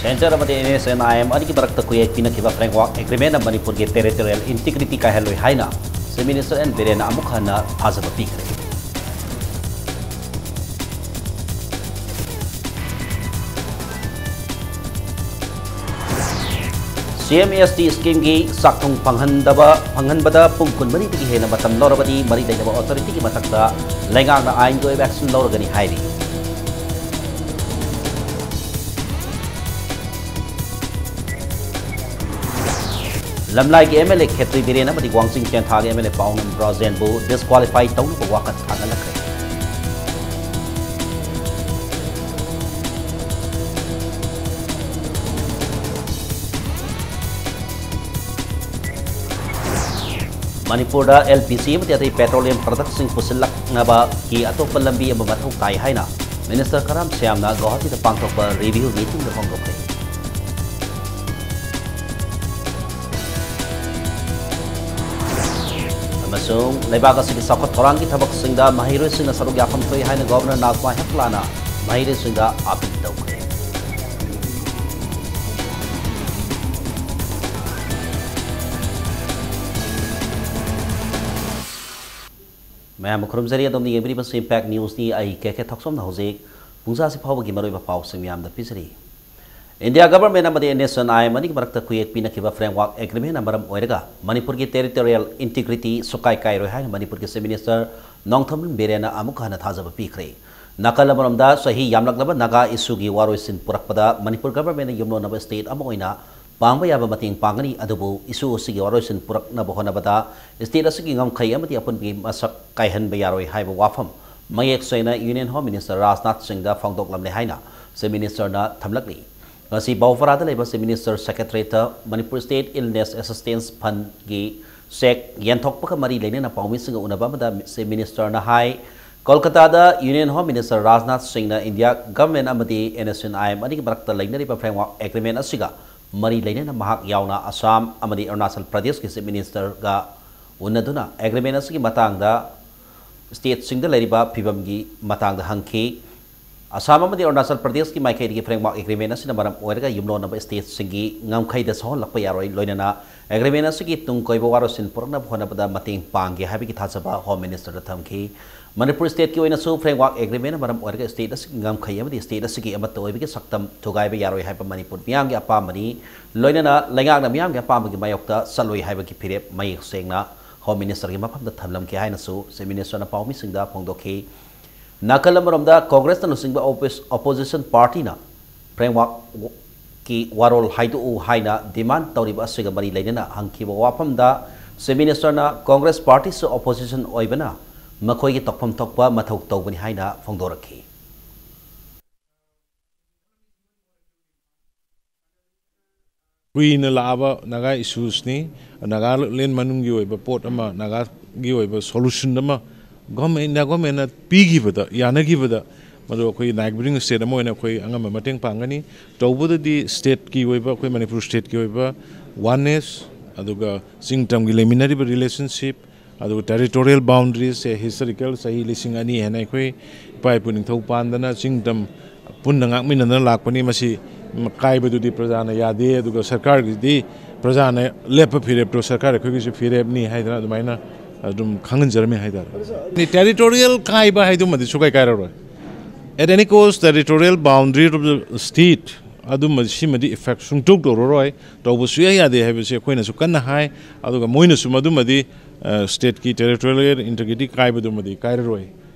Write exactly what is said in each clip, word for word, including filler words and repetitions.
Centre ꯑꯃꯗꯤ NSCN-IM ꯑꯅꯤꯒꯤ ꯃꯔꯛꯇ ꯈꯨꯌꯦꯛ ꯄꯤꯅꯈꯤꯕ framework agreement-ꯅ ꯃꯅꯤꯄꯨꯔꯒꯤ territorial integrity ꯀꯥꯏꯍꯜꯂꯣꯏ ꯍꯥꯏꯅ Chief Minister N ꯕꯤꯔꯦꯟꯅ ꯑꯃꯨꯛ ꯍꯟꯅ ꯊꯥꯖꯕ ꯄꯤꯈ꯭ꯔꯦ꯫ CMST scheme-ꯒꯤ ꯆꯥꯛꯊꯨꯡ ꯐꯪꯍꯟꯗꯕ, ꯐꯪꯍꯟꯕꯗ ꯄꯨꯡ ꯀꯨꯟꯃꯔꯤꯗꯒꯤ ꯍꯦꯟꯅ ꯃꯇꯝ ꯂꯧꯔꯕꯗꯤ ꯃꯔꯤ ꯂꯩꯅꯕ authority-ꯒꯤ ꯃꯊꯛꯇ ꯂꯩꯉꯥꯛꯅ ꯑꯥꯏꯟꯒꯤ ꯑꯣꯏꯕ action ꯂꯧꯔꯒꯅꯤ ꯍꯥꯏꯔꯤ꯫ ꯂꯝꯂꯥꯏꯒꯤ MLA ꯈꯦꯇ꯭ꯔꯤ ꯕꯤꯔꯦꯟ ꯑꯃꯗꯤ ꯋꯥꯡꯖꯤꯡ ꯇꯦꯟꯊꯥꯒꯤ MLA ꯄꯥꯎꯅꯝ ꯕ꯭ꯔꯣꯖꯦꯟꯕꯨ disqualify ꯇꯧꯅꯕ ꯋꯥꯀꯠ ꯊꯥꯡꯒꯠꯂꯛꯈ꯭ꯔꯦ꯫ ꯃꯅꯤꯄꯨꯔꯗ LPG ꯑꯃꯗꯤ ꯑꯇꯩ petroleum product-ꯁꯤꯡ ꯄꯨꯁꯤꯜꯂꯛꯅꯕꯒꯤ ꯑꯇꯣꯞꯄ ꯂꯝꯕꯤ ꯑꯃ ꯃꯊꯧ ꯇꯥꯏ ꯍꯥꯏꯅ Minister ꯀꯔꯥꯝ ꯁ꯭ꯌꯥꯝꯅ ꯒꯧꯍꯥꯇꯤꯗ ꯄꯥꯡꯊꯣꯛꯄ review meeting-ꯗ ꯐꯣꯡꯗꯣꯛꯈ꯭ꯔꯦ꯫ ꯑꯃꯁꯨꯡ ꯂꯩꯕꯥꯛ ꯑꯁꯤꯒꯤ ꯆꯥꯎꯈꯠ ꯊꯧꯔꯥꯡꯒꯤ ꯊꯕꯛꯁꯤꯡꯗ ꯃꯍꯩꯔꯣꯏꯁꯤꯡꯅ ꯁꯔꯨꯛ ꯌꯥꯐꯝ ꯊꯣꯛꯏ ꯍꯥꯏꯅ Governor ꯅꯥꯖꯃꯥ ꯍꯦꯞꯇꯨꯂꯥꯅ ꯃꯍꯩꯔꯣꯏꯁꯤꯡꯗ appeal ꯇꯧꯈ꯭ꯔꯦ꯫ ꯃꯌꯥꯝꯕꯨ ꯈꯨꯔꯨꯝꯖꯔꯤ, ꯑꯗꯣꯝꯅ ꯌꯦꯡꯕꯤꯔꯤꯕꯁꯤ Impact News-ꯅꯤ꯫ ꯑꯩ ꯀꯦ ꯀꯦ ꯊꯣꯛꯆꯣꯝꯅ ꯍꯧꯖꯤꯛ ꯄꯨꯡꯖꯥꯁꯤ ꯐꯥꯎꯕꯒꯤ ꯃꯔꯨꯑꯣꯏꯕ ꯄꯥꯎꯁꯤꯡ ꯃꯌꯥꯝꯗ ꯄꯤꯖꯔꯤ꯫ India Government ꯑꯃꯗꯤ NSCN-IM ꯑꯅꯤꯒꯤ ꯃꯔꯛꯇ ꯈꯨꯌꯦꯛ ꯄꯤꯅꯈꯤꯕ framework agreement-ꯅ ꯃꯔꯝ ꯑꯣꯏꯔꯒ ꯃꯅꯤꯄꯨꯔꯒꯤ territorial integrity ꯁꯨꯀꯥꯏ ꯀꯥꯏꯔꯣꯏ ꯍꯥꯏꯅ ꯃꯅꯤꯄꯨꯔꯒꯤ Chief Minister ꯅꯣꯡꯊꯣꯝꯕꯝ ꯕꯤꯔꯦꯟꯅ ꯑꯃꯨꯛ ꯍꯟꯅ ꯊꯥꯖꯕ ꯄꯤꯈ꯭ꯔꯦ꯫ ꯅꯥꯀꯜ ꯑꯃꯔꯣꯝꯗ, ꯆꯍꯤ ꯌꯥꯝꯂꯛꯂꯕ ꯅꯥꯒꯥ issue-ꯒꯤ ꯋꯥꯔꯣꯏꯁꯤꯟ ꯄꯨꯔꯛꯄꯗ ꯃꯅꯤꯄꯨꯔ government-ꯅ ꯌꯨꯝꯂꯣꯟꯅꯕ state ꯑꯃ ꯑꯣꯏꯅ ꯄꯥꯡꯕ ꯌꯥꯕ ꯃꯇꯦꯡ ꯄꯥꯡꯒꯅꯤ, ꯑꯗꯨꯕꯨ issue ꯑꯁꯤꯒꯤ ꯋꯥꯔꯣꯏꯁꯤꯟ ꯄꯨꯔꯛꯅꯕ ꯍꯣꯠꯅꯕꯗ state ꯑꯁꯤꯒꯤ ꯉꯝꯈꯩ ꯑꯃꯗꯤ ꯑꯄꯨꯟꯕꯒꯤ ꯃꯁꯛ ꯀꯥꯏꯍꯟꯕ ꯌꯥꯔꯣꯏ ꯍꯥꯏꯕ ꯋꯥꯐꯝ ꯃꯌꯦꯛ ꯁꯦꯡꯅ Union Home Minister ꯔꯥꯖꯅꯥꯊ ꯁꯤꯡꯗ ꯐꯣꯡꯗꯣꯛꯂꯝꯂꯦ ꯍꯥꯏꯅ Chief Minister-ꯅ ꯊꯝꯂꯛꯂꯤ꯫ ꯉꯁꯤ ꯕꯧꯐꯔꯥꯗ ꯂꯩꯕ Chief Minister Secretariat-ꯇ Manipur State Illness Assistance Fund-ꯒꯤ cheque ꯌꯦꯟꯊꯣꯛꯄꯒ ꯃꯔꯤ ꯂꯩꯅꯅ ꯄꯥꯎꯃꯤꯁꯤꯡꯒ ꯎꯅꯕ ꯑꯃꯗ Chief Minister-ꯅ ꯍꯥꯏ, ꯀꯣꯜꯀꯇꯥꯗ Union Home Minister ꯔꯥꯖꯅꯥꯊ ꯁꯤꯡꯅ India Government ꯑꯃꯗꯤ NSCN-IM ꯑꯅꯤꯒꯤ ꯃꯔꯛꯇ ꯂꯩꯅꯔꯤꯕ framework agreement ꯑꯁꯤꯒ ꯃꯔꯤ ꯂꯩꯅꯅ ꯃꯍꯥꯛ ꯌꯥꯎꯅ ꯑꯁꯥꯝ ꯑꯃꯗꯤ ꯑꯔꯨꯅꯥꯆꯜ ꯄ꯭ꯔꯗꯦꯁꯀꯤ Chief Minister-ꯒ ꯎꯅꯗꯨꯅ agreement ꯑꯁꯤꯒꯤ ꯃꯇꯥꯡꯗ state-ꯁꯤꯡꯗ ꯂꯩꯔꯤꯕ ꯐꯤꯕꯝꯒꯤ ꯃꯇꯥꯡꯗ ꯍꯪꯈꯤ꯫ ꯑꯁꯥꯝ ꯑꯃꯗꯤ ꯑꯔꯨꯅꯥꯆꯜ ꯄ꯭ꯔꯗꯦꯁꯀꯤ ꯃꯥꯏꯀꯩꯗꯒꯤ ꯐ꯭ꯔꯦꯝꯋꯥꯔꯛ ꯑꯦꯒ꯭ꯔꯤꯃꯦꯟ ꯑꯁꯤꯅ ꯃꯔꯝ ꯑꯣꯏꯔꯒ ꯌꯨꯝꯂꯣꯟꯅꯕ ꯁ꯭ꯇꯦꯠꯁꯤꯡꯒꯤ ꯉꯝꯈꯩꯗ ꯁꯣꯛꯍꯜꯂꯛꯄ ꯌꯥꯔꯣꯏ, ꯂꯣꯏꯅꯅ ꯑꯦꯒ꯭ꯔꯤꯃꯦꯟ ꯑꯁꯤꯒꯤ ꯇꯨꯡ ꯀꯣꯏꯕ ꯋꯥꯔꯣꯏꯁꯤꯟ ꯄꯨꯔꯛꯅꯕ ꯍꯣꯠꯅꯕꯗ ꯃꯇꯦꯡ ꯄꯥꯡꯒꯦ ꯍꯥꯏꯕꯒꯤ ꯊꯥꯖꯕ ꯍꯣꯝ ꯃꯤꯅꯤꯁꯇꯔꯗ ꯊꯝꯈꯤ꯫ ꯃꯅꯤꯄꯨꯔ ꯁ꯭ꯇꯦꯠꯀꯤ ꯑꯣꯏꯅꯁꯨ ꯐ꯭ꯔꯦꯝꯋꯥꯔꯛ ꯑꯦꯒ꯭ꯔꯤꯃꯦꯟꯅ ꯃꯔꯝ ꯑꯣꯏꯔꯒ ꯁ꯭ꯇꯦꯠ ꯑꯁꯤꯒꯤ ꯉꯝꯈꯩ ꯑꯃꯗꯤ ꯁ꯭ꯇꯦꯠ ꯑꯁꯤꯒꯤ ꯑꯃꯠꯇ ꯑꯣꯏꯕꯒꯤ ꯁꯛꯇꯝ ꯊꯨꯒꯥꯏꯕ ꯌꯥꯔꯣꯏ ꯍꯥꯏꯕ ꯃꯅꯤꯄꯨꯔ ꯃꯤꯌꯥꯝꯒꯤ ꯑꯄꯥꯝꯕꯅꯤ, ꯂꯣꯏꯅꯅ ꯂꯩꯉꯥꯛꯅ ꯃꯤꯌꯥꯝꯒꯤ ꯑꯄꯥꯝꯕꯒꯤ ꯃꯥꯌꯣꯛꯇ ꯆꯠꯂꯣꯏ ꯍꯥꯏꯕꯒꯤ ꯐꯤꯔꯦꯞ ꯃꯌꯦꯛ ꯁꯦꯡꯅ ꯍꯣꯝ ꯃꯤꯅꯤꯁꯇꯔꯒꯤ ꯃꯐꯝꯗ ꯊꯝꯂꯝꯈꯤ ꯍꯥꯏꯅꯁꯨ ꯆꯤꯐ ꯃꯤꯅꯤꯁꯇꯔꯅ ꯄꯥꯎꯃꯤꯁꯤꯡꯗ ꯐꯣꯡꯗꯣꯛꯈꯤ꯫ ꯅꯥꯀꯜ ꯑꯃꯔꯣꯝꯗ ꯀꯣꯡꯒ꯭ꯔꯦꯁꯅ ꯂꯨꯆꯤꯡꯕ ꯑꯣꯄꯣꯖꯤꯁꯟ ꯄꯥꯔꯇꯤꯅ ꯐ꯭ꯔꯦꯝꯋꯥꯔꯛꯀꯤ ꯋꯥꯔꯣꯜ ꯍꯥꯏꯗꯣꯛꯎ ꯍꯥꯏꯅ ꯗꯤꯃꯥꯟ ꯇꯧꯔꯤꯕ ꯑꯁꯤꯒ ꯃꯔꯤ ꯂꯩꯅꯅ ꯍꯪꯈꯤꯕ ꯋꯥꯐꯝꯗ ꯆꯤꯐ ꯃꯤꯅꯤꯁꯇꯔꯅ ꯀꯣꯡꯒ꯭ꯔꯦꯁ ꯄꯥꯔꯇꯤꯁꯨ ꯑꯣꯄꯣꯖꯤꯁꯟ ꯑꯣꯏꯕꯅ ꯃꯈꯣꯏꯒꯤ ꯇꯧꯐꯝ ꯊꯣꯛꯄ ꯃꯊꯧ ꯇꯧꯕꯅꯤ ꯍꯥꯏꯅ ꯐꯣꯡꯗꯣꯔꯛꯈꯤ꯫ ꯀꯨꯏꯅ ꯂꯥꯛꯑꯕ ꯅꯥꯒꯥ ꯏꯁꯨꯁꯅꯤ꯫ ꯅꯥꯒꯥꯂꯦꯟ ꯃꯅꯨꯡꯒꯤ ꯑꯣꯏꯕ ꯄꯣꯠ ꯑꯃ, ꯅꯥꯒꯥꯒꯤ ꯑꯣꯏꯕ ꯁꯣꯂꯨꯁꯟ ꯑꯃ ꯒꯣꯔꯃꯦꯟ, ꯏꯟꯗꯤꯌꯥ ꯒꯣꯔꯃꯦꯟꯅ ꯄꯤꯈꯤꯕꯗ, ꯌꯥꯅꯈꯤꯕꯗ, ꯃꯗꯨ ꯑꯩꯈꯣꯏ ꯅꯥꯏꯕꯔꯤꯡ ꯁ꯭ꯇꯦꯠ ꯑꯃ ꯑꯣꯏꯅ ꯑꯩꯈꯣꯏ ꯑꯉꯝꯕ ꯃꯇꯦꯡ ꯄꯥꯡꯒꯅꯤ꯫ ꯇꯧꯕꯗꯗꯤ ꯁ꯭ꯇꯦꯠꯀꯤ ꯑꯣꯏꯕ, ꯑꯩꯈꯣꯏ ꯃꯅꯤꯄꯨꯔ ꯁ꯭ꯇꯦꯠꯀꯤ ꯑꯣꯏꯕ ꯋꯥꯟꯅꯦꯁ, ꯑꯗꯨꯒ ꯆꯤꯡ ꯇꯝꯒꯤ ꯂꯩꯃꯤꯟꯅꯔꯤꯕ ꯔꯤꯂꯦꯁꯟꯁꯤꯞ, ꯑꯗꯨꯒ ꯇꯦꯔꯤꯇꯣꯔꯤꯌꯦꯜ ꯕꯥꯎꯟꯗꯔꯤꯁꯁꯦ ꯍꯤꯁꯇꯣꯔꯤꯀꯦꯜ ꯆꯍꯤ ꯂꯤꯁꯤꯡ ꯑꯅꯤ ꯍꯦꯟꯅ ꯑꯩꯈꯣꯏ ꯏꯄꯥ ꯏꯄꯨ ꯅꯤꯡꯊꯧ ꯄꯥꯟꯗꯅ ꯆꯤꯡ ꯇꯝ ꯄꯨꯟꯅ ꯉꯥꯛꯃꯤꯟꯅꯗꯅ ꯂꯥꯛꯄꯅꯤ꯫ ꯃꯁꯤ ꯀꯥꯏꯕꯗꯨꯗꯤ ꯄ꯭ꯔꯖꯥꯅ ꯌꯥꯗꯦ, ꯑꯗꯨꯒ ꯁꯔꯀꯥꯔꯒꯤꯗꯤ ꯄ꯭ꯔꯖꯥꯅ ꯂꯦꯞꯄ ꯐꯤꯔꯦꯞꯇꯣ ꯁꯔꯀꯥꯔ ꯑꯩꯈꯣꯏꯒꯤꯁꯨ ꯐꯤꯔꯦꯞꯅꯤ ꯍꯥꯏꯗꯅ ꯑꯗꯨꯃꯥꯏꯅ ꯑꯗꯨꯝ ꯈꯪꯍꯟꯖꯔꯝꯃꯤ ꯍꯥꯏꯇꯥꯔꯦ꯫ ꯇꯦꯔꯤꯇꯣꯔꯤꯌꯦꯜ ꯀꯥꯏꯕ ꯍꯥꯏꯗꯨꯃꯗꯤ ꯁꯨꯀꯥꯏ ꯀꯥꯏꯔꯔꯣꯏ꯫ At any cost, territorial boundary of the state, ꯑꯗꯨꯃ, ꯁꯤꯃꯗꯤ ꯏꯐꯦꯛ ꯁꯨꯡꯇꯧ ꯇꯧꯔꯔꯣꯏ, ꯇꯧꯕ ꯁꯨꯌꯥ ꯌꯥꯗꯦ ꯍꯥꯏꯕꯁꯤ ꯑꯩꯈꯣꯏꯅꯁꯨ ꯀꯟꯅ ꯍꯥꯏ꯫ ꯑꯗꯨꯒ ꯃꯣꯏꯅꯁꯨ ꯃꯗꯨꯃꯗꯤ, ꯑ, ꯁ꯭ꯇꯦꯠꯀꯤ ꯇꯦꯔꯤꯇꯣꯔꯤꯌꯦꯜ ꯏꯟꯇꯤꯒ꯭ꯔꯤꯇꯤ ꯀꯥꯏꯕꯗꯨꯃꯗꯤ ꯀꯥꯏꯔꯔꯣꯏ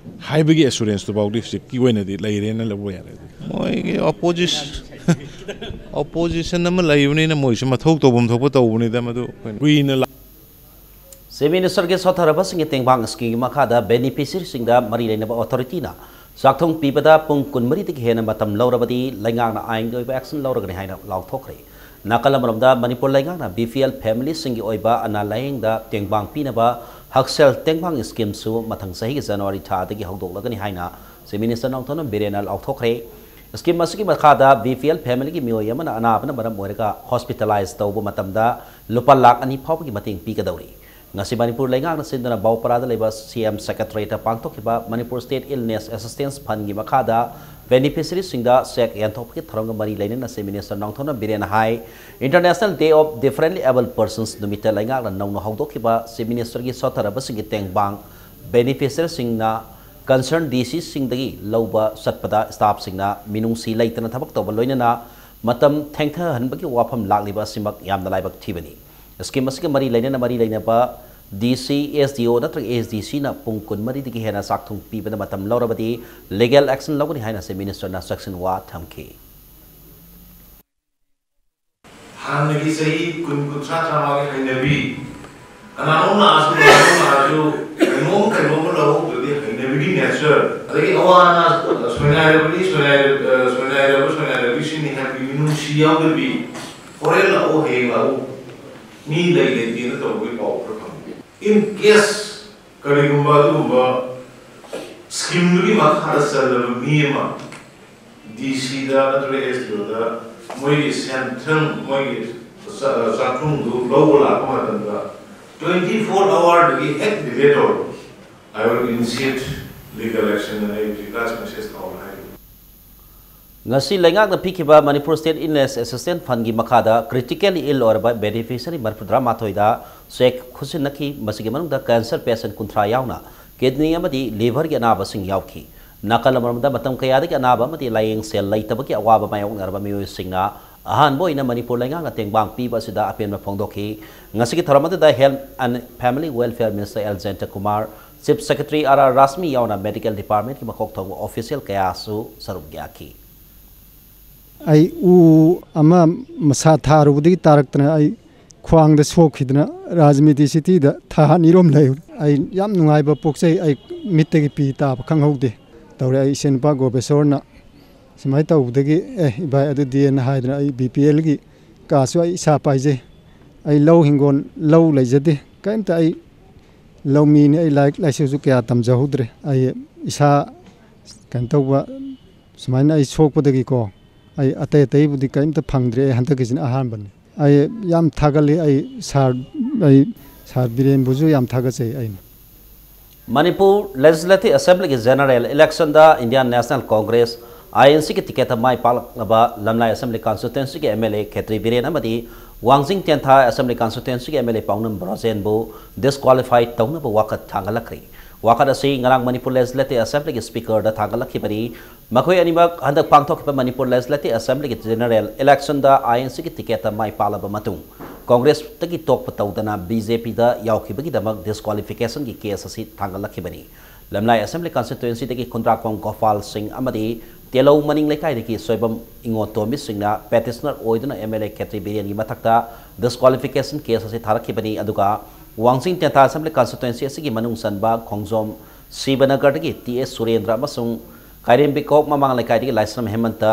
ꯍꯥꯏꯕꯒꯤ ꯑꯦꯁꯨꯔꯦꯟꯁꯇꯨ ꯐꯥꯎꯗꯤ ꯍꯧꯖꯤꯛꯀꯤ ꯑꯣꯏꯅꯗꯤ ꯂꯩꯔꯦꯅ ꯂꯧꯕ ꯌꯥꯔꯦ꯫ ꯃꯣꯏꯒꯤ ꯑꯣꯄꯣꯖꯤꯁꯟ, ꯑꯣꯄꯣꯖꯤꯁꯟ ꯑꯃ ꯂꯩꯕꯅꯤꯅ ꯃꯣꯏꯁꯨ ꯃꯊꯧ ꯇꯧꯐꯝ ꯊꯣꯛꯄ ꯇꯧꯕꯅꯤꯗ꯫ ꯃꯗꯨ ꯑꯩꯈꯣꯏꯅ ꯀꯨꯏꯅ ꯂꯥ- ꯆꯤꯐ ꯃꯤꯅꯤꯁꯇꯔꯒꯤ ꯁꯣꯠꯊꯔꯕꯁꯤꯡꯒꯤ ꯇꯦꯡꯕꯥꯡ ꯁ꯭ꯀꯤꯝꯒꯤ ꯃꯈꯥꯗ ꯕꯦꯅꯤꯐꯤꯁꯔꯤꯁꯤꯡꯗ ꯃꯔꯤ ꯂꯩꯅꯕ ꯑꯣꯊꯣꯔꯤꯇꯤꯅ ꯆꯥꯛꯊꯨꯡ ꯄꯤꯕꯗ ꯄꯨꯡ ꯀꯨꯟꯃꯔꯤꯗꯒꯤ ꯍꯦꯟꯅ ꯃꯇꯝ ꯂꯧꯔꯕꯗꯤ ꯂꯩꯉꯥꯛꯅ ꯑꯥꯏꯟꯒꯤ ꯑꯣꯏꯕ ꯑꯦꯛꯁꯟ ꯂꯧꯔꯒꯅꯤ ꯍꯥꯏꯅ ꯂꯥꯎꯊꯣꯛꯈ꯭ꯔꯦ꯫ ꯅꯥꯀꯜ ꯑꯃꯔꯣꯝꯗ ꯃꯅꯤꯄꯨꯔ ꯂꯩꯉꯥꯛꯅ ꯕꯤ ꯄꯤ ꯑꯦꯜ ꯐꯦꯃꯤꯂꯤꯁꯤꯡꯒꯤ ꯑꯣꯏꯕ ꯑꯅꯥ ꯂꯥꯌꯦꯡꯗ ꯇꯦꯡꯕꯥꯡ ꯄꯤꯅꯕ ꯍꯛꯁꯦꯜ ꯇꯦꯡꯕꯥꯡ ꯁ꯭ꯀꯤꯝꯁꯨ ꯃꯊꯪ ꯆꯍꯤꯒꯤ ꯖꯅꯋꯥꯔꯤ ꯊꯥꯗꯒꯤ ꯍꯧꯗꯣꯛꯂꯒꯅꯤ ꯍꯥꯏꯅ ꯆꯤꯐ ꯃꯤꯅꯤꯁꯇꯔ ꯅꯣꯡꯊꯣꯝꯕꯝ ꯕꯤꯔꯦꯟꯅ ꯂꯥꯎꯊꯣꯛꯈ꯭ꯔꯦ꯫ ꯁ꯭ꯀꯤꯝ ꯑꯁꯤꯒꯤ ꯃꯈꯥꯗ ꯕꯤ ꯄꯤ ꯑꯦꯜ ꯐꯦꯃꯤꯂꯤꯒꯤ ꯃꯤꯑꯣꯏ ꯑꯃꯅ ꯑꯅꯥꯕꯅ ꯃꯔꯝ ꯑꯣꯏꯔꯒ ꯍꯣꯁꯄꯤꯇꯥꯂꯥꯏꯖ ꯇꯧꯕ ꯃꯇꯝꯗ ꯂꯨꯄꯥ ꯂꯥꯈ ꯑꯅꯤ ꯐꯥꯎꯕꯒꯤ ꯃꯇꯦꯡ ꯄꯤꯒꯗꯧꯔꯤ꯫ ꯉꯁꯤ ꯃꯅꯤꯄꯨꯔ ꯂꯩꯉꯥꯛꯅ ꯁꯤꯟꯗꯨꯅ ꯕꯥꯎꯄꯔꯥꯗ ꯂꯩꯕ ꯁꯤ ꯑꯦꯝ ꯁꯦꯀ꯭ꯔꯦꯇꯔꯤꯌꯦꯠꯇ ꯄꯥꯡꯊꯣꯛꯈꯤꯕ ꯃꯅꯤꯄꯨꯔ ꯁ꯭ꯇꯦꯠ ꯏꯜꯅꯦꯁ ꯑꯦꯁꯤꯁꯇꯦꯟꯁ ꯐꯟꯒꯤ ꯃꯈꯥꯗ Beneficiaryꯁꯤꯡꯗ ꯆꯦꯛ ꯌꯦꯟꯊꯣꯛꯄꯒꯤ ꯊꯧꯔꯝꯒ ꯃꯔꯤ ꯂꯩꯅꯅ Chief Minister Nongthombam ꯕꯤꯔꯦꯟꯅ high, International Day of Differently Abled Persons ꯅꯨꯃꯤꯠꯇ ꯂꯩꯉꯥꯛꯅ ꯅꯧꯅ ꯍꯧꯗꯣꯛꯈꯤꯕ Chief Ministerꯒꯤ ꯁꯣꯠꯊꯔꯕꯁꯤꯡꯒꯤ ꯇꯦꯡꯕꯥꯡ beneficiaryꯁꯤꯡꯅ concerned DCꯁꯤꯡꯗꯒꯤ ꯂꯧꯕ ꯆꯠꯄꯗ staffꯁꯤꯡꯅ ꯃꯤꯅꯨꯡꯁꯤ ꯂꯩꯇꯅ ꯊꯕꯛ ꯇꯧꯕ, ꯂꯣꯏꯅꯅ ꯃꯇꯝ ꯊꯦꯡꯊꯍꯟꯕꯒꯤ ꯋꯥꯐꯝ ꯂꯥꯛꯂꯤꯕ ꯑꯁꯤꯃꯛ ꯌꯥꯝꯅ ꯂꯥꯏꯕꯛ ꯊꯤꯕꯅꯤ꯫ Scheme ꯑꯁꯤꯒ ꯃꯔꯤ ꯂꯩꯅꯅ, ꯃꯔꯤ ꯂꯩꯅꯕ DC, SDO ꯅꯠꯇ꯭ꯔꯒ ASDCꯅ ꯄꯨꯡ ꯀꯨꯟꯃꯔꯤꯗꯒꯤ ꯍꯦꯟꯅ ꯆꯥꯛ ꯊꯣꯡ ꯄꯤꯕꯗ ꯃꯇꯝ ꯂꯧꯔꯕꯗꯤ legal action ꯂꯧꯒꯅꯤ ꯍꯥꯏꯅ Chief Ministerꯅ ꯆꯦꯛꯁꯤꯟ ꯋꯥ ꯊꯝꯈꯤ꯫ ꯍꯥꯟꯅꯒꯤ ꯆꯍꯤ ꯀꯨꯟ, ꯀꯨꯟꯊ꯭ꯔꯥ, ꯇꯔꯥꯃꯉꯥꯒꯤ ꯍꯩꯅꯕꯤ, ꯀꯅꯥꯅꯣꯝ ꯂꯥꯛꯑꯁꯨ, ꯀꯅꯥꯅꯣꯝ ꯂꯥꯛꯑꯁꯨ, ꯀꯩꯅꯣꯝ, ꯀꯩꯅꯣꯝꯃ ꯂꯧꯍꯧꯗ꯭ꯔꯗꯤ ꯍꯩꯅꯕꯤꯒꯤ nature, ꯑꯗꯒꯤ ꯑꯋꯥ ꯑꯅꯥ, ꯁꯣꯏꯅꯥꯏꯔꯕꯅꯤ, ꯁꯣꯏꯅꯥꯏꯔ-, ꯑ, ꯁꯣꯏꯅꯥꯏꯔꯕ, ꯁꯣꯏꯅꯥꯏꯔꯕꯤꯁꯤꯡꯅꯤ ꯍꯥꯏꯕꯒꯤ ꯃꯤꯅꯨꯡꯁꯤ ꯌꯥꯎꯗꯕꯤ, ꯍꯣꯔꯦꯟ ꯂꯥꯛꯑꯣ, ꯍꯌꯦꯡ ꯂꯥꯛꯑꯣ, ꯃꯤ ꯂꯩ ꯂꯩꯇꯦꯅ ꯇꯧꯕꯒꯤ ꯄꯥꯎ ꯈꯔ ꯐꯪꯉꯤ꯫ In case ꯀꯔꯤꯒꯨꯝꯕ ꯑꯗꯨꯒꯨꯝꯕ schemeꯗꯨꯒꯤ ꯃꯈꯥꯗ ꯆꯜꯂꯕ ꯃꯤ ꯑꯃ DCꯗ ꯅꯠꯇ꯭ꯔꯒ SDOꯗ ꯃꯣꯏꯒꯤ ꯁꯦꯟꯊꯪ, ꯃꯣꯏꯒꯤ ꯆꯥ-, ꯆꯥꯛꯊꯨꯡꯗꯨ ꯂꯧꯕ ꯂꯥꯛꯄ ꯃꯇꯝꯗ, twenty four hourꯗꯒꯤ ꯍꯦꯛ delay ꯇꯧꯔꯕ, I will initiate legal action ꯑꯅ ꯑꯩ ꯍꯧꯖꯤꯛ last message ꯇꯧꯔ ꯍꯥꯏꯔꯤ꯫ ꯉꯁꯤ ꯂꯩꯉꯥꯛꯅ ꯄꯤꯈꯤꯕ Manipur State Illness Assistance Fundꯒꯤ ꯃꯈꯥꯗ critically ill ꯑꯣꯏꯔꯕ beneficiary ꯃꯔꯤꯐꯨꯇꯔꯥꯃꯥꯊꯣꯏꯗ cheque ꯈꯨꯠꯁꯤꯟꯅꯈꯤ꯫ ꯃꯁꯤꯒꯤ ꯃꯅꯨꯡꯗ cancer patient ꯀꯨꯟꯊ꯭ꯔꯥ ꯌꯥꯎꯅ kidney ꯑꯃꯗꯤ liverꯒꯤ ꯑꯅꯥꯕꯁꯤꯡ ꯌꯥꯎꯈꯤ꯫ ꯅꯥꯀꯜ ꯑꯃꯔꯣꯝꯗ, ꯃꯇꯝ ꯀꯌꯥꯗꯒꯤ ꯑꯅꯥꯕ ꯑꯃꯗꯤ ꯂꯥꯌꯦꯡ ꯁꯦꯜ ꯂꯩꯇꯕꯒꯤ ꯑꯋꯥꯕ ꯃꯥꯌꯣꯛꯅꯔꯕ ꯃꯤꯑꯣꯏꯁꯤꯡꯅ ꯑꯍꯥꯟꯕ ꯑꯣꯏꯅ ꯃꯅꯤꯄꯨꯔ ꯂꯩꯉꯥꯛꯅ ꯇꯦꯡꯕꯥꯡ ꯄꯤꯕ ꯑꯁꯤꯗ ꯑꯄꯦꯟꯕ ꯐꯣꯡꯗꯣꯛꯈꯤ꯫ ꯉꯁꯤꯒꯤ ꯊꯧꯔꯝ ꯑꯗꯨꯗ Health and Family Welfare Minister L Jayanta Kumar, Chief Secretary R R Rashmi ꯌꯥꯎꯅ medical departmentꯀꯤ ꯃꯀꯣꯛ ꯊꯣꯡꯕ official ꯀꯌꯥꯁꯨ ꯁꯔꯨꯛ ꯌꯥꯈꯤ꯫ ꯑꯩ ꯎ ꯑꯃ ꯃꯁꯥ ꯊꯥꯔꯨꯕꯗꯒꯤ ꯇꯥꯔꯛꯇꯅ ꯑꯩ ꯈ꯭ꯋꯥꯡꯗ ꯁꯣꯛꯈꯤꯗꯅ ꯔꯥꯖꯅꯤꯇꯤ ꯁꯤꯇꯤꯗ ꯊꯥ ꯑꯅꯤꯔꯣꯝ ꯂꯩꯔꯨꯔꯦ꯫ ꯑꯩ ꯌꯥꯝ ꯅꯨꯡꯉꯥꯏꯕ ꯄꯣꯛꯆꯩ꯫ ꯑꯩ ꯃꯤꯠꯇꯒꯤ ꯄꯤ ꯇꯥꯕ ꯈꯪꯍꯧꯗꯦ꯫ ꯇꯧꯔꯦ꯫ ꯑꯩ ꯏꯆꯦ ꯅꯨꯄꯥ ꯒꯣꯄꯦꯁꯣꯔꯅ ꯁꯨꯃꯥꯏꯅ ꯇꯧꯕꯗꯒꯤ, "ꯑꯦ, ꯏꯕꯥꯏ, ꯑꯗꯨꯗꯤꯅ" ꯍꯥꯏꯗꯅ ꯑꯩ BPLꯒꯤ ꯀꯥꯁꯨ ꯑꯩ ꯏꯁꯥ ꯄꯥꯏꯖꯩ꯫ ꯑꯩ ꯂꯧ ꯍꯤꯡꯒꯣꯜ, ꯂꯧ ꯂꯩꯖꯗꯦ꯫ ꯀꯔꯤꯝꯇ ꯑꯩ ꯂꯧꯃꯤꯅꯤ꯫ ꯑꯩ ꯂꯥꯏꯔꯤꯛ ꯂꯥꯏꯁꯨꯁꯨ ꯀꯌꯥ ꯇꯝꯖꯍꯧꯗ꯭ꯔꯦ꯫ ꯑꯩ ꯏꯁꯥ ꯀꯩꯅꯣ ꯇꯧꯕ, ꯁꯨꯃꯥꯏꯅ ꯑꯩ ꯁꯣꯛꯄꯗꯒꯤꯀꯣ, ꯑꯩ ꯑꯇꯩ ꯑꯇꯩꯕꯨꯗꯤ ꯀꯔꯤꯝꯇ ꯐꯪꯗ꯭ꯔꯦ꯫ ꯑꯩ ꯍꯟꯗꯛꯀꯤꯁꯤꯅ ꯑꯍꯥꯟꯕꯅꯤ꯫ ꯑꯩ ꯌꯥꯝ ꯊꯥꯒꯠꯂꯤ꯫ ꯑꯩ ꯁꯥꯔ, ꯑꯩ ꯁꯥꯔ ꯕꯤꯔꯦꯟꯕꯨꯁꯨ ꯌꯥꯝ ꯊꯥꯒꯠꯆꯩ ꯑꯩꯅ꯫ ꯃꯅꯤꯄꯨꯔ Legislative Assemblyꯒꯤ general electionꯗ Indian National Congress I N ꯁꯤꯒꯤ ꯇꯤꯀꯦꯠꯇ ꯃꯥꯏ ꯄꯥꯛꯂꯛꯂꯕ ꯂꯝꯂꯥꯏ ꯑꯦꯁꯦꯝꯕ꯭ꯂꯤ ꯀꯟꯁꯇꯤꯇ꯭ꯋꯦꯟꯁꯤꯒꯤ M L A Khetri Biren ꯑꯃꯗꯤ ꯋꯥꯡꯖꯤꯡ ꯇꯦꯟꯊꯥ ꯑꯦꯁꯦꯝꯕ꯭ꯂꯤ ꯀꯟꯁꯇꯤꯇ꯭ꯋꯦꯟꯁꯤꯒꯤ ꯑꯦꯝ ꯑꯦꯜ ꯑꯦ ꯄꯥꯎꯅꯝ ꯕ꯭ꯔꯣꯖꯦꯟꯕꯨ ꯗꯤꯁꯀ꯭ꯋꯥꯂꯤꯐꯥꯏ ꯇꯧꯅꯕ ꯋꯥꯀꯠ ꯊꯥꯡꯒꯠꯂꯛꯈ꯭ꯔꯦ꯫ ꯋꯥꯀꯠ ꯑꯁꯤ ꯉꯔꯥꯡ ꯃꯅꯤꯄꯨꯔ ꯂꯦꯖꯤꯁꯂꯦꯇꯤꯚ ꯑꯦꯁꯦꯝꯕ꯭ꯂꯤꯒꯤ ꯁ꯭ꯄꯤꯀꯔꯗ ꯊꯥꯡꯒꯠꯂꯛꯈꯤꯕꯅꯤ꯫ ꯃꯈꯣꯏ ꯑꯅꯤꯃꯛ ꯍꯟꯗꯛ ꯄꯥꯡꯊꯣꯛꯈꯤꯕ ꯃꯅꯤꯄꯨꯔ ꯂꯦꯖꯤꯁꯂꯦꯇꯤꯚ ꯑꯦꯁꯦꯝꯕ꯭ꯂꯤꯒꯤ ꯖꯦꯅꯔꯦꯜ ꯏꯂꯦꯛꯁꯟꯗ ꯑꯥꯏ ꯑꯦꯟ ꯁꯤꯒꯤ ꯇꯤꯀꯦꯠꯇ ꯃꯥꯏ ꯄꯥꯛꯂꯕ ꯃꯇꯨꯡ ꯀꯣꯡꯒ꯭ꯔꯦꯁꯇꯒꯤ ꯇꯣꯛꯄ ꯇꯧꯗꯅ ꯕꯤ ꯖꯦ ꯄꯤꯗ ꯌꯥꯎꯈꯤꯕꯒꯤꯗꯃꯛ ꯗꯤꯁꯀ꯭ꯋꯥꯂꯤꯐꯤꯀꯦꯁꯟꯒꯤ ꯀꯦꯁ ꯑꯁꯤ ꯊꯥꯡꯒꯠꯂꯛꯈꯤꯕꯅꯤ꯫ ꯂꯝꯂꯥꯏ ꯑꯦꯁꯦꯝꯕ꯭ꯂꯤ ꯀꯟꯁꯇꯤꯇ꯭ꯋꯦꯟꯁꯤꯗꯒꯤ ꯈꯨꯟꯗ꯭ꯔꯥꯛꯄꯝ ꯒꯣꯄꯥꯜ ꯁꯤꯡ ꯑꯃꯗꯤ ꯇꯦꯂꯧ ꯃꯅꯤꯡ ꯂꯩꯀꯥꯏꯗꯒꯤ ꯁꯣꯏꯕꯝ ꯏꯉꯣꯇꯣꯝꯕꯤ ꯁꯤꯡꯅ ꯄꯦꯇꯤꯁꯅꯔ ꯑꯣꯏꯗꯨꯅ ꯑꯦꯝ ꯑꯦꯜ ꯑꯦ ꯈꯦꯇ꯭ꯔꯤ ꯕꯤꯔꯦꯟꯒꯤ ꯃꯊꯛꯇ ꯗꯤꯁꯀ꯭ꯋꯥꯂꯤꯐꯤꯀꯦꯁꯟ ꯀꯦꯁ ꯑꯁꯤ ꯊꯥꯔꯛꯈꯤꯕꯅꯤ꯫ ꯑꯗꯨꯒ ꯋꯥꯡꯖꯤꯡ ꯇꯦꯟꯊꯥ ꯑꯦꯁꯦꯝꯕ꯭ꯂꯤ ꯀꯟꯁꯇꯤꯇ꯭ꯋꯦꯟꯁꯤ ꯑꯁꯤꯒꯤ ꯃꯅꯨꯡ ꯆꯟꯕ ꯈꯣꯡꯖꯣꯝ ꯁꯤꯕꯅꯒꯔꯗꯒꯤ ꯇꯤ ꯑꯦꯁ ꯁꯨꯔꯦꯟꯗ꯭ꯔ ꯑꯃꯁꯨꯡ ꯀꯥꯏꯔꯦꯝꯕꯤꯈꯣꯛ ꯃꯃꯥꯡ ꯂꯩꯀꯥꯏꯗꯒꯤ ꯂꯥꯏꯁ꯭ꯔꯝ ꯍꯦꯃꯟꯇ,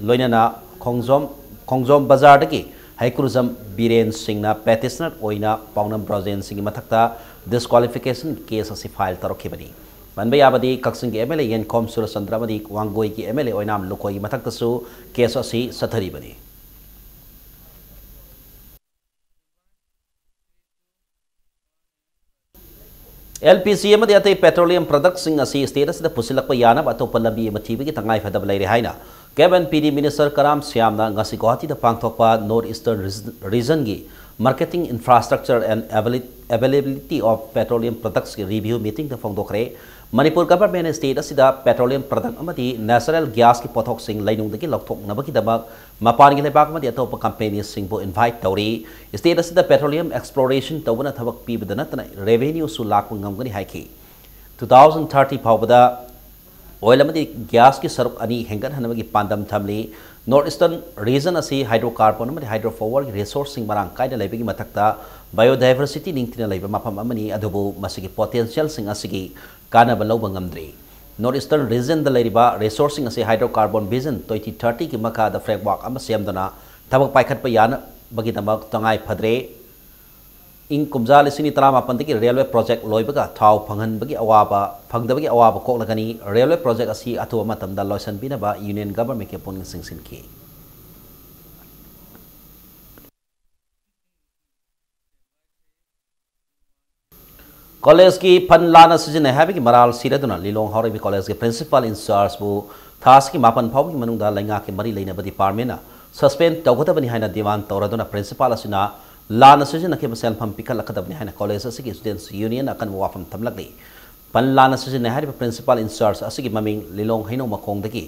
ꯂꯣꯏꯅꯅ ꯈꯣꯡꯖꯣꯝ, ꯈꯣꯡꯖꯣꯝ ꯕꯖꯥꯔꯗꯒꯤ ꯍꯩꯀ꯭ꯔꯨꯖꯝ ꯕꯤꯔꯦꯟ ꯁꯤꯡꯅ ꯄꯦꯇꯤꯁꯅꯔ ꯑꯣꯏꯅ ꯄꯥꯎꯅꯝ ꯕ꯭ꯔꯣꯖꯦꯟ ꯁꯤꯡꯒꯤ ꯃꯊꯛꯇ ꯗꯤꯁꯀ꯭ꯋꯥꯂꯤꯐꯤꯀꯦꯁꯟ ꯀꯦꯁ ꯑꯁꯤ ꯐꯥꯏꯜ ꯇꯧꯔꯛꯈꯤꯕꯅꯤ꯫ ꯄꯟꯕ ꯌꯥꯕꯗꯤ, ꯀꯛꯆꯤꯡꯒꯤ ꯑꯦꯝ ꯑꯦꯜ ꯑꯦ ꯌꯦꯟꯈꯣꯝ ꯁꯨꯔꯆꯟꯗ꯭ꯔ ꯑꯃꯗꯤ ꯋꯥꯡꯒꯣꯏꯒꯤ ꯑꯦꯝ ꯑꯦꯜ ꯑꯦ ꯑꯣꯏꯅꯥꯝ ꯂꯨꯀꯣꯏꯒꯤ ꯃꯊꯛꯇꯁꯨ ꯀꯦꯁ ꯑꯁꯤ ꯆꯠꯊꯔꯤꯕꯅꯤ꯫ ꯑꯦꯜ ꯄꯤ ꯖꯤ ꯑꯃꯗꯤ ꯑꯇꯩ ꯄꯦꯇ꯭ꯔꯣꯂꯤꯌꯝ ꯄ꯭ꯔꯗꯛꯁꯤꯡ ꯑꯁꯤ ꯁ꯭ꯇꯦꯠ ꯑꯁꯤꯗ ꯄꯨꯁꯤꯜꯂꯛꯄ ꯌꯥꯅꯕ ꯑꯇꯣꯞꯄ ꯂꯝꯕꯤ ꯑꯃ ꯊꯤꯕꯒꯤ ꯇꯉꯥꯏꯐꯗꯕ ꯂꯩꯔꯦ ꯍꯥꯏꯅ ꯀꯦꯕ ꯑꯦꯟ ꯄꯤ ꯗꯤ ꯃꯤꯅꯤꯁꯇꯔ ꯀꯔꯥꯝ ꯁ꯭ꯌꯥꯝꯅ ꯉꯁꯤ ꯒꯨꯋꯥꯍꯥꯇꯤꯗ ꯄꯥꯡꯊꯣꯛꯄ ꯅꯣꯔꯠ ꯏꯁꯇꯔꯟ ꯔꯤꯖꯟꯒꯤ Marketing Infrastructure and Availability of Petroleum Productsꯀꯤ ꯔꯤꯚꯤꯌꯨ ꯃꯤꯇꯤꯡꯗ ꯐꯣꯡꯗꯣꯛꯈ꯭ꯔꯦ꯫ ꯃꯅꯤꯄꯨꯔ ꯒꯚꯔꯟꯃꯦꯟꯠꯅ ꯁ꯭ꯇꯦꯠ ꯑꯁꯤꯗ ꯄꯦꯇ꯭ꯔꯣꯂꯤꯌꯝ ꯄ꯭ꯔꯗꯛ ꯑꯃꯗꯤ ꯅꯦꯆꯔꯦꯜ ꯒ꯭ꯌꯥꯁꯀꯤ ꯄꯣꯠꯊꯣꯛꯁꯤꯡ ꯂꯩꯅꯨꯡꯗꯒꯤ ꯂꯧꯊꯣꯛꯅꯕꯒꯤꯗꯃꯛ ꯃꯄꯥꯟꯒꯤ ꯂꯩꯕꯥꯛ ꯑꯃꯗꯤ ꯑꯇꯣꯞꯄ ꯀꯝꯄꯦꯅꯤꯁꯤꯡꯕꯨ ꯏꯟꯚꯥꯏꯠ ꯇꯧꯔꯤ꯫ ꯁ꯭ꯇꯦꯠ ꯑꯁꯤꯗ ꯄꯦꯇ꯭ꯔꯣꯂꯤꯌꯝ ꯑꯦꯛꯁꯄ꯭ꯂꯣꯔꯦꯁꯟ ꯇꯧꯕꯅ ꯊꯕꯛ ꯄꯤꯕꯗ ꯅꯠꯇꯅ ꯔꯦꯚꯦꯅ꯭ꯌꯨꯁꯨ ꯂꯥꯛꯄ ꯉꯝꯒꯅꯤ ꯍꯥꯏꯈꯤ꯫ Two thousand thirty ꯐꯥꯎꯕꯗ ꯑꯣꯏꯜ ꯑꯃꯗꯤ ꯒ꯭ꯌꯥꯁꯀꯤ ꯁꯔꯨꯛ ꯑꯅꯤ ꯍꯦꯟꯒꯠꯍꯟꯅꯕꯒꯤ ꯄꯥꯟꯗꯝ ꯊꯝꯂꯤ꯫ ꯅꯣꯔꯠ ꯏꯁꯇꯔꯟ ꯔꯤꯖꯟ ꯑꯁꯤ ꯍꯥꯏꯗ꯭ꯔꯣꯀꯥꯔꯕꯣꯟ ꯑꯃꯗꯤ ꯍꯥꯏꯗ꯭ꯔꯣ ꯄꯥꯋꯔꯒꯤ ꯔꯤꯁꯣꯔꯁꯁꯤꯡ ꯃꯔꯥꯡ ꯀꯥꯏꯅ ꯂꯩꯕꯒꯤ ꯃꯊꯛꯇ ꯕꯥꯏꯑꯣꯗꯥꯏꯚꯔꯁꯤꯇꯤ ꯅꯤꯡꯊꯤꯅ ꯂꯩꯕ ꯃꯐꯝ ꯑꯃꯅꯤ, ꯑꯗꯨꯕꯨ ꯃꯁꯤꯒꯤ ꯄꯣꯇꯦꯟꯁꯤꯌꯦꯜꯁꯤꯡ ꯑꯁꯤꯒꯤ ꯀꯥꯟꯅꯕ ꯂꯧꯕ ꯉꯝꯗ꯭ꯔꯤ꯫ ꯅꯣꯔꯠ ꯏꯁꯇꯔꯟ ꯔꯤꯖꯟꯗ ꯂꯩꯔꯤꯕ ꯔꯤꯁꯣꯔꯁꯁꯤꯡ ꯑꯁꯤ ꯍꯥꯏꯗ꯭ꯔꯣꯀꯥꯔꯕꯣꯟ ꯚꯤꯖꯟ twenty thirtyꯒꯤ ꯃꯈꯥꯗ ꯐ꯭ꯔꯦꯝꯋꯥꯔꯛ ꯑꯃ ꯁꯦꯝꯗꯨꯅ ꯊꯕꯛ ꯄꯥꯏꯈꯠꯄ ꯌꯥꯅꯕꯒꯤꯗꯃꯛ ꯇꯉꯥꯏ ꯐꯗ꯭ꯔꯦ꯫ ꯏꯪ ꯀꯨꯝꯖꯥ ꯂꯤꯁꯤꯡ ꯑꯅꯤ ꯇꯔꯥꯃꯥꯄꯟꯗꯒꯤ ꯔꯦꯜꯋꯦ ꯄ꯭ꯔꯣꯖꯦꯛ ꯂꯣꯏꯕꯒ ꯊꯥꯎ ꯐꯪꯍꯟꯕꯒꯤ ꯑꯋꯥꯕ, ꯐꯪꯗꯕꯒꯤ ꯑꯋꯥꯕ ꯀꯣꯛꯂꯒꯅꯤ꯫ ꯔꯦꯜꯋꯦ ꯄ꯭ꯔꯣꯖꯦꯛ ꯑꯁꯤ ꯑꯊꯨꯕ ꯃꯇꯝꯗ ꯂꯣꯏꯁꯤꯟꯕꯤꯅꯕ ꯌꯨꯅꯤꯌꯟ ꯒꯚꯔꯟꯃꯦꯟꯠꯀꯤ ꯄꯨꯛꯅꯤꯡ ꯆꯤꯡꯁꯤꯟꯈꯤ꯫ ꯀꯣꯂꯦꯖꯀꯤ ꯐꯟ ꯂꯥꯟꯅ ꯁꯤꯖꯤꯟꯅꯩ ꯍꯥꯏꯕꯒꯤ ꯃꯔꯥꯜ ꯁꯤꯔꯗꯨꯅ ꯂꯤꯂꯣꯡ ꯍꯥꯎꯔꯩꯕꯤ ꯀꯣꯂꯦꯖꯀꯤ ꯄ꯭ꯔꯤꯟꯁꯤꯄꯥꯜ ꯏꯟꯆꯥꯔꯖꯕꯨ ꯊꯥ ꯑꯁꯤꯒꯤ ꯃꯥꯄꯟ ꯐꯥꯎꯕꯒꯤ ꯃꯅꯨꯡꯗ ꯂꯩꯉꯥꯛꯀꯤ ꯃꯔꯤ ꯂꯩꯅꯕ department ꯅ suspend ꯇꯧꯒꯗꯕꯅꯤ ꯍꯥꯏꯅ demand ꯇꯧꯔꯗꯨꯅ principal ꯑꯁꯤꯅ ꯂꯥꯟꯅ ꯁꯤꯖꯤꯟꯅꯈꯤꯕ ꯁꯦꯟꯐꯝ ꯄꯤꯈꯠꯂꯛꯀꯗꯕꯅꯤ ꯍꯥꯏꯅ college ꯑꯁꯤꯒꯤ students union ꯅ ꯑꯀꯟꯕ ꯋꯥꯐꯝ ꯊꯝꯂꯛꯂꯤ꯫ ꯐꯟ ꯂꯥꯟꯅ ꯁꯤꯖꯤꯟꯅꯩ ꯍꯥꯏꯔꯤꯕ principal in charge ꯑꯁꯤꯒꯤ ꯃꯃꯤꯡ ꯂꯤꯂꯣꯡ ꯍꯩꯅꯧ ꯃꯈꯣꯡꯗꯒꯤ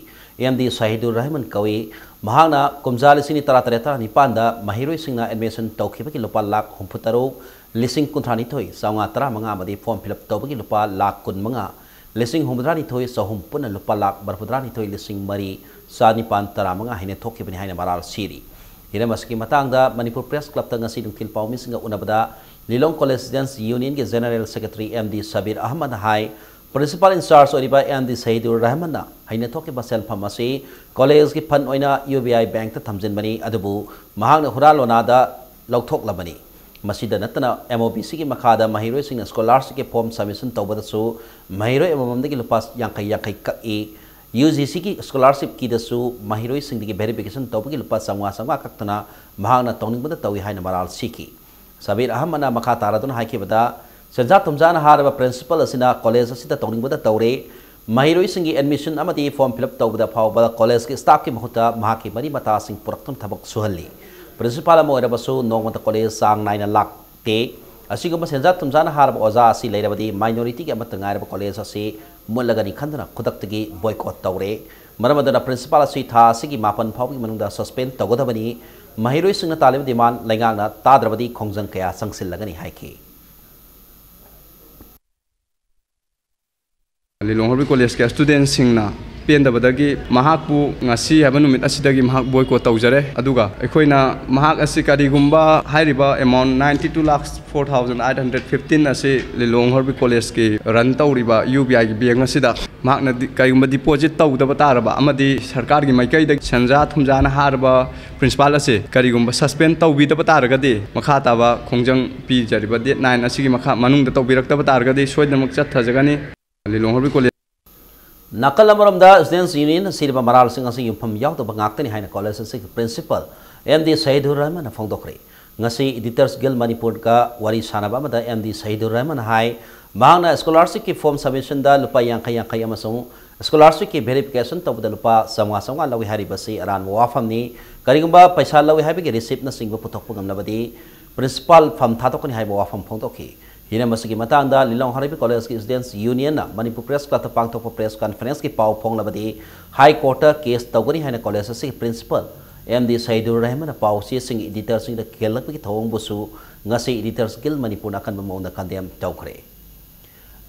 M D ꯁꯍꯤꯗꯨꯔ ꯔꯍꯃꯟ ꯀꯧꯏ꯫ ꯃꯍꯥꯛꯅ ꯀꯨꯝꯖꯥ ꯂꯤꯁꯤꯡ ꯑꯅꯤ ꯇꯔꯥꯇꯔꯦꯠ ꯇꯔꯥꯅꯤꯄꯥꯟꯗ ꯃꯍꯩꯔꯣꯏꯁꯤꯡꯅ admission ꯇꯧꯈꯤꯕꯒꯤ ꯂꯨꯄꯥ ꯂꯥꯈ ꯍꯨꯝꯐꯨꯇꯔꯨꯛ ꯂꯤꯁꯤꯡ ꯀꯨꯟꯊ꯭ꯔꯥꯅꯤꯊꯣꯏ ꯆꯥꯝꯃꯉꯥ ꯇꯔꯥꯃꯉꯥ ꯑꯃꯗꯤ form fill up ꯇꯧꯕꯒꯤ ꯂꯨꯄꯥ ꯂꯥꯈ ꯀꯨꯟꯃꯉꯥ ꯂꯤꯁꯤꯡ ꯍꯨꯝꯐꯨꯇꯔꯥꯅꯤꯊꯣꯏ ꯆꯍꯨꯝ ꯄꯨꯟꯅ ꯂꯨꯄꯥ ꯂꯥꯈ ꯃꯔꯤꯐꯨꯇꯔꯥꯅꯤꯊꯣꯏ ꯂꯤꯁꯤꯡ ꯃꯔꯤ ꯆꯥꯅꯤꯄꯥꯟ ꯇꯔꯥꯃꯉꯥ ꯍꯦꯟꯅ ꯊꯣꯛꯈꯤꯕꯅꯤ ꯍꯥꯏꯅ ꯃꯔꯥꯜ ꯁꯤꯔꯤ꯫ ꯍꯤꯔꯝ ꯑꯁꯤꯒꯤ ꯃꯇꯥꯡꯗ ꯃꯅꯤꯄꯨꯔ Press Club ꯇ ꯉꯁꯤ ꯅꯨꯡꯊꯤꯜ ꯄꯥꯎꯃꯤꯁꯤꯡꯒ ꯎꯅꯕꯗ ꯂꯤꯂꯣꯡ College Students Union ꯒꯤ General Secretary M D Sabir ꯑꯍꯃꯗꯅ high, principal in charge ꯑꯣꯏꯔꯤꯕ M D ꯁꯍꯤꯗꯨꯔ ꯔꯍꯃꯟꯅ ꯍꯩꯅ ꯊꯣꯛꯈꯤꯕ ꯁꯦꯜꯐꯝ ꯑꯁꯤ college ꯀꯤ fund ꯑꯣꯏꯅ U B I bank ꯇ ꯊꯝꯖꯤꯟꯕꯅꯤ, ꯑꯗꯨꯕꯨ ꯃꯍꯥꯛꯅ ꯍꯨꯔꯥꯟ ꯂꯣꯅꯥꯗ ꯂꯧꯊꯣꯛꯂꯕꯅꯤ꯫ ꯃꯁꯤꯗ ꯅꯠꯇꯅ M O B C ꯒꯤ ꯃꯈꯥꯗ ꯃꯍꯩꯔꯣꯏꯁꯤꯡꯅ scholarship ꯀꯤ form submission ꯇꯧꯕꯗꯁꯨ ꯃꯍꯩꯔꯣꯏ ꯑꯃꯃꯝꯗꯒꯤ ꯂꯨꯄꯥ ꯌꯥꯡꯈꯩ ꯌꯥꯡꯈꯩ ꯀꯛꯏ꯫ U G C ꯒꯤ scholarship ꯀꯤꯗꯁꯨ ꯃꯍꯩꯔꯣꯏꯁꯤꯡꯗꯒꯤ verification ꯇꯧꯕꯒꯤ ꯂꯨꯄꯥ ꯆꯥꯝꯃꯉꯥ ꯆꯥꯝꯃꯉꯥ ꯀꯛꯇꯅ ꯃꯍꯥꯛꯅ ꯇꯧꯅꯤꯡꯕꯗ ꯇꯧꯏ ꯍꯥꯏꯅ ꯃꯔꯥꯜ ꯁꯤꯈꯤ꯫ ꯁꯕꯤꯔ ꯑꯍꯃꯗꯅ ꯃꯈꯥ ꯇꯥꯔꯗꯨꯅ ꯍꯥꯏꯈꯤꯕꯗ, ꯁꯦꯟꯖꯥ ꯊꯨꯝꯖꯥꯅ ꯍꯥꯔꯕ principal ꯑꯁꯤꯅ college ꯑꯁꯤꯗ ꯇꯧꯅꯤꯡꯕꯗ ꯇꯧꯔꯦ꯫ ꯃꯍꯩꯔꯣꯏꯁꯤꯡꯒꯤ admission ꯑꯃꯗꯤ form fill up ꯇꯧꯕꯗ ꯐꯥꯎꯕ college ꯀꯤ staff ꯀꯤ ꯃꯍꯨꯠꯇ ꯃꯍꯥꯛꯀꯤ ꯃꯔꯤ ꯃꯇꯥꯁꯤꯡ ꯄꯨꯔꯛꯇꯨꯅ ꯊꯕꯛ ꯁꯨꯍꯜꯂꯤ꯫ Principal ꯑꯃ ꯑꯣꯏꯔꯕꯁꯨ ꯅꯣꯡꯃꯇ college ꯆꯥꯡ ꯅꯥꯏꯅ ꯂꯥꯛꯇꯦ꯫ ꯑꯁꯤꯒꯨꯝꯕ ꯁꯦꯟꯖꯥ ꯊꯨꯝꯖꯥꯅ ꯍꯥꯔꯕ ꯑꯣꯖꯥ ꯑꯁꯤ ꯂꯩꯔꯕꯗꯤ minority ꯒꯤ ꯑꯃꯠꯇ ꯉꯥꯏꯔꯕ college ꯑꯁꯤ ꯃꯨꯠꯂꯒꯅꯤ ꯈꯟꯗꯨꯅ ꯈꯨꯗꯛꯇꯒꯤ boycott ꯇꯧꯔꯦ꯫ ꯃꯔꯝ ꯑꯗꯨꯅ principal ꯑꯁꯤ ꯊꯥ ꯑꯁꯤꯒꯤ ꯃꯥꯄꯟ ꯐꯥꯎꯕꯒꯤ ꯃꯅꯨꯡꯗ suspend ꯇꯧꯒꯗꯕꯅꯤ꯫ ꯃꯍꯩꯔꯣꯏꯁꯤꯡꯅ ꯇꯥꯜꯂꯤꯕ demand ꯂꯩꯉꯥꯛꯅ ꯇꯥꯗ꯭ꯔꯕꯗꯤ ꯈꯣꯡꯖꯪ ꯀꯌꯥ ꯆꯪꯁꯤꯜꯂꯒꯅꯤ ꯍꯥꯏꯈꯤ꯫ ꯂꯤꯂꯣꯡ ꯍꯣꯔꯕꯤ ꯀꯣꯂꯦꯖꯀꯤ student ꯁꯤꯡꯅ ꯄꯦꯟꯗꯕꯗꯒꯤ ꯃꯍꯥꯛꯄꯨ ꯉꯁꯤ ꯍꯥꯏꯕ ꯅꯨꯃꯤꯠ ꯑꯁꯤꯗꯒꯤ ꯃꯍꯥꯛ boycott ꯇꯧꯖꯔꯦ꯫ ꯑꯗꯨꯒ ꯑꯩꯈꯣꯏꯅ ꯃꯍꯥꯛ ꯑꯁꯤ ꯀꯔꯤꯒꯨꯝꯕ ꯍꯥꯏꯔꯤꯕ amount ninety two lakhs four thousand eight hundred fifteen ꯑꯁꯤ ꯂꯤꯂꯣꯡ ꯍꯣꯔꯕꯤ ꯀꯣꯂꯦꯖꯀꯤ run ꯇꯧꯔꯤꯕ U B I ꯒꯤ bank ꯑꯁꯤꯗ ꯃꯍꯥꯛꯅ ꯗꯤ-, ꯀꯔꯤꯒꯨꯝꯕ deposit ꯇꯧꯗꯕ ꯇꯥꯔꯕ ꯑꯃꯗꯤ ꯁꯔꯀꯥꯔꯒꯤ ꯃꯥꯏꯀꯩꯗ ꯁꯦꯟꯖꯥ ꯊꯨꯝꯖꯥꯅ ꯍꯥꯔꯕ principal ꯑꯁꯤ ꯀꯔꯤꯒꯨꯝꯕ suspend ꯇꯧꯕꯤꯗꯕ ꯇꯥꯔꯒꯗꯤ, ꯃꯈꯥ ꯇꯥꯕ ꯈꯣꯡꯖꯪ ꯄꯤꯖꯔꯤꯕ date nine ꯑꯁꯤꯒꯤ ꯃꯈꯥ ꯃꯅꯨꯡꯗ ꯇꯧꯕꯤꯔꯛꯇꯕ ꯇꯥꯔꯒꯗꯤ ꯁꯣꯏꯗꯅꯃꯛ ꯆꯠꯊꯖꯒꯅꯤ꯫ ꯂꯤꯂꯣꯡ ꯍꯣꯔꯕꯤ ꯀꯣꯂꯦꯖ꯫ ꯅꯥꯀꯜ ꯑꯃꯔꯣꯝꯗ students union ꯁꯤꯔꯤꯕ ꯃꯔꯥꯜꯁꯤꯡ ꯑꯁꯤ ꯌꯨꯝꯐꯝ ꯌꯥꯎꯗꯕ ꯉꯥꯛꯇꯅꯤ ꯍꯥꯏꯅ college ꯑꯁꯤꯒꯤ principal M D ꯁꯍꯤꯗꯨꯔ ꯔꯍꯃꯟꯅ ꯐꯣꯡꯗꯣꯛꯈ꯭ꯔꯦ꯫ ꯉꯁꯤ Editors Guild ꯃꯅꯤꯄꯨꯔꯒ ꯋꯥꯔꯤ ꯁꯥꯟꯅꯕ ꯑꯃꯗ M D ꯁꯍꯤꯗꯨꯔ ꯔꯍꯃꯟꯅ ꯍꯥꯏ, ꯃꯍꯥꯛꯅ scholarship ꯀꯤ form submission ꯗ ꯂꯨꯄꯥ ꯌꯥꯡꯈꯩ ꯌꯥꯡꯈꯩ ꯑꯃꯁꯨꯡ ꯁ꯭ꯀꯣꯂꯥꯔꯁꯤꯞꯀꯤ ꯚꯦꯔꯤꯐꯤꯀꯦꯁꯟ ꯇꯧꯕꯗ ꯂꯨꯄꯥ ꯆꯥꯝꯃꯉꯥ ꯆꯥꯝꯃꯉꯥ ꯂꯧꯏ ꯍꯥꯏꯔꯤꯕꯁꯤ ꯑꯔꯥꯟꯕ ꯋꯥꯐꯝꯅꯤ꯫ ꯀꯔꯤꯒꯨꯝꯕ ꯄꯩꯁꯥ ꯂꯧꯏ ꯍꯥꯏꯕꯒꯤ ꯔꯤꯁꯤꯞꯅꯆꯤꯡꯕ ꯄꯨꯊꯣꯛꯄ ꯉꯝꯂꯕꯗꯤ ꯄ꯭ꯔꯤꯟꯁꯤꯄꯥꯜ ꯐꯝ ꯊꯥꯗꯣꯛꯀꯅꯤ ꯍꯥꯏꯕ ꯋꯥꯐꯝ ꯐꯣꯡꯗꯣꯛꯈꯤ꯫ ꯍꯤꯔꯝ ꯑꯁꯤꯒꯤ ꯃꯇꯥꯡꯗ ꯂꯤꯂꯣꯡ ꯍꯔꯥꯏꯕꯤ ꯀꯣꯂꯦꯖꯀꯤ ꯁ꯭ꯇꯨꯗꯦꯟꯠꯁ ꯌꯨꯅꯤꯌꯟꯅ ꯃꯅꯤꯄꯨꯔ ꯄ꯭ꯔꯦꯁ ꯀ꯭ꯂꯕꯇ ꯄꯥꯡꯊꯣꯛꯄ ꯄ꯭ꯔꯦꯁ ꯀꯟꯐꯔꯦꯟꯁꯀꯤ ꯄꯥꯎ ꯐꯣꯡꯂꯕꯗꯤ ꯍꯥꯏ ꯀꯣꯔꯠꯇ ꯀꯦꯁ ꯇꯧꯒꯅꯤ ꯍꯥꯏꯅ ꯀꯣꯂꯦꯖ ꯑꯁꯤꯒꯤ ꯄ꯭ꯔꯤꯟꯁꯤꯄꯥꯜ ꯑꯦꯝ ꯗꯤ ꯁꯍꯤꯗꯨꯔ ꯔꯍꯃꯟꯅ ꯄꯥꯎ ꯆꯦꯁꯤꯡꯒꯤ ꯏꯗꯤꯇꯔꯁꯤꯡꯗ ꯀꯤꯍꯜꯂꯛꯄꯒꯤ ꯊꯧꯑꯣꯡꯕꯨꯁꯨ ꯉꯁꯤ ꯏꯗꯤꯇꯔꯁ ꯒꯤꯜ ꯃꯅꯤꯄꯨꯔꯅ ꯑꯀꯟꯕ ꯃꯑꯣꯡꯗ ꯀꯟꯗꯦꯝ ꯇꯧꯈ꯭ꯔꯦ꯫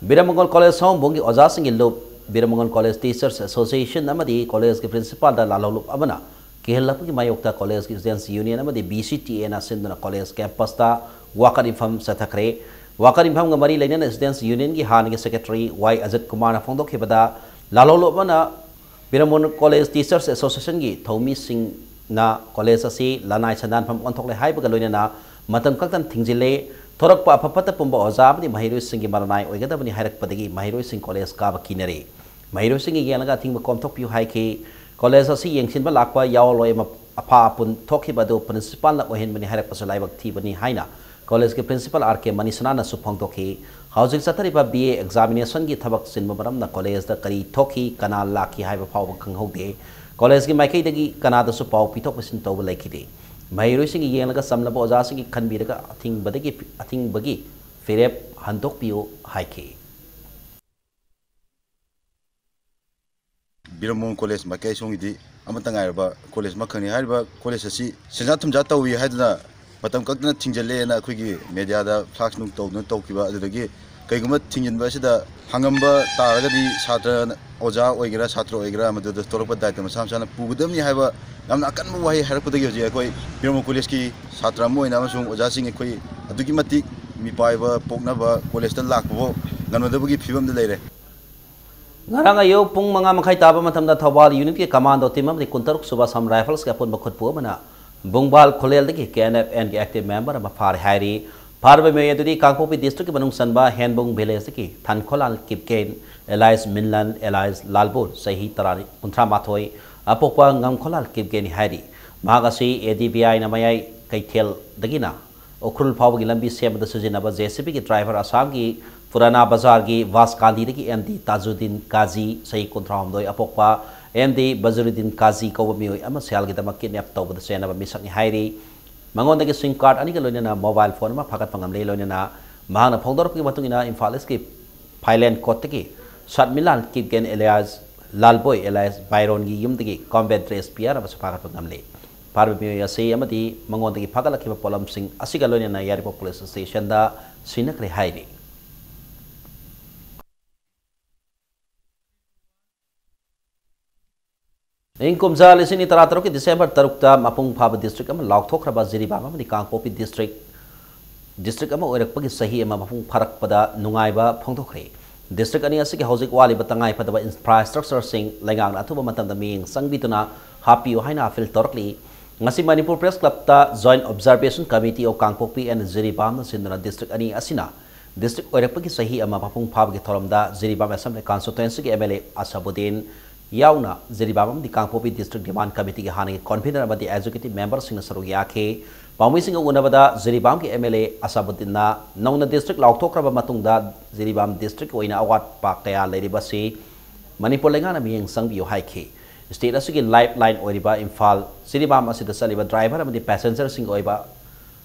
ꯕꯤꯔꯃꯪꯒꯣꯜ ꯀꯣꯂꯦꯖ ꯁꯑꯣꯝꯕꯨꯡꯒꯤ ꯑꯣꯖꯥꯁꯤꯡꯒꯤ ꯂꯨꯞ꯫ ꯕꯤꯔꯃꯪꯒꯣꯜ ꯀꯣꯂꯦꯖ ꯇꯤꯆꯔꯁ ꯑꯦꯁꯣꯁꯤꯌꯦꯁꯟ ꯑꯃꯗꯤ ꯀꯣꯂꯦꯖꯀꯤ ꯄ꯭ꯔꯤꯟꯁꯤꯄꯥꯜꯗ ꯂꯥꯜꯍꯧꯂꯨꯞ ꯑꯃꯅ ꯀꯤꯍꯜꯂꯛꯄꯒꯤ ꯃꯥꯌꯣꯛꯇ ꯀꯣꯂꯦꯖꯀꯤ ꯁ꯭ꯇꯨꯗꯦꯟꯠꯁ ꯌꯨꯅꯤꯌꯟ ꯑꯃꯗꯤ ꯕꯤ ꯁꯤ ꯇꯤ ꯑꯦꯅ ꯁꯤꯟꯗꯨꯅ ꯀꯣꯂꯦꯖ ꯀꯦꯝꯄꯁꯇ ꯋꯥꯀꯠ ꯃꯤꯐꯝ ꯆꯠꯊꯈ꯭ꯔꯦ꯫ ꯋꯥꯀꯠ ꯃꯤꯐꯝꯒ ꯃꯔꯤ ꯂꯩꯅꯅ ꯁ꯭ꯇꯨꯗꯦꯟꯠꯁ ꯌꯨꯅꯤꯌꯟꯒꯤ ꯍꯥꯟꯅꯒꯤ ꯁꯦꯀ꯭ꯔꯦꯇꯔꯤ ꯋꯥꯏ ꯑꯖꯤꯠ ꯀꯨꯃꯥꯔꯅ ꯐꯣꯡꯗꯣꯛꯈꯤꯕꯗ, ꯂꯥꯜꯍꯧꯂꯨꯞ ꯑꯃꯅ ꯕꯤꯔꯃꯪꯒꯣꯜ ꯀꯣꯂꯦꯖ ꯇꯤꯆꯔꯁ ꯑꯦꯁꯣꯁꯤꯌꯦꯁꯟꯒꯤ ꯊꯧꯃꯤꯁꯤꯡꯅ ꯀꯣꯂꯦꯖ ꯑꯁꯤ ꯂꯅꯥꯏ ꯁꯦꯟꯗꯥꯟꯐꯝ ꯑꯣꯟꯊꯣꯛꯂꯦ ꯍꯥꯏꯕꯒ ꯂꯣꯏꯅꯅ ꯃꯇꯝ ꯀꯛꯇꯅ ꯊꯤꯡꯖꯤꯜꯂꯦ꯫ ꯊꯣꯔꯛꯄ ꯑꯐ ꯐꯠꯇ ꯄꯨꯝꯕ ꯑꯣꯖꯥ ꯑꯃꯗꯤ ꯃꯍꯩꯔꯣꯏꯁꯤꯡꯒꯤ ꯃꯔꯅꯥꯏ ꯑꯣꯏꯒꯗꯕꯅꯤ ꯍꯥꯏꯔꯛꯄꯗꯒꯤ ꯃꯍꯩꯔꯣꯏꯁꯤꯡ ꯀꯣꯂꯦꯖ ꯀꯥꯕ ꯀꯤꯅꯔꯦ꯫ ꯃꯍꯩꯔꯣꯏꯁꯤꯡꯒꯤ ꯌꯦꯡꯂꯒ ꯑꯊꯤꯡꯕ ꯀꯣꯝꯊꯣꯛꯄꯤꯌꯨ ꯍꯥꯏꯈꯤ꯫ ꯀꯣꯂꯦꯖ ꯑꯁꯤ ꯌꯦꯡꯁꯤꯟꯕ ꯂꯥꯛꯄ ꯌꯥꯎꯔꯣꯏ, ꯃ-, ꯑꯐꯥ ꯑꯄꯨꯟ ꯊꯣꯛꯈꯤꯕ ꯑꯗꯨ ꯄ꯭ꯔꯤꯟꯁꯤꯄꯥꯜꯅ ꯑꯣꯏꯍꯟꯕꯅꯤ ꯍꯥꯏꯔꯛꯄꯁꯨ ꯂꯥꯏꯕꯛ ꯊꯤꯕꯅꯤ ꯍꯥꯏꯅ ꯀꯣꯂꯦꯖꯀꯤ ꯄ꯭ꯔꯤꯟꯁꯤꯄꯥꯜ ꯑꯥꯔ ꯀꯦ ꯃꯅꯤꯁꯅꯥꯅꯁꯨ ꯐꯣꯡꯗꯣꯛꯈꯤ꯫ ꯍꯧꯖꯤꯛ ꯆꯠꯊꯔꯤꯕ ꯕꯤ ꯑꯦ ꯑꯦꯛꯖꯥꯃꯤꯅꯦꯁꯟꯒꯤ ꯊꯕꯛ ꯆꯤꯟꯕ ꯃꯔꯝꯅ ꯀꯣꯂꯦꯖꯇ ꯀꯔꯤ ꯊꯣꯛꯈꯤ, ꯀꯅꯥ ꯂꯥꯛꯈꯤ ꯍꯥꯏꯕ ꯐꯥꯎꯕ ꯈꯪꯍꯧꯗꯦ꯫ ꯀꯣꯂꯦꯖꯀꯤ ꯃꯥꯏꯀꯩꯗꯒꯤ ꯀꯅꯥꯗꯁꯨ ꯄꯥꯎ ꯄꯤꯊꯣꯛ ꯄꯤꯁꯤꯟ ꯇꯧꯕ ꯂꯩꯈꯤꯗꯦ꯫ ꯃꯍꯩꯔꯣꯏꯁꯤꯡꯒꯤ ꯌꯦꯡꯂꯒ ꯆꯝꯂꯕ ꯑꯣꯖꯥꯁꯤꯡꯒꯤ ꯈꯟꯕꯤꯔꯒ ꯑꯊꯤꯡꯕꯗꯒꯤ, ꯑꯊꯤꯡꯕꯒꯤ ꯐꯤꯔꯦꯞ ꯍꯟꯗꯣꯛꯄꯤꯌꯨ ꯍꯥꯏꯈꯤ꯫ ꯕꯤꯔꯃꯣꯟ ꯀꯣꯂꯦꯖ ꯃꯥꯏꯀꯩ ꯁꯣꯝꯒꯤꯗꯤ ꯑꯃꯠꯇ ꯉꯥꯏꯔꯕ ꯀꯣꯂꯦꯖ ꯑꯃꯈꯛꯅꯤ꯫ ꯍꯥꯏꯔꯤꯕ ꯀꯣꯂꯦꯖ ꯑꯁꯤ ꯁꯦꯟꯖꯥ ꯊꯨꯝꯖꯥ ꯇꯧꯏ ꯍꯥꯏꯗꯨꯅ ꯃꯇꯝ ꯀꯛꯇꯅ ꯊꯤꯡꯖꯤꯜꯂꯦꯅ ꯑꯩꯈꯣꯏꯒꯤ ꯃꯦꯗꯤꯌꯥꯗ ꯐ꯭ꯂꯥꯛꯁ ꯅꯨꯡ ꯇꯧꯗꯨꯅ ꯇꯧꯈꯤꯕ, ꯑꯗꯨꯗꯒꯤ ꯀꯩꯒꯨꯝꯕ ꯊꯤꯡꯖꯤꯟꯕ ꯑꯁꯤꯗ ꯍꯪꯉꯝꯕ ꯇꯥꯔꯒꯗꯤ ꯁꯥꯇ꯭ꯔ ꯑꯣꯖꯥ ꯑꯣꯏꯒꯦꯔꯥ ꯁꯥꯇ꯭ꯔ ꯑꯣꯏꯒꯦꯔꯥ ꯃꯗꯨꯗ ꯊꯣꯛꯂꯛꯄ ꯗꯥꯏꯇ ꯃꯁꯥ ꯃꯁꯥꯅ ꯄꯨꯒꯗꯕꯅꯤ ꯍꯥꯏꯕ ꯌꯥꯝꯅ ꯑꯀꯟꯕ ꯋꯥꯍꯩ ꯍꯥꯏꯔꯛꯄꯗꯒꯤ ꯍꯧꯖꯤꯛ ꯑꯩꯈꯣꯏ ꯕꯤꯔꯃꯣꯟ ꯀꯣꯂꯦꯖꯀꯤ ꯁꯥꯇ꯭ꯔ ꯑꯃ ꯑꯣꯏꯅ ꯑꯃꯁꯨꯡ ꯑꯣꯖꯥꯁꯤꯡ ꯑꯩꯈꯣꯏ ꯑꯗꯨꯛꯀꯤ ꯃꯇꯤꯛ ꯃꯤꯄꯥꯏꯕ ꯄꯣꯛꯅꯕ ꯀꯣꯂꯦꯖꯇ ꯂꯥꯛꯄꯐꯥꯎ ꯉꯝꯅꯗꯕꯒꯤ ꯐꯤꯕꯝꯗ ꯂꯩꯔꯦ꯫ ꯉꯔꯥꯡ ꯑꯌꯨꯛ ꯄꯨꯡ ꯃꯉꯥ ꯃꯈꯥꯏ ꯇꯥꯕ ꯃꯇꯝꯗ ꯊꯧꯕꯥꯜ ꯌꯨꯅꯤꯠꯀꯤ ꯀꯃꯥꯟꯗꯣ ꯇꯤꯝ ꯑꯃꯗꯤ ꯀꯨꯟꯇꯔꯨꯛ ꯁꯨꯕ ꯑꯁꯥꯝ ꯔꯥꯏꯐꯜꯁꯀꯤ ꯑꯄꯨꯟꯕ ꯈꯨꯠꯄꯨ ꯑꯃꯅ ꯕꯨꯡꯕꯥꯜ ꯈꯨꯂꯦꯜꯗꯒꯤ ꯀꯦ ꯑꯦꯟ ꯑꯦꯐ ꯑꯦꯟꯒꯤ ꯑꯦꯛꯇꯤꯚ ꯃꯦꯝꯕꯔ ꯑꯃ ꯐꯥꯔꯦ ꯍꯥꯏꯔꯤ꯫ ꯐꯥꯔꯕ ꯃꯤꯑꯣꯏ ꯑꯗꯨꯗꯤ ꯀꯥꯡꯄꯣꯛꯄꯤ ꯗꯤꯁꯇ꯭ꯔꯤꯛꯀꯤ ꯃꯅꯨꯡ ꯆꯟꯕ ꯍꯦꯟꯕꯨꯡ ꯚꯤꯂꯦꯖꯇꯒꯤ ꯊꯟꯈꯣꯂꯥꯜ ꯀꯤꯞꯀꯦꯟ, ꯑꯦꯂꯥꯏꯁ ꯃꯤꯟꯂꯟ, ꯑꯦꯂꯥꯏꯁ ꯂꯥꯜꯕꯨ, ꯆꯍꯤ ꯇꯔꯥ, ꯀꯨꯟꯊ꯭ꯔꯥ ꯃꯥꯊꯣꯏ, ꯑꯄꯣꯛꯄ ꯉꯝꯈꯣꯂꯥꯜ ꯀꯤꯞꯀꯦꯟꯅꯤ ꯍꯥꯏꯔꯤ꯫ ꯃꯍꯥꯛ ꯑꯁꯤ ꯑꯦ ꯗꯤ ꯕꯤ ꯑꯥꯏꯅ ꯃꯌꯥꯏ ꯀꯩꯊꯦꯜꯗꯒꯤꯅ ꯎꯈ꯭ꯔꯨꯜ ꯐꯥꯎꯕꯒꯤ ꯂꯝꯕꯤ ꯁꯦꯝꯕꯗ ꯁꯤꯖꯤꯟꯅꯕ ꯖꯦ ꯁꯤ ꯕꯤꯒꯤ ꯗ꯭ꯔꯥꯏꯚꯔ ꯑꯁꯥꯝꯒꯤ ꯄꯨꯔꯥꯅꯥ ꯕꯖꯥꯔꯒꯤ ꯚꯥꯁꯀꯥꯟꯗꯤꯗꯒꯤ ꯑꯦꯝ ꯗꯤ ꯇꯥꯖꯨꯗꯤꯟ ꯀꯥꯖꯤ, ꯆꯍꯤ ꯀꯨꯟꯊ꯭ꯔꯥ ꯍꯨꯝꯗꯣꯏ, ꯑꯄꯣꯛꯄ ꯑꯦꯝ ꯗꯤ ꯕꯖꯔꯨꯗꯤꯟ ꯀꯥꯖꯤ ꯀꯧꯕ ꯃꯤꯑꯣꯏ ꯑꯃ ꯁꯦꯜꯒꯤꯗꯃꯛ ꯀꯤꯗꯅꯦꯞ ꯇꯧꯕꯗ ꯆꯦꯟꯅꯕ ꯃꯤꯁꯛꯅꯤ ꯍꯥꯏꯔꯤ꯫ ꯃꯉꯣꯟꯗꯒꯤ ꯁꯤꯝ ꯀꯥꯔꯗ ꯑꯅꯤꯒ ꯂꯣꯏꯅꯅ ꯃꯣꯕꯥꯏꯜ ꯐꯣꯟ ꯑꯃ ꯐꯥꯒꯠꯄ ꯉꯝꯂꯦ꯫ ꯂꯣꯏꯅꯅ ꯃꯍꯥꯛꯅ ꯐꯣꯡꯗꯣꯔꯛꯄꯒꯤ ꯃꯇꯨꯡ ꯏꯟꯅ ꯏꯝꯐꯥꯜ ꯏꯁꯀꯤ ꯐꯥꯏꯂꯦꯟ ꯀꯣꯔꯠꯇꯒꯤ ꯁꯠꯃꯤꯂꯥꯟ ꯀꯤꯞꯒꯦꯟ ꯑꯦꯂꯤꯌꯥꯁ ꯂꯥꯜꯕꯣꯏ ꯑꯦꯂꯤꯌꯥꯁ ꯕꯥꯏꯔꯣꯟꯒꯤ ꯌꯨꯝꯗꯒꯤ ꯀꯣꯝꯕꯦꯠ ꯗ꯭ꯔꯦꯁ ꯄꯤꯌꯥꯔ ꯑꯃꯁꯨ ꯐꯥꯒꯠꯄ ꯉꯝꯂꯦ꯫ ꯐꯥꯔꯕ ꯃꯤꯑꯣꯏ ꯑꯁꯤ ꯑꯃꯗꯤ ꯃꯉꯣꯟꯗꯒꯤ ꯐꯥꯒꯠꯂꯛꯈꯤꯕ ꯄꯣꯠꯂꯝꯁꯤꯡ ꯑꯁꯤꯒ ꯂꯣꯏꯅꯅ ꯌꯥꯏꯔꯤꯄꯣꯛ ꯄꯨꯂꯤꯁ ꯁ꯭ꯇꯦꯁꯟꯗ ꯁꯤꯟꯅꯈ꯭ꯔꯦ ꯍꯥꯏꯔꯤ꯫ ꯏꯪ ꯀꯨꯝꯖꯥ ꯂꯤꯁꯤꯡ ꯑꯅꯤ ꯇꯔꯥꯇꯔꯨꯛꯀꯤ ꯗꯤꯁꯦꯝꯕꯔ ꯇꯔꯨꯛꯇ ꯃꯄꯨꯡ ꯐꯥꯕ ꯗꯤꯁꯇ꯭ꯔꯤꯛ ꯑꯃ ꯂꯥꯎꯊꯣꯛꯈ꯭ꯔꯕ ꯖꯤꯔꯤꯕꯥꯝ ꯑꯃꯗꯤ ꯀꯥꯡꯄꯣꯛꯄꯤ ꯗꯤꯁꯇ꯭ꯔꯤꯛ, ꯗꯤꯁꯇ꯭ꯔꯤꯛ ꯑꯃ ꯑꯣꯏꯔꯛꯄꯒꯤ ꯆꯍꯤ ꯑꯃ ꯃꯄꯨꯡ ꯐꯥꯔꯛꯄꯗ ꯅꯨꯡꯉꯥꯏꯕ ꯐꯣꯡꯗꯣꯛꯈ꯭ꯔꯦ꯫ ꯗꯤꯁꯇ꯭ꯔꯤꯛ ꯑꯅꯤ ꯑꯁꯤꯒꯤ ꯍꯧꯖꯤꯛ ꯋꯥꯠꯂꯤꯕ ꯇꯉꯥꯏ ꯐꯗꯕ ꯏꯟꯐ꯭ꯔꯥꯁ꯭ꯇ꯭ꯔꯛꯆꯔꯁꯤꯡ ꯂꯩꯉꯥꯛꯅ ꯑꯊꯨꯕ ꯃꯇꯝꯗ ꯃꯤꯠꯌꯦꯡ ꯆꯪꯕꯤꯗꯨꯅ ꯍꯥꯞꯄꯤꯌꯨ ꯍꯥꯏꯅ ꯑꯥꯄꯤꯜ ꯇꯧꯔꯛꯂꯤ꯫ ꯉꯁꯤ ꯃꯅꯤꯄꯨꯔ ꯄ꯭ꯔꯦꯁ ꯀ꯭ꯂꯕꯇ Joint Observation Committee of Kangpokpi and ꯖꯤꯔꯤꯕꯥꯝꯅ ꯁꯤꯟꯗꯨꯅ ꯗꯤꯁꯇ꯭ꯔꯤꯛ ꯑꯅꯤ ꯑꯁꯤꯅ ꯗꯤꯁꯇ꯭ꯔꯤꯛ ꯑꯣꯏꯔꯛꯄꯒꯤ ꯆꯍꯤ ꯑꯃ ꯃꯄꯨꯡ ꯐꯥꯕꯒꯤ ꯊꯧꯔꯝꯗ ꯖꯤꯔꯤꯕꯥꯝ ꯑꯦꯁꯦꯝꯕ꯭ꯂꯤ ꯀꯟꯁꯇꯤꯇ꯭ꯋꯦꯟꯁꯤꯒꯤ ꯑꯦꯝ ꯑꯦꯜ ꯑꯦ ꯑꯁꯥꯕꯨꯗꯤꯟ ꯌꯥꯎꯅ ꯖꯤꯔꯤꯕꯥꯝ ꯑꯃꯗꯤ ꯀꯥꯡꯄꯣꯛꯄꯤ ꯗꯤꯁꯇ꯭ꯔꯤꯛ ꯗꯤꯃꯥꯟ ꯀꯃꯤꯇꯤꯒꯤ ꯍꯥꯟꯅꯒꯤ ꯀꯟꯚꯤꯅꯔ ꯑꯃꯗꯤ ꯑꯦꯛꯖꯤꯀ꯭ꯌꯨꯇꯤꯚ ꯃꯦꯝꯕꯔꯁꯤꯡꯅ ꯁꯔꯨꯛ ꯌꯥꯈꯤ꯫ ꯄꯥꯎꯃꯤꯁꯤꯡꯒ ꯎꯅꯕꯗ ꯖꯤꯔꯤꯕꯥꯝꯒꯤ ꯑꯦꯝ ꯑꯦꯜ ꯑꯦ ꯑꯁꯥꯕꯨꯗꯤꯟꯅ ꯅꯧꯅ ꯗꯤꯁꯇ꯭ꯔꯤꯛ ꯂꯥꯎꯊꯣꯛꯈ꯭ꯔꯕ ꯃꯇꯨꯡꯗ ꯖꯤꯔꯤꯕꯥꯝ ꯗꯤꯁꯇ꯭ꯔꯤꯛꯀꯤ ꯑꯣꯏꯅ ꯑꯋꯥꯠꯄ ꯀꯌꯥ ꯂꯩꯔꯤꯕꯁꯤ ꯃꯅꯤꯄꯨꯔ ꯂꯩꯉꯥꯛꯅ ꯃꯤꯠꯌꯦꯡ ꯆꯪꯕꯤꯌꯨ ꯍꯥꯏꯈꯤ꯫ ꯁ꯭ꯇꯦꯠ ꯑꯁꯤꯒꯤ ꯂꯥꯏꯐ ꯂꯥꯏꯟ ꯑꯣꯏꯔꯤꯕ ꯏꯝꯐꯥꯜ ꯖꯤꯔꯤꯕꯥꯝ ꯑꯁꯤꯗ ꯆꯠꯂꯤꯕ ꯗ꯭ꯔꯥꯏꯚꯔ ꯑꯃꯗꯤ ꯄꯦꯁꯦꯟꯖꯔꯁꯤꯡꯒꯤ ꯑꯣꯏꯕ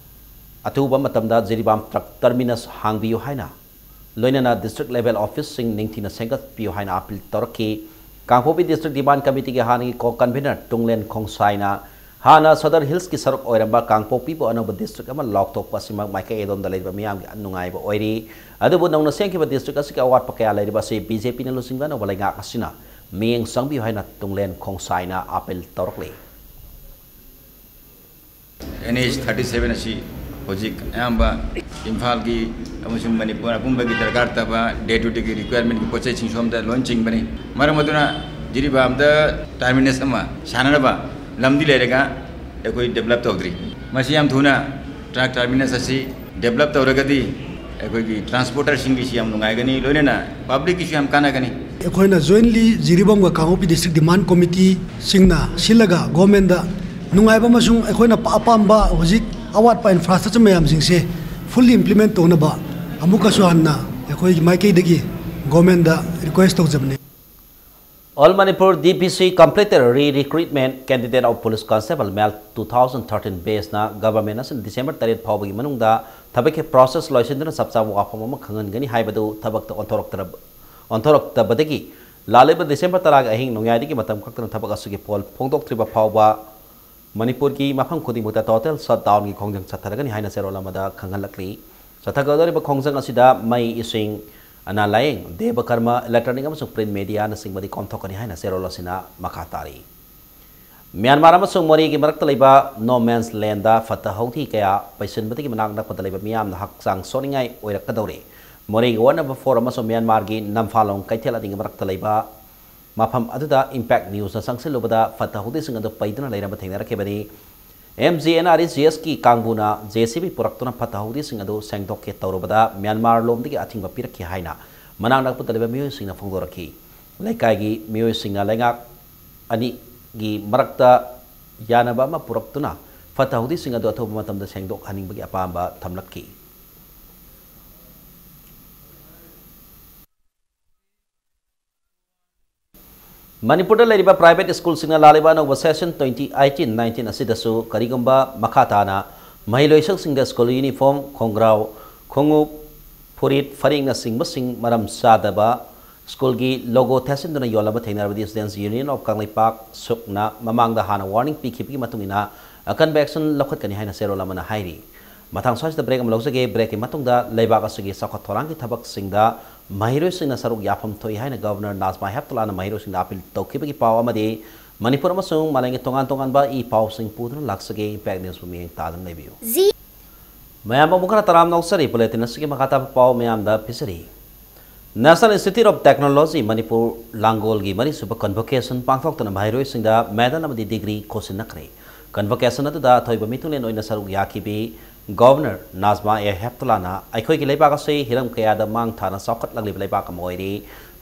ꯑꯊꯨꯕ ꯃꯇꯝꯗ ꯖꯤꯔꯤꯕꯥꯝ ꯇ꯭ꯔꯛ ꯇꯔꯃꯤꯅꯁ ꯍꯥꯡꯕꯤꯌꯨ ꯍꯥꯏꯅ, ꯂꯣꯏꯅꯅ ꯗꯤꯁꯇ꯭ꯔꯤꯛ ꯂꯦꯚꯦꯜ ꯑꯣꯐꯤꯁꯁꯤꯡ ꯅꯤꯡꯊꯤꯅ ꯁꯦꯝꯒꯠꯄꯤꯌꯨ ꯍꯥꯏꯅ ꯑꯥꯄꯤꯜ ꯇꯧꯔꯛꯈꯤ꯫ ꯀꯥꯡꯄꯣꯛꯄꯤ ꯗꯤꯁꯇ꯭ꯔꯤꯛ ꯗꯤꯃꯥꯟ ꯀꯃꯤꯇꯤꯒꯤ ꯍꯥꯟꯅꯒꯤ ꯀꯣ ꯀꯟꯚꯤꯅꯔ ꯇꯨꯡꯂꯦꯟ ꯈꯣꯡꯁꯥꯏꯅ ꯍꯥꯟꯅ ꯁꯗꯔ ꯍꯤꯜꯁꯀꯤ ꯁꯔꯨꯛ ꯑꯣꯏꯔꯝꯕ ꯀꯥꯡꯄꯣꯛꯄꯤꯕꯨ ꯑꯅꯧꯕ ꯗꯤꯁꯇ꯭ꯔꯤꯛ ꯑꯃ ꯂꯥꯎꯊꯣꯛꯄ ꯑꯁꯤꯃꯛ ꯃꯥꯏꯀꯩ ꯑꯗꯣꯝꯗ ꯂꯩꯔꯤꯕ ꯃꯤꯌꯥꯝꯒꯤ ꯅꯨꯡꯉꯥꯏꯕ ꯑꯣꯏꯔꯤ꯫ ꯑꯗꯨꯕꯨ ꯅꯧꯅ ꯁꯦꯝꯈꯤꯕ ꯗꯤꯁꯇ꯭ꯔꯤꯛ ꯑꯁꯤꯒꯤ ꯑꯋꯥꯠꯄ ꯀꯌꯥ ꯂꯩꯔꯤꯕ ꯑꯁꯤ ꯕꯤ ꯖꯦ ꯄꯤꯅ ꯂꯨꯆꯤꯡꯕ ꯑꯅꯧꯕ ꯂꯩꯉꯥꯛ ꯑꯁꯤꯅ ꯃꯤꯠꯌꯦꯡ ꯆꯪꯕꯤꯌꯨ ꯍꯥꯏꯅ ꯇꯨꯡꯂꯦꯟ ꯈꯣꯡꯁꯥꯏꯅ ꯑꯥꯄꯤꯜ ꯇꯧꯔꯛꯂꯤ꯫ ꯑꯦꯟ ꯑꯩꯆ ꯊꯥꯔꯇꯤ ꯁꯚꯦꯟ ꯑꯁꯤ ꯍꯧꯖꯤꯛ ꯑꯌꯥꯝꯕ ꯏꯝꯐꯥꯜꯒꯤ ꯑꯃꯁꯨꯡ ꯃꯅꯤꯄꯨꯔ ꯑꯄꯨꯝꯕꯒꯤ ꯗꯔꯀꯥꯔ ꯇꯥꯕ ꯗꯦ ꯇꯨ ꯗꯦꯒꯤ ꯔꯤꯀ꯭ꯋꯥꯌꯔꯃꯦꯟꯒꯤ ꯄꯣꯠ ꯆꯩꯁꯤꯡ ꯁꯣꯝꯗ ꯂꯣꯏ ꯆꯤꯡꯕꯅꯤ꯫ ꯃꯔꯝ ꯑꯗꯨꯅ ꯖꯤꯔꯤꯕꯥꯝꯗ ꯇꯔꯃꯤꯅꯁ ꯑꯃ ꯁꯥꯟꯅꯅꯕ ꯂꯝꯗꯤ ꯂꯩꯔꯒ ꯑꯩꯈꯣꯏ ꯗꯦꯕꯂꯞ ꯇꯧꯗ꯭ꯔꯤ꯫ ꯃꯁꯤ ꯌꯥꯝ ꯊꯨꯅ ꯇ꯭ꯔꯛ ꯇꯔꯃꯤꯅꯁ ꯑꯁꯤ ꯗꯦꯕꯂꯞ ꯇꯧꯔꯒꯗꯤ ꯑꯩꯈꯣꯏꯒꯤ ꯇ꯭ꯔꯥꯟꯁꯄꯣꯔꯇꯔꯁꯤꯡꯒꯤꯁꯨ ꯌꯥꯝ ꯅꯨꯡꯉꯥꯏꯒꯅꯤ, ꯂꯣꯏꯅꯅ ꯄꯕ꯭ꯂꯤꯛꯀꯤꯁꯨ ꯌꯥꯝ ꯀꯥꯟꯅꯒꯅꯤ꯫ ꯑꯩꯈꯣꯏꯅ ꯖꯣꯏꯟꯂꯤ ꯖꯤꯔꯤꯕꯥꯝꯒ ꯀꯥꯡꯄꯣꯛꯄꯤ ꯗꯤꯁꯇ꯭ꯔꯤꯛ ꯗꯤꯃꯥꯟ ꯀꯣꯃꯤꯇꯤꯁꯤꯡꯅ ꯁꯤꯜꯂꯒ ꯒꯣꯔꯃꯦꯟꯗ ꯅꯨꯡꯉꯥꯏꯕ ꯑꯃꯁꯨꯡ ꯑꯩꯈꯣꯏꯅ ꯑꯄꯥꯝꯕ ꯍꯧꯖꯤꯛ ꯑꯋꯥꯠꯄ ꯏꯟꯐ꯭ꯔꯥꯁ꯭ꯇ꯭ꯔꯛꯆꯔ ꯃꯌꯥꯝꯁꯤꯡꯁꯦ ꯐꯨꯜꯂꯤ ꯏꯝꯄ꯭ꯂꯤꯃꯦꯟ ꯇꯧꯅꯕ ꯑꯃꯨꯛꯀꯁꯨ ꯍꯟꯅ ꯑꯩꯈꯣꯏꯒꯤ ꯃꯥꯏꯀꯩꯗꯒꯤ ꯒꯣꯔꯃꯦꯟꯗ ꯔꯤꯀ꯭ꯋꯦꯁ ꯇꯧꯖꯕꯅꯤ꯫ All Manipur D P C completed re-recruitment candidate of Police Constable Male two thousand thirteen batchꯅ government ꯑꯁꯤꯅ December ꯇꯔꯦꯠ ꯐꯥꯎꯕꯒꯤ ꯃꯅꯨꯡꯗ ꯊꯕꯛꯀꯤ process ꯂꯣꯏꯁꯤꯟꯗꯨꯅ ꯆꯞ ꯆꯥꯕ ꯋꯥꯐꯝ ꯑꯃ ꯈꯪꯍꯟꯒꯅꯤ ꯍꯥꯏꯕꯗꯨ ꯊꯕꯛꯇ ꯑꯣꯟꯊꯣꯔꯛꯇ꯭ꯔꯕ ꯑꯣꯟꯊꯣꯔꯛꯇꯕꯗꯒꯤ ꯂꯥꯛꯂꯤꯕ December ꯇꯔꯥꯒꯤ ꯑꯍꯤꯡ ꯅꯣꯡꯌꯥꯏꯗꯒꯤ ꯃꯇꯝ ꯀꯛꯇꯅ ꯊꯕꯛ ꯑꯁꯤꯒꯤ ꯄꯣꯜ ꯐꯣꯡꯗꯣꯛꯇ꯭ꯔꯤꯕ ꯐꯥꯎꯕ ꯃꯅꯤꯄꯨꯔꯒꯤ ꯃꯐꯝ ꯈꯨꯗꯤꯡꯃꯛꯇ total shutdownꯒꯤ ꯈꯣꯡꯖꯪ ꯆꯠꯊꯔꯒꯅꯤ ꯍꯥꯏꯅ ꯆꯦꯔꯣꯜ ꯑꯃꯗ ꯈꯪꯍꯜꯂꯛꯂꯤ꯫ ꯆꯠꯊꯒꯗꯧꯔꯤꯕ ꯈꯣꯡꯖꯪ ꯑꯁꯤꯗ ꯃꯩ, ꯏꯁꯤꯡ, ꯑꯅꯥ ꯂꯥꯌꯦꯡ, ꯗꯦꯕ ꯀꯔꯃ, electronic ꯑꯃꯁꯨꯡ print mediaꯅꯆꯤꯡꯕꯗꯤ ꯀꯣꯝꯊꯣꯛꯀꯅꯤ ꯍꯥꯏꯅ ꯆꯦꯔꯣꯜ ꯑꯁꯤꯅ ꯃꯈꯥ ꯇꯥꯔꯤ꯫ ꯃ꯭ꯌꯥꯟꯃꯥꯔ ꯑꯃꯁꯨꯡ ꯃꯣꯔꯦꯒꯤ ꯃꯔꯛꯇ ꯂꯩꯕ no man's landꯗ ꯐꯠꯇ ꯍꯥꯎꯊꯤ ꯀꯌꯥ ꯄꯩꯁꯤꯟꯕꯗꯒꯤ ꯃꯅꯥꯛ ꯅꯛꯄꯗ ꯂꯩꯕ ꯃꯤꯌꯥꯝꯅ ꯍꯛꯆꯥꯡ ꯁꯣꯛꯅꯤꯡꯉꯥꯏ ꯑꯣꯏꯔꯛꯀꯗꯧꯔꯤ꯫ ꯃꯣꯔꯦꯒꯤ One Number Four ꯑꯃꯁꯨꯡ ꯃ꯭ꯌꯥꯟꯃꯥꯔꯒꯤ ꯅꯝꯐꯥꯂꯣꯡ ꯀꯩꯊꯦꯜ ꯑꯅꯤꯒꯤ ꯃꯔꯛꯇ ꯂꯩꯕ ꯃꯐꯝ ꯑꯗꯨꯗ Impact Newsꯅ ꯆꯪꯁꯤꯜꯂꯨꯕꯗ ꯐꯠꯇ ꯍꯥꯎꯊꯤꯁꯤꯡ ꯑꯗꯨ ꯄꯩꯗꯨꯅ ꯂꯩꯔꯝꯕ ꯊꯦꯡꯅꯔꯛꯈꯤꯕꯅꯤ꯫ M G N R E G Sꯀꯤ ꯀꯥꯡꯕꯨꯅ J C B ꯄꯨꯔꯛꯇꯨꯅ ꯐꯠꯇ ꯍꯥꯎꯊꯤꯁꯤꯡ ꯑꯗꯨ ꯁꯦꯡꯗꯣꯛꯀꯦ ꯇꯧꯔꯨꯕꯗ ꯃ꯭ꯌꯥꯟꯃꯥꯔ ꯂꯣꯝꯗꯒꯤ ꯑꯊꯤꯡꯕ ꯄꯤꯔꯛꯈꯤ ꯍꯥꯏꯅ ꯃꯅꯥꯛ ꯅꯛꯄꯗ ꯂꯩꯕ ꯃꯤꯑꯣꯏꯁꯤꯡꯅ ꯐꯣꯡꯗꯣꯔꯛꯈꯤ꯫ ꯂꯩꯀꯥꯏꯒꯤ ꯃꯤꯑꯣꯏꯁꯤꯡꯅ ꯂꯩꯉꯥꯛ ꯑꯅꯤꯒꯤ ꯃꯔꯛꯇ ꯌꯥꯅꯕ ꯑꯃ ꯄꯨꯔꯛꯇꯨꯅ ꯐꯠꯇ ꯍꯥꯎꯊꯤꯁꯤꯡ ꯑꯗꯨ ꯑꯊꯨꯕ ꯃꯇꯝꯗ ꯁꯦꯡꯗꯣꯛꯍꯟꯅꯤꯡꯕꯒꯤ ꯑꯄꯥꯝꯕ ꯊꯝꯂꯛꯈꯤ꯫ ꯃꯅꯤꯄꯨꯔꯗ ꯂꯩꯔꯤꯕ private schoolꯁꯤꯡꯅ ꯂꯥꯛꯂꯤꯕ ꯑꯅꯧꯕ session twenty eighteen nineteen ꯑꯁꯤꯗꯁꯨ ꯀꯔꯤꯒꯨꯝꯕ ꯃꯈꯥ ꯇꯥꯅ ꯃꯍꯩꯂꯣꯏꯁꯪꯁꯤꯡꯗ school uniform, ꯈꯣꯡꯒ꯭ꯔꯥꯎ, ꯈꯣꯡꯎꯞ, ꯐꯨꯔꯤꯠ, ꯐꯅꯦꯛꯅꯆꯤꯡꯕꯁꯤꯡ ꯃꯔꯝ ꯆꯥꯗꯕ schoolꯒꯤ logo ꯊꯦꯠꯆꯤꯟꯗꯨꯅ ꯌꯣꯜꯂꯝꯕ ꯊꯦꯡꯅꯔꯕꯗꯤ Students Union of Kangleipak, ꯁꯨꯛꯅ ꯃꯃꯥꯡꯗ ꯍꯥꯟꯅ warning ꯄꯤꯈꯤꯕꯒꯤ ꯃꯇꯨꯡ ꯏꯟꯅ ꯑꯀꯟꯕ action ꯂꯧꯈꯠꯀꯅꯤ ꯍꯥꯏꯅ ꯆꯦꯔꯣꯜ ꯑꯃꯅ ꯍꯥꯏꯔꯤ꯫ ꯃꯊꯪ ꯁ꯭ꯋꯥꯏꯁꯤꯗ break ꯑꯃ ꯂꯧꯖꯒꯦ꯫ Breakꯀꯤ ꯃꯇꯨꯡꯗ ꯂꯩꯕꯥꯛ ꯑꯁꯤꯒꯤ ꯆꯥꯎꯈꯠ ꯊꯧꯔꯥꯡꯒꯤ ꯊꯕꯛꯁꯤꯡꯗ ꯃꯍꯩꯔꯣꯏꯁꯤꯡꯅ ꯁꯔꯨꯛ ꯌꯥꯐꯝ ꯊꯣꯛꯏ ꯍꯥꯏꯅ Governor ꯅꯥꯖꯃꯥ ꯍꯦꯞꯇꯨꯂꯥꯅ ꯃꯍꯩꯔꯣꯏꯁꯤꯡꯗ appeal ꯇꯧꯈꯤꯕꯒꯤ ꯄꯥꯎ ꯑꯃꯗꯤ ꯃꯅꯤꯄꯨꯔ ꯑꯃꯁꯨꯡ ꯃꯥꯂꯦꯝꯒꯤ ꯇꯣꯉꯥꯟ ꯇꯣꯉꯥꯟꯕ ꯏ ꯄꯥꯎꯁꯤꯡ ꯄꯨꯗꯨꯅ ꯂꯥꯛꯆꯒꯦ꯫ Impact Newsꯄꯨ ꯃꯤꯠꯌꯦꯡ ꯇꯥꯗꯨꯅ ꯂꯩꯕꯤꯌꯨ꯫ ꯃꯌꯥꯝꯕꯨ ꯑꯃꯨꯛ ꯍꯟꯅ ꯇꯔꯥꯝꯅ ꯑꯣꯛꯆꯔꯤ꯫ Bulletin ꯑꯁꯤꯒꯤ ꯃꯈꯥ ꯇꯥꯕ ꯄꯥꯎ ꯃꯌꯥꯝꯗ ꯄꯤꯖꯔꯤ꯫ National Institute of Technology Manipur ꯂꯥꯡꯒꯣꯜꯒꯤ ꯃꯔꯤꯁꯨꯕ convocation ꯄꯥꯡꯊꯣꯛꯇꯨꯅ ꯃꯍꯩꯔꯣꯏꯁꯤꯡꯗ medal ꯑꯃꯗꯤ degree ꯈꯣꯠꯆꯤꯟꯅꯈ꯭ꯔꯦ꯫ Convocation ꯑꯗꯨꯗ ꯑꯊꯣꯏꯕ ꯃꯤꯊꯨꯡꯂꯦꯟ ꯑꯣꯏꯅ ꯁꯔꯨꯛ ꯌꯥꯈꯤꯕꯤ Governor ꯅꯥꯖꯃꯥ ꯑꯦ ꯍꯦꯞꯇꯨꯂꯥꯅ ꯑꯩꯈꯣꯏꯒꯤ ꯂꯩꯕꯥꯛ ꯑꯁꯤ ꯍꯤꯔꯝ ꯀꯌꯥꯗ ꯃꯥꯡ ꯊꯥꯅ ꯆꯥꯎꯈꯠꯂꯛꯂꯤꯕ ꯂꯩꯕꯥꯛ ꯑꯃ ꯑꯣꯏꯔꯤ꯫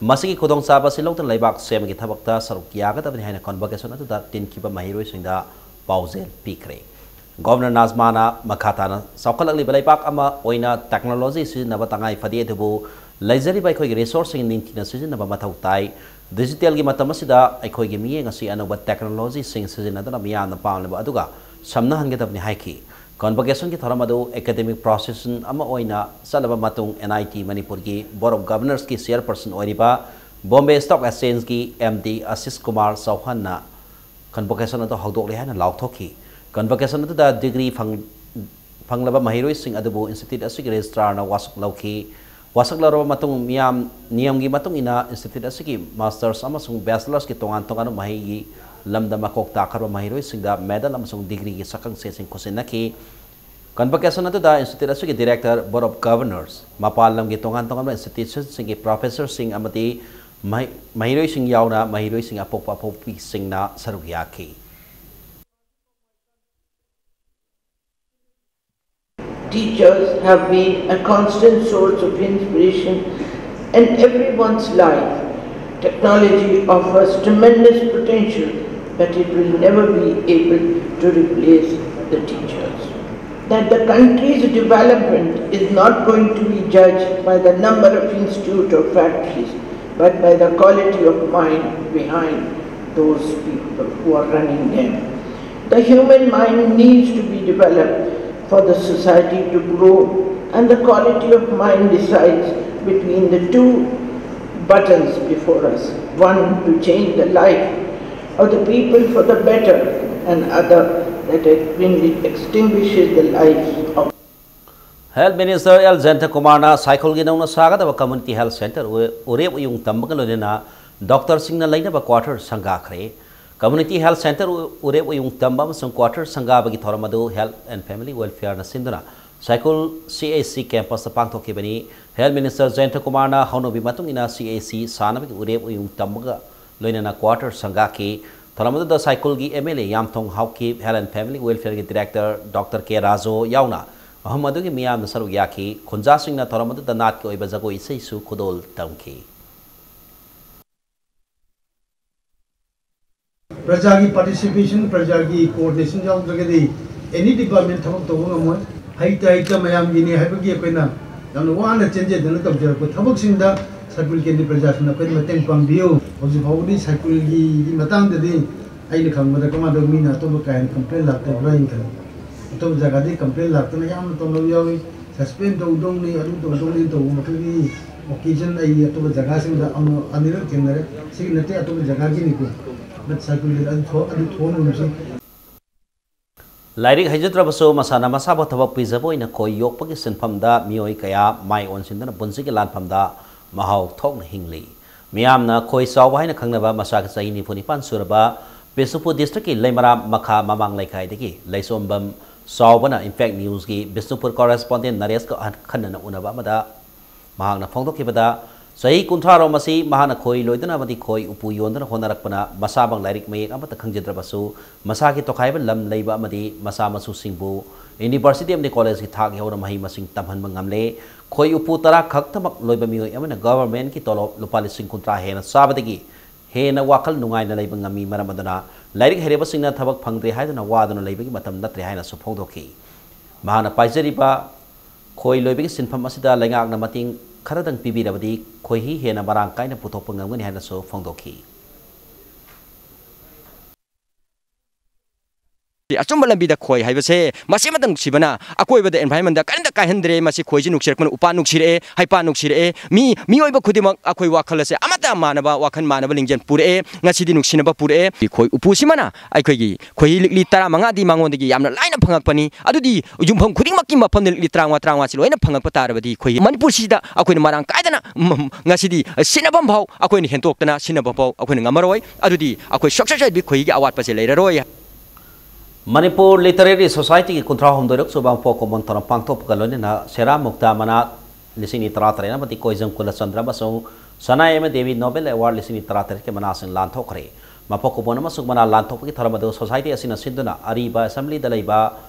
ꯃꯁꯤꯒꯤ ꯈꯨꯗꯣꯡꯆꯥꯕ ꯑꯁꯤ ꯂꯧꯗꯨꯅ ꯂꯩꯕꯥꯛ ꯁꯦꯝꯕꯒꯤ ꯊꯕꯛꯇ ꯁꯔꯨꯛ ꯌꯥꯒꯗꯕꯅꯤ ꯍꯥꯏꯅ convocation ꯑꯗꯨꯗ ꯇꯤꯟꯈꯤꯕ ꯃꯍꯩꯔꯣꯏꯁꯤꯡꯗ ꯄꯥꯎꯖꯦꯜ ꯄꯤꯈ꯭ꯔꯦ꯫ Governor ꯅꯥꯖꯃꯥꯅ ꯃꯈꯥ ꯇꯥꯅ ꯆꯥꯎꯈꯠꯂꯛꯂꯤꯕ ꯂꯩꯕꯥꯛ ꯑꯃ ꯑꯣꯏꯅ technology ꯁꯤꯖꯤꯟꯅꯕ ꯇꯉꯥꯏ ꯐꯗꯦ, ꯑꯗꯨꯕꯨ ꯂꯩꯖꯔꯤꯕ ꯑꯩꯈꯣꯏꯒꯤ ꯔꯤꯁꯣꯔꯁꯁꯤꯡ ꯅꯤꯡꯊꯤꯅ ꯁꯤꯖꯤꯟꯅꯕ ꯃꯊꯧ ꯇꯥꯏ꯫ ꯗꯤꯖꯤꯇꯦꯜꯒꯤ ꯃꯇꯝ ꯑꯁꯤꯗ ꯑꯩꯈꯣꯏꯒꯤ ꯃꯤꯠꯌꯦꯡ ꯑꯁꯤ ꯑꯅꯧꯕ ꯇꯦꯛꯅꯣꯂꯣꯖꯤꯁꯤꯡ ꯁꯤꯖꯤꯟꯅꯗꯨꯅ ꯃꯤꯌꯥꯝꯅ ꯄꯥꯝꯂꯤꯕ ꯑꯗꯨꯒ ꯁꯝꯅꯍꯟꯒꯗꯕꯅꯤ ꯍꯥꯏꯈꯤ꯫ ꯀꯟꯚꯣꯀꯦꯁꯟꯒꯤ ꯊꯧꯔꯝ ꯑꯗꯨ ꯑꯦꯀꯥꯗꯦꯃꯤꯛ ꯄ꯭ꯔꯣꯁꯦꯁꯟ ꯑꯃ ꯑꯣꯏꯅ ꯆꯠꯂꯕ ꯃꯇꯨꯡ, ꯑꯦꯟ ꯑꯥꯏ ꯇꯤ ꯃꯅꯤꯄꯨꯔꯒꯤ ꯕꯣꯔꯗ ꯑꯣꯐ ꯒꯚꯔꯅꯔꯁꯀꯤ ꯆꯤꯌꯔꯄꯔꯁꯟ ꯑꯣꯏꯔꯤꯕ ꯕꯣꯝꯕꯦ ꯁ꯭ꯇꯣꯛ ꯑꯦꯛꯁꯆꯦꯟꯖꯀꯤ ꯑꯦꯝ ꯗꯤ ꯑꯁꯤꯁ ꯀꯨꯃꯥꯔ ꯆꯧꯍꯥꯟꯅ ꯀꯟꯚꯣꯀꯦꯁꯟ ꯑꯗꯨ ꯍꯧꯗꯣꯛꯂꯦ ꯍꯥꯏꯅ ꯂꯥꯎꯊꯣꯛꯈꯤ꯫ ꯀꯟꯚꯣꯀꯦꯁꯟ ꯑꯗꯨꯗ ꯗꯤꯒ꯭ꯔꯤ ꯐꯪ-, ꯐꯪꯂꯕ ꯃꯍꯩꯔꯣꯏꯁꯤꯡ ꯑꯗꯨꯕꯨ ꯏꯟꯁꯇꯤꯇ꯭ꯌꯨꯠ ꯑꯁꯤꯒꯤ ꯔꯦꯖꯤꯁꯇ꯭ꯔꯥꯔꯅ ꯋꯥꯁꯛ ꯂꯧꯈꯤ꯫ ꯋꯥꯁꯛ ꯂꯧꯔꯕ ꯃꯇꯨꯡ, ꯃꯤꯌꯥꯝ, ꯅꯤꯌꯝꯒꯤ ꯃꯇꯨꯡ ꯏꯟꯅ ꯏꯟꯁꯇꯤꯇ꯭ꯌꯨꯠ ꯑꯁꯤꯒꯤ ꯃꯥꯁꯇꯔꯁ ꯑꯃꯁꯨꯡ ꯕꯦꯆꯂꯔꯁꯀꯤ ꯇꯣꯉꯥꯟ ꯇꯣꯉꯥꯟꯕ ꯃꯍꯩꯒꯤ ꯂꯝꯗ ꯃꯀꯣꯛ ꯇꯥꯈ꯭ꯔꯕ ꯃꯍꯩꯔꯣꯏꯁꯤꯡꯗ ꯃꯦꯗꯜ ꯑꯃꯁꯨꯡ ꯗꯤꯒ꯭ꯔꯤꯒꯤ ꯁꯛꯈꯪꯆꯦꯁꯤꯡ ꯈꯨꯠꯁꯤꯟꯅꯈꯤ꯫ ꯀꯟꯚꯣꯀꯦꯁꯟ ꯑꯗꯨꯗ ꯏꯟꯁꯇꯤꯇ꯭ꯌꯨꯠ ꯑꯁꯤꯒꯤ ꯗꯤꯔꯦꯛꯇꯔ, ꯕꯣꯔꯗ ꯑꯣꯐ ꯒꯚꯔꯅꯔꯁ, ꯃꯄꯥꯟ ꯂꯝꯒꯤ ꯇꯣꯉꯥꯟ ꯇꯣꯉꯥꯟꯕ ꯏꯟꯁꯇꯤꯇ꯭ꯌꯨꯁꯟꯁꯤꯡꯒꯤ ꯄ꯭ꯔꯣꯐꯦꯁꯔꯁꯤꯡ ꯑꯃꯗꯤ ꯃꯍꯩ-, ꯃꯍꯩꯔꯣꯏꯁꯤꯡ ꯌꯥꯎꯅ ꯃꯍꯩꯔꯣꯏꯁꯤꯡ ꯑꯄꯣꯛꯄ ꯑꯄꯣꯛꯄꯤꯁꯤꯡꯅ ꯁꯔꯨꯛ ꯌꯥꯈꯤ꯫ Teachers have been a constant source of inspiration in everyone's life. Technology offers tremendous potential, but it will never be able to replace the teachers. That the country's development is not going to be judged by the number of institutes or factories, but by the quality of mind behind those people who are running them. The human mind needs to be developed for the society to grow, and the quality of mind decides between the two buttons before us, one to change the life of the people for the better, and other that extinguishes the lives of health minister L Jayanta ꯀꯨꯃꯥꯔꯅ ꯁꯥꯏꯈꯣꯜꯒꯤ ꯅꯧꯅ ꯁꯥꯒꯗꯕ community health centre ꯎ-, ꯎꯔꯦꯞ ꯎꯌꯨꯡ ꯇꯝꯕꯒ ꯂꯣꯏꯅꯅ ꯗꯣꯛꯇꯔꯁꯤꯡꯅ ꯂꯩꯅꯕ quarter ꯁꯪꯒꯥꯈ꯭ꯔꯦ꯫ Community health centre ꯎ-, ꯎꯔꯦꯞ ꯎꯌꯨꯡ ꯇꯝꯕ ꯑꯃꯁꯨꯡ quarter ꯁꯪꯒꯥꯕꯒꯤ ꯊꯧꯔꯝ ꯑꯗꯨ ꯍꯦꯜꯊ ꯑꯦꯟꯗ ꯐꯦꯃꯤꯂꯤ ꯋꯦꯜꯐꯤꯌꯔꯅ ꯁꯤꯟꯗꯨꯅ ꯁꯥꯏꯈꯣꯜ ꯁꯤ ꯑꯩꯆ ꯁꯤ ꯀꯦꯝꯄꯁꯇ ꯄꯥꯡꯊꯣꯛꯈꯤꯕꯅꯤ꯫ ꯍꯦꯜꯊ ꯃꯤꯅꯤꯁꯇꯔ ꯖꯌꯟꯇ ꯀꯨꯃꯥꯔꯅ ꯍꯧꯅꯕꯤ ꯃꯇꯨꯡ ꯏꯟꯅ ꯁꯤ ꯑꯩꯆ ꯁꯤ ꯁꯥꯅꯕꯒꯤ ꯎꯔꯦꯞ ꯎꯌꯨꯡ ꯇꯝꯕꯒ ꯂꯣꯏꯅꯅ ꯀ꯭ꯋꯥꯔꯇꯔ ꯁꯪꯒꯥꯈꯤ꯫ ꯊꯧꯔꯝ ꯑꯗꯨꯗ ꯁꯥꯏꯈꯣꯜꯒꯤ M L A Yamthong Haokip, health and family ꯋꯦꯜꯐꯤꯌꯔꯒꯤ ꯗꯤꯔꯦꯛꯇꯔ ꯗꯣꯛꯇꯔ ꯀꯦ ꯔꯥꯖꯣ ꯌꯥꯎꯅ ꯃꯐꯝ ꯑꯗꯨꯒꯤ ꯃꯤꯌꯥꯝꯅ ꯁꯔꯨꯛ ꯌꯥꯈꯤ꯫ ꯈꯨꯟꯖꯥꯁꯤꯡꯅ ꯊꯧꯔꯝ ꯑꯗꯨꯗ ꯅꯥꯠꯀꯤ ꯑꯣꯏꯕ ꯖꯒꯣꯏ ꯏꯁꯩꯁꯨ ꯈꯨꯗꯣꯜ ꯇꯝꯈꯤ꯫ ꯄ꯭ꯔꯖꯥꯒꯤ ꯄꯥꯔꯇꯤꯁꯤꯄꯦꯁꯟ, ꯄ꯭ꯔꯖꯥꯒꯤ ꯀꯣꯑꯣꯔꯗꯤꯅꯦꯁꯟ ꯌꯥꯎꯗ꯭ꯔꯒꯗꯤ ꯑꯦꯅꯤ ꯗꯤꯄꯥꯔꯠꯃꯦꯟ ꯊꯕꯛ ꯇꯧꯕ ꯉꯝꯃꯣꯏ꯫ ꯍꯩꯇ ꯍꯩꯇ ꯃꯌꯥꯝꯒꯤꯅꯤ ꯍꯥꯏꯕꯒꯤ ꯑꯩꯈꯣꯏꯅ ꯌꯥꯝꯅ ꯋꯥꯅ ꯆꯦꯟꯖꯗꯨꯅ ꯇꯧꯖꯔꯛꯄ ꯊꯕꯛꯁꯤꯡꯗ ꯁꯥꯏꯀꯨꯜ ꯀꯦꯟꯗ꯭ꯔ ꯄ꯭ꯔꯖꯥꯁꯤꯡꯅ ꯑꯩꯈꯣꯏꯗ ꯃꯇꯦꯡ ꯄꯥꯡꯕꯤꯌꯨ꯫ ꯍꯧꯖꯤꯛ ꯐꯥꯎꯕꯗꯤ ꯁꯥꯏꯀꯨꯜꯒꯤ ꯃꯇꯥꯡꯗꯗꯤ ꯑꯩꯅ ꯈꯪꯕꯗ ꯀꯃꯥꯏꯅ ꯇꯧ, ꯃꯤꯅ ꯑꯇꯣꯞꯄ ꯀꯥ ꯍꯦꯟꯅ ꯀꯝꯄ꯭ꯂꯦꯟ ꯂꯥꯛꯇꯕ꯭ꯔꯥ ꯍꯥꯏꯅ ꯈꯜꯂꯤ꯫ ꯑꯇꯣꯞꯄ ꯖꯒꯥꯗꯤ ꯀꯝꯄ꯭ꯂꯦꯟ ꯂꯥꯛꯇꯅ ꯌꯥꯝꯅ ꯇꯧꯅꯕ ꯌꯥꯎꯏ꯫ ꯁꯁꯄꯦꯟ ꯇꯧꯗꯧꯅꯤ, ꯑꯗꯨ ꯇꯧꯗꯧꯅꯤ ꯇꯧꯕ ꯃꯈꯣꯏꯒꯤ ꯑꯣꯀꯦꯖꯟ ꯑꯩ ꯑꯇꯣꯞꯄ ꯖꯒꯥꯁꯤꯡꯗ ꯑꯃ ꯑꯅꯤꯔꯛ ꯊꯦꯡꯅꯔꯦ꯫ ꯁꯤꯒꯤ ꯅꯠꯇꯦ, ꯑꯇꯣꯞꯄ ꯖꯒꯥꯒꯤꯅꯤꯀꯣ꯫ ꯕꯠ ꯁꯥꯏꯀꯨꯜ ꯑꯗꯨ ꯊꯣꯛ-, ꯑꯗꯨ ꯊꯣꯛꯍꯟꯒꯨꯝꯁꯤ꯫ ꯂꯥꯏꯔꯤꯛ ꯍꯩꯖꯗ꯭ꯔꯕꯁꯨ ꯃꯁꯥꯅ ꯃꯁꯥꯕꯨ ꯊꯕꯛ ꯄꯤꯖꯕ ꯑꯣꯏꯅ ꯈꯣꯏ ꯌꯣꯛꯄꯒꯤ ꯁꯤꯟꯐꯝꯗ ꯃꯤꯑꯣꯏ ꯀꯌꯥ ꯃꯥꯏ ꯑꯣꯟꯁꯤꯟꯗꯨꯅ ꯄꯨꯟꯁꯤꯒꯤ ꯂꯥꯟꯐꯝꯗ ꯃꯍꯥꯎ ꯊꯣꯛꯅ ꯍꯤꯡꯂꯤ꯫ ꯃꯤꯌꯥꯝꯅ ꯈꯣꯏ ꯆꯥꯎꯕ ꯍꯥꯏꯅ ꯈꯪꯅꯕ ꯃꯁꯥꯒꯤ ꯆꯍꯤ ꯅꯤꯐꯨ ꯅꯤꯄꯥꯟ ꯁꯨꯔꯕ ꯕꯤꯁꯅꯨꯄꯨꯔ ꯗꯤꯁꯇ꯭ꯔꯤꯛꯀꯤ ꯂꯩꯃꯔꯥꯝ ꯃꯈꯥ ꯃꯃꯥꯡ ꯂꯩꯀꯥꯏꯗꯒꯤ ꯂꯩꯁꯣꯝꯕꯝ ꯆꯥꯎꯕꯅ ꯏꯝꯄꯦꯛ ꯅ꯭ꯌꯨꯁꯀꯤ ꯕꯤꯁꯅꯨꯄꯨꯔ ꯀꯣꯔꯦꯁꯄꯣꯟꯗꯦꯟ ꯅꯔꯦꯁꯀ ꯑꯈꯟꯅꯅ ꯎꯅꯕ ꯑꯃꯗ ꯃꯍꯥꯛꯅ ꯐꯣꯡꯗꯣꯛꯈꯤꯕꯗ, ꯆꯍꯤ ꯀꯨꯟꯊ꯭ꯔꯥ ꯔꯣꯝ ꯑꯁꯤ ꯃꯍꯥꯛꯅ ꯈꯣꯏ ꯂꯣꯏꯗꯨꯅ ꯑꯃꯗꯤ ꯈꯣꯏ ꯎꯄꯨ ꯌꯣꯟꯗꯨꯅ ꯍꯣꯠꯅꯔꯛꯄꯅ ꯃꯁꯥꯃꯛ ꯂꯥꯏꯔꯤꯛ ꯃꯌꯦꯛ ꯑꯃꯠꯇ ꯈꯪꯖꯗ꯭ꯔꯕꯁꯨ, ꯃꯁꯥꯒꯤ ꯇꯣꯈꯥꯏꯕ ꯂꯝ ꯂꯩꯕ ꯑꯃꯗꯤ ꯃꯆꯥ ꯃꯁꯨꯁꯤꯡꯕꯨ ꯌꯨꯅꯤꯚꯔꯁꯤꯇꯤ ꯑꯃꯗꯤ ꯀꯣꯂꯦꯖꯀꯤ ꯊꯥꯛ ꯌꯧꯅ ꯃꯍꯩ ꯃꯁꯤꯡ ꯇꯝꯍꯟꯕ ꯉꯝꯂꯦ꯫ ꯈꯣꯏ ꯎꯄꯨ ꯇꯔꯥ ꯈꯛꯇꯃꯛ ꯂꯣꯏꯕ ꯃꯤꯑꯣꯏ ꯑꯃꯅ ꯒꯚꯔꯟꯃꯦꯟꯠꯀꯤ ꯇꯣꯂꯣꯞ ꯂꯨꯄꯥ ꯂꯤꯁꯤꯡ ꯀꯨꯟꯊ꯭ꯔꯥ ꯍꯦꯟꯅ ꯆꯥꯕꯗꯒꯤ ꯍꯦꯟꯅ ꯋꯥꯈꯜ ꯅꯨꯡꯉꯥꯏꯅ ꯂꯩꯕ ꯉꯝꯃꯤ꯫ ꯃꯔꯝ ꯑꯗꯨꯅ ꯂꯥꯏꯔꯤꯛ ꯍꯩꯔꯕꯁꯤꯡꯅ ꯊꯕꯛ ꯐꯪꯗ꯭ꯔꯦ ꯍꯥꯏꯗꯨꯅ ꯋꯥꯗꯨꯅ ꯂꯩꯕꯒꯤ ꯃꯇꯝ ꯅꯠꯇ꯭ꯔꯦ ꯍꯥꯏꯅꯁꯨ ꯐꯣꯡꯗꯣꯛꯈꯤ꯫ ꯃꯍꯥꯛꯅ ꯄꯥꯏꯖꯔꯤꯕ ꯈꯣꯏ ꯂꯣꯏꯕꯒꯤ ꯁꯤꯟꯐꯝ ꯑꯁꯤꯗ ꯂꯩꯉꯥꯛꯅ ꯃꯇꯦꯡ ꯈꯔꯗꯪ ꯄꯤꯕꯤꯔꯕꯗꯤ ꯈꯣꯏꯍꯤ ꯍꯦꯟꯅ ꯃꯔꯥꯡ ꯀꯥꯏꯅ ꯄꯨꯊꯣꯛꯄ ꯉꯝꯒꯅꯤ ꯍꯥꯏꯅꯁꯨ ꯐꯣꯡꯗꯣꯛꯈꯤ꯫ ꯑꯆꯨꯝꯕ ꯂꯝꯕꯤꯗ ꯈꯣꯏ ꯍꯥꯏꯕꯁꯦ ꯃꯁꯤꯃꯇ ꯅꯨꯡꯁꯤꯕꯅ ꯑꯀꯣꯏꯕꯗ environment ꯀꯔꯤꯝꯇ ꯀꯥꯏꯍꯟꯗ꯭ꯔꯦ꯫ ꯃꯁꯤ ꯈꯣꯏꯁꯤ ꯅꯨꯡꯁꯤꯔꯛꯄꯅ ꯎꯄꯥꯟ ꯅꯨꯡꯁꯤꯔꯛꯑꯦ, ꯍꯩꯄꯥꯟ ꯅꯨꯡꯁꯤꯔꯛꯑꯦ꯫ ꯃꯤ, ꯃꯤꯑꯣꯏꯕ ꯈꯨꯗꯤꯡꯃꯛ ꯑꯩꯈꯣꯏ ꯋꯥꯈꯜ ꯑꯁꯦ ꯑꯃꯠꯇ ꯃꯥꯟꯅꯕ, ꯋꯥꯈꯜ ꯃꯥꯟꯅꯕ ꯂꯤꯡꯖꯦꯜ ꯄꯨꯔꯛꯑꯦ꯫ ꯉꯁꯤꯗꯤ ꯅꯨꯡꯁꯤꯅꯕ ꯄꯨꯔꯛꯑꯦ꯫ ꯈꯣꯏ ꯎꯄꯨꯁꯤꯃꯅ ꯑꯩꯈꯣꯏꯒꯤ ꯈꯣꯏꯍꯤ ꯂꯤꯛꯂꯤ ꯇꯔꯥꯃꯉꯥꯗꯤ ꯃꯉꯣꯟꯗꯒꯤ ꯌꯥꯝꯅ ꯂꯥꯏꯅ ꯐꯪꯉꯛꯄꯅꯤ꯫ ꯑꯗꯨꯗꯤ ꯌꯨꯝꯐꯝ ꯈꯨꯗꯤꯡꯃꯛꯀꯤ ꯃꯐꯝꯗ ꯂꯤꯛꯂꯤ ꯇꯔꯥꯃꯉꯥ, ꯇꯔꯥꯃꯉꯥꯁꯤ ꯂꯣꯏꯅ ꯐꯪꯉꯛꯄ ꯇꯥꯔꯕꯗꯤ ꯈꯣꯏꯍꯤ ꯃꯅꯤꯄꯨꯔꯁꯤꯗ ꯑꯩꯈꯣꯏꯅ ꯃꯔꯥꯡ ꯀꯥꯏꯗꯅ, ꯎꯝ, ꯉꯁꯤꯗꯤ ꯁꯤꯖꯤꯟꯅꯐꯝ ꯐꯥꯎ ꯑꯩꯈꯣꯏꯅ ꯍꯦꯟꯇꯣꯛꯇꯅ ꯁꯤꯖꯤꯟꯅꯕ ꯐꯥꯎ ꯑꯩꯈꯣꯏꯅ ꯉꯝꯃꯔꯣꯏ꯫ ꯑꯗꯨꯗꯤ ꯑꯩꯈꯣꯏ ꯁꯨꯛꯁꯣꯏ ꯁꯣꯏꯗꯕꯤ ꯈꯣꯏꯍꯤꯒꯤ ꯑꯋꯥꯠꯄꯁꯦ ꯂꯩꯔꯔꯣꯏ꯫ ꯃꯅꯤꯄꯨꯔ ꯂꯤꯇꯔꯦꯔꯤ ꯁꯣꯁꯥꯏꯇꯤꯒꯤ ꯀꯨꯟꯊ꯭ꯔꯥ ꯍꯨꯝꯗꯣꯏꯔꯛ ꯁꯨꯕ ꯃꯄꯣꯛ ꯀꯨꯝꯑꯣꯟ ꯊꯧꯔꯝ ꯄꯥꯡꯊꯣꯛꯄꯒ ꯂꯣꯏꯅꯅ ꯁꯦꯔꯥ ꯃꯨꯛꯇꯥ ꯃꯅꯥ ꯂꯤꯁꯤꯡ ꯑꯅꯤ ꯇꯔꯥꯇꯔꯦꯠ ꯑꯃꯗꯤ ꯀꯣꯏꯖꯝ ꯀꯨꯂꯆꯟꯗ꯭ꯔ ꯑꯃꯁꯨꯡ ꯁꯅꯥ ꯑꯦꯝ ꯗꯦꯕꯤ ꯅꯣꯕꯦꯜ ꯑꯦꯋꯥꯔꯗ ꯂꯤꯁꯤꯡ ꯑꯅꯤ ꯇꯔꯥꯇꯔꯦꯠꯀꯤ ꯃꯅꯥꯁꯤꯡ ꯂꯥꯟꯊꯣꯛꯈ꯭ꯔꯦ꯫ ꯃꯄꯣꯛ ꯀꯨꯝꯑꯣꯟ ꯑꯃꯁꯨꯡ ꯃꯅꯥ ꯂꯥꯟꯊꯣꯛꯄꯒꯤ ꯊꯧꯔꯝ ꯑꯗꯨ ꯁꯣꯁꯥꯏꯇꯤ ꯑꯁꯤꯅ ꯁꯤꯟꯗꯨꯅ ꯑꯔꯤꯕ ꯑꯦꯁꯦꯝꯕ꯭ꯂꯤꯗ ꯂꯩꯕ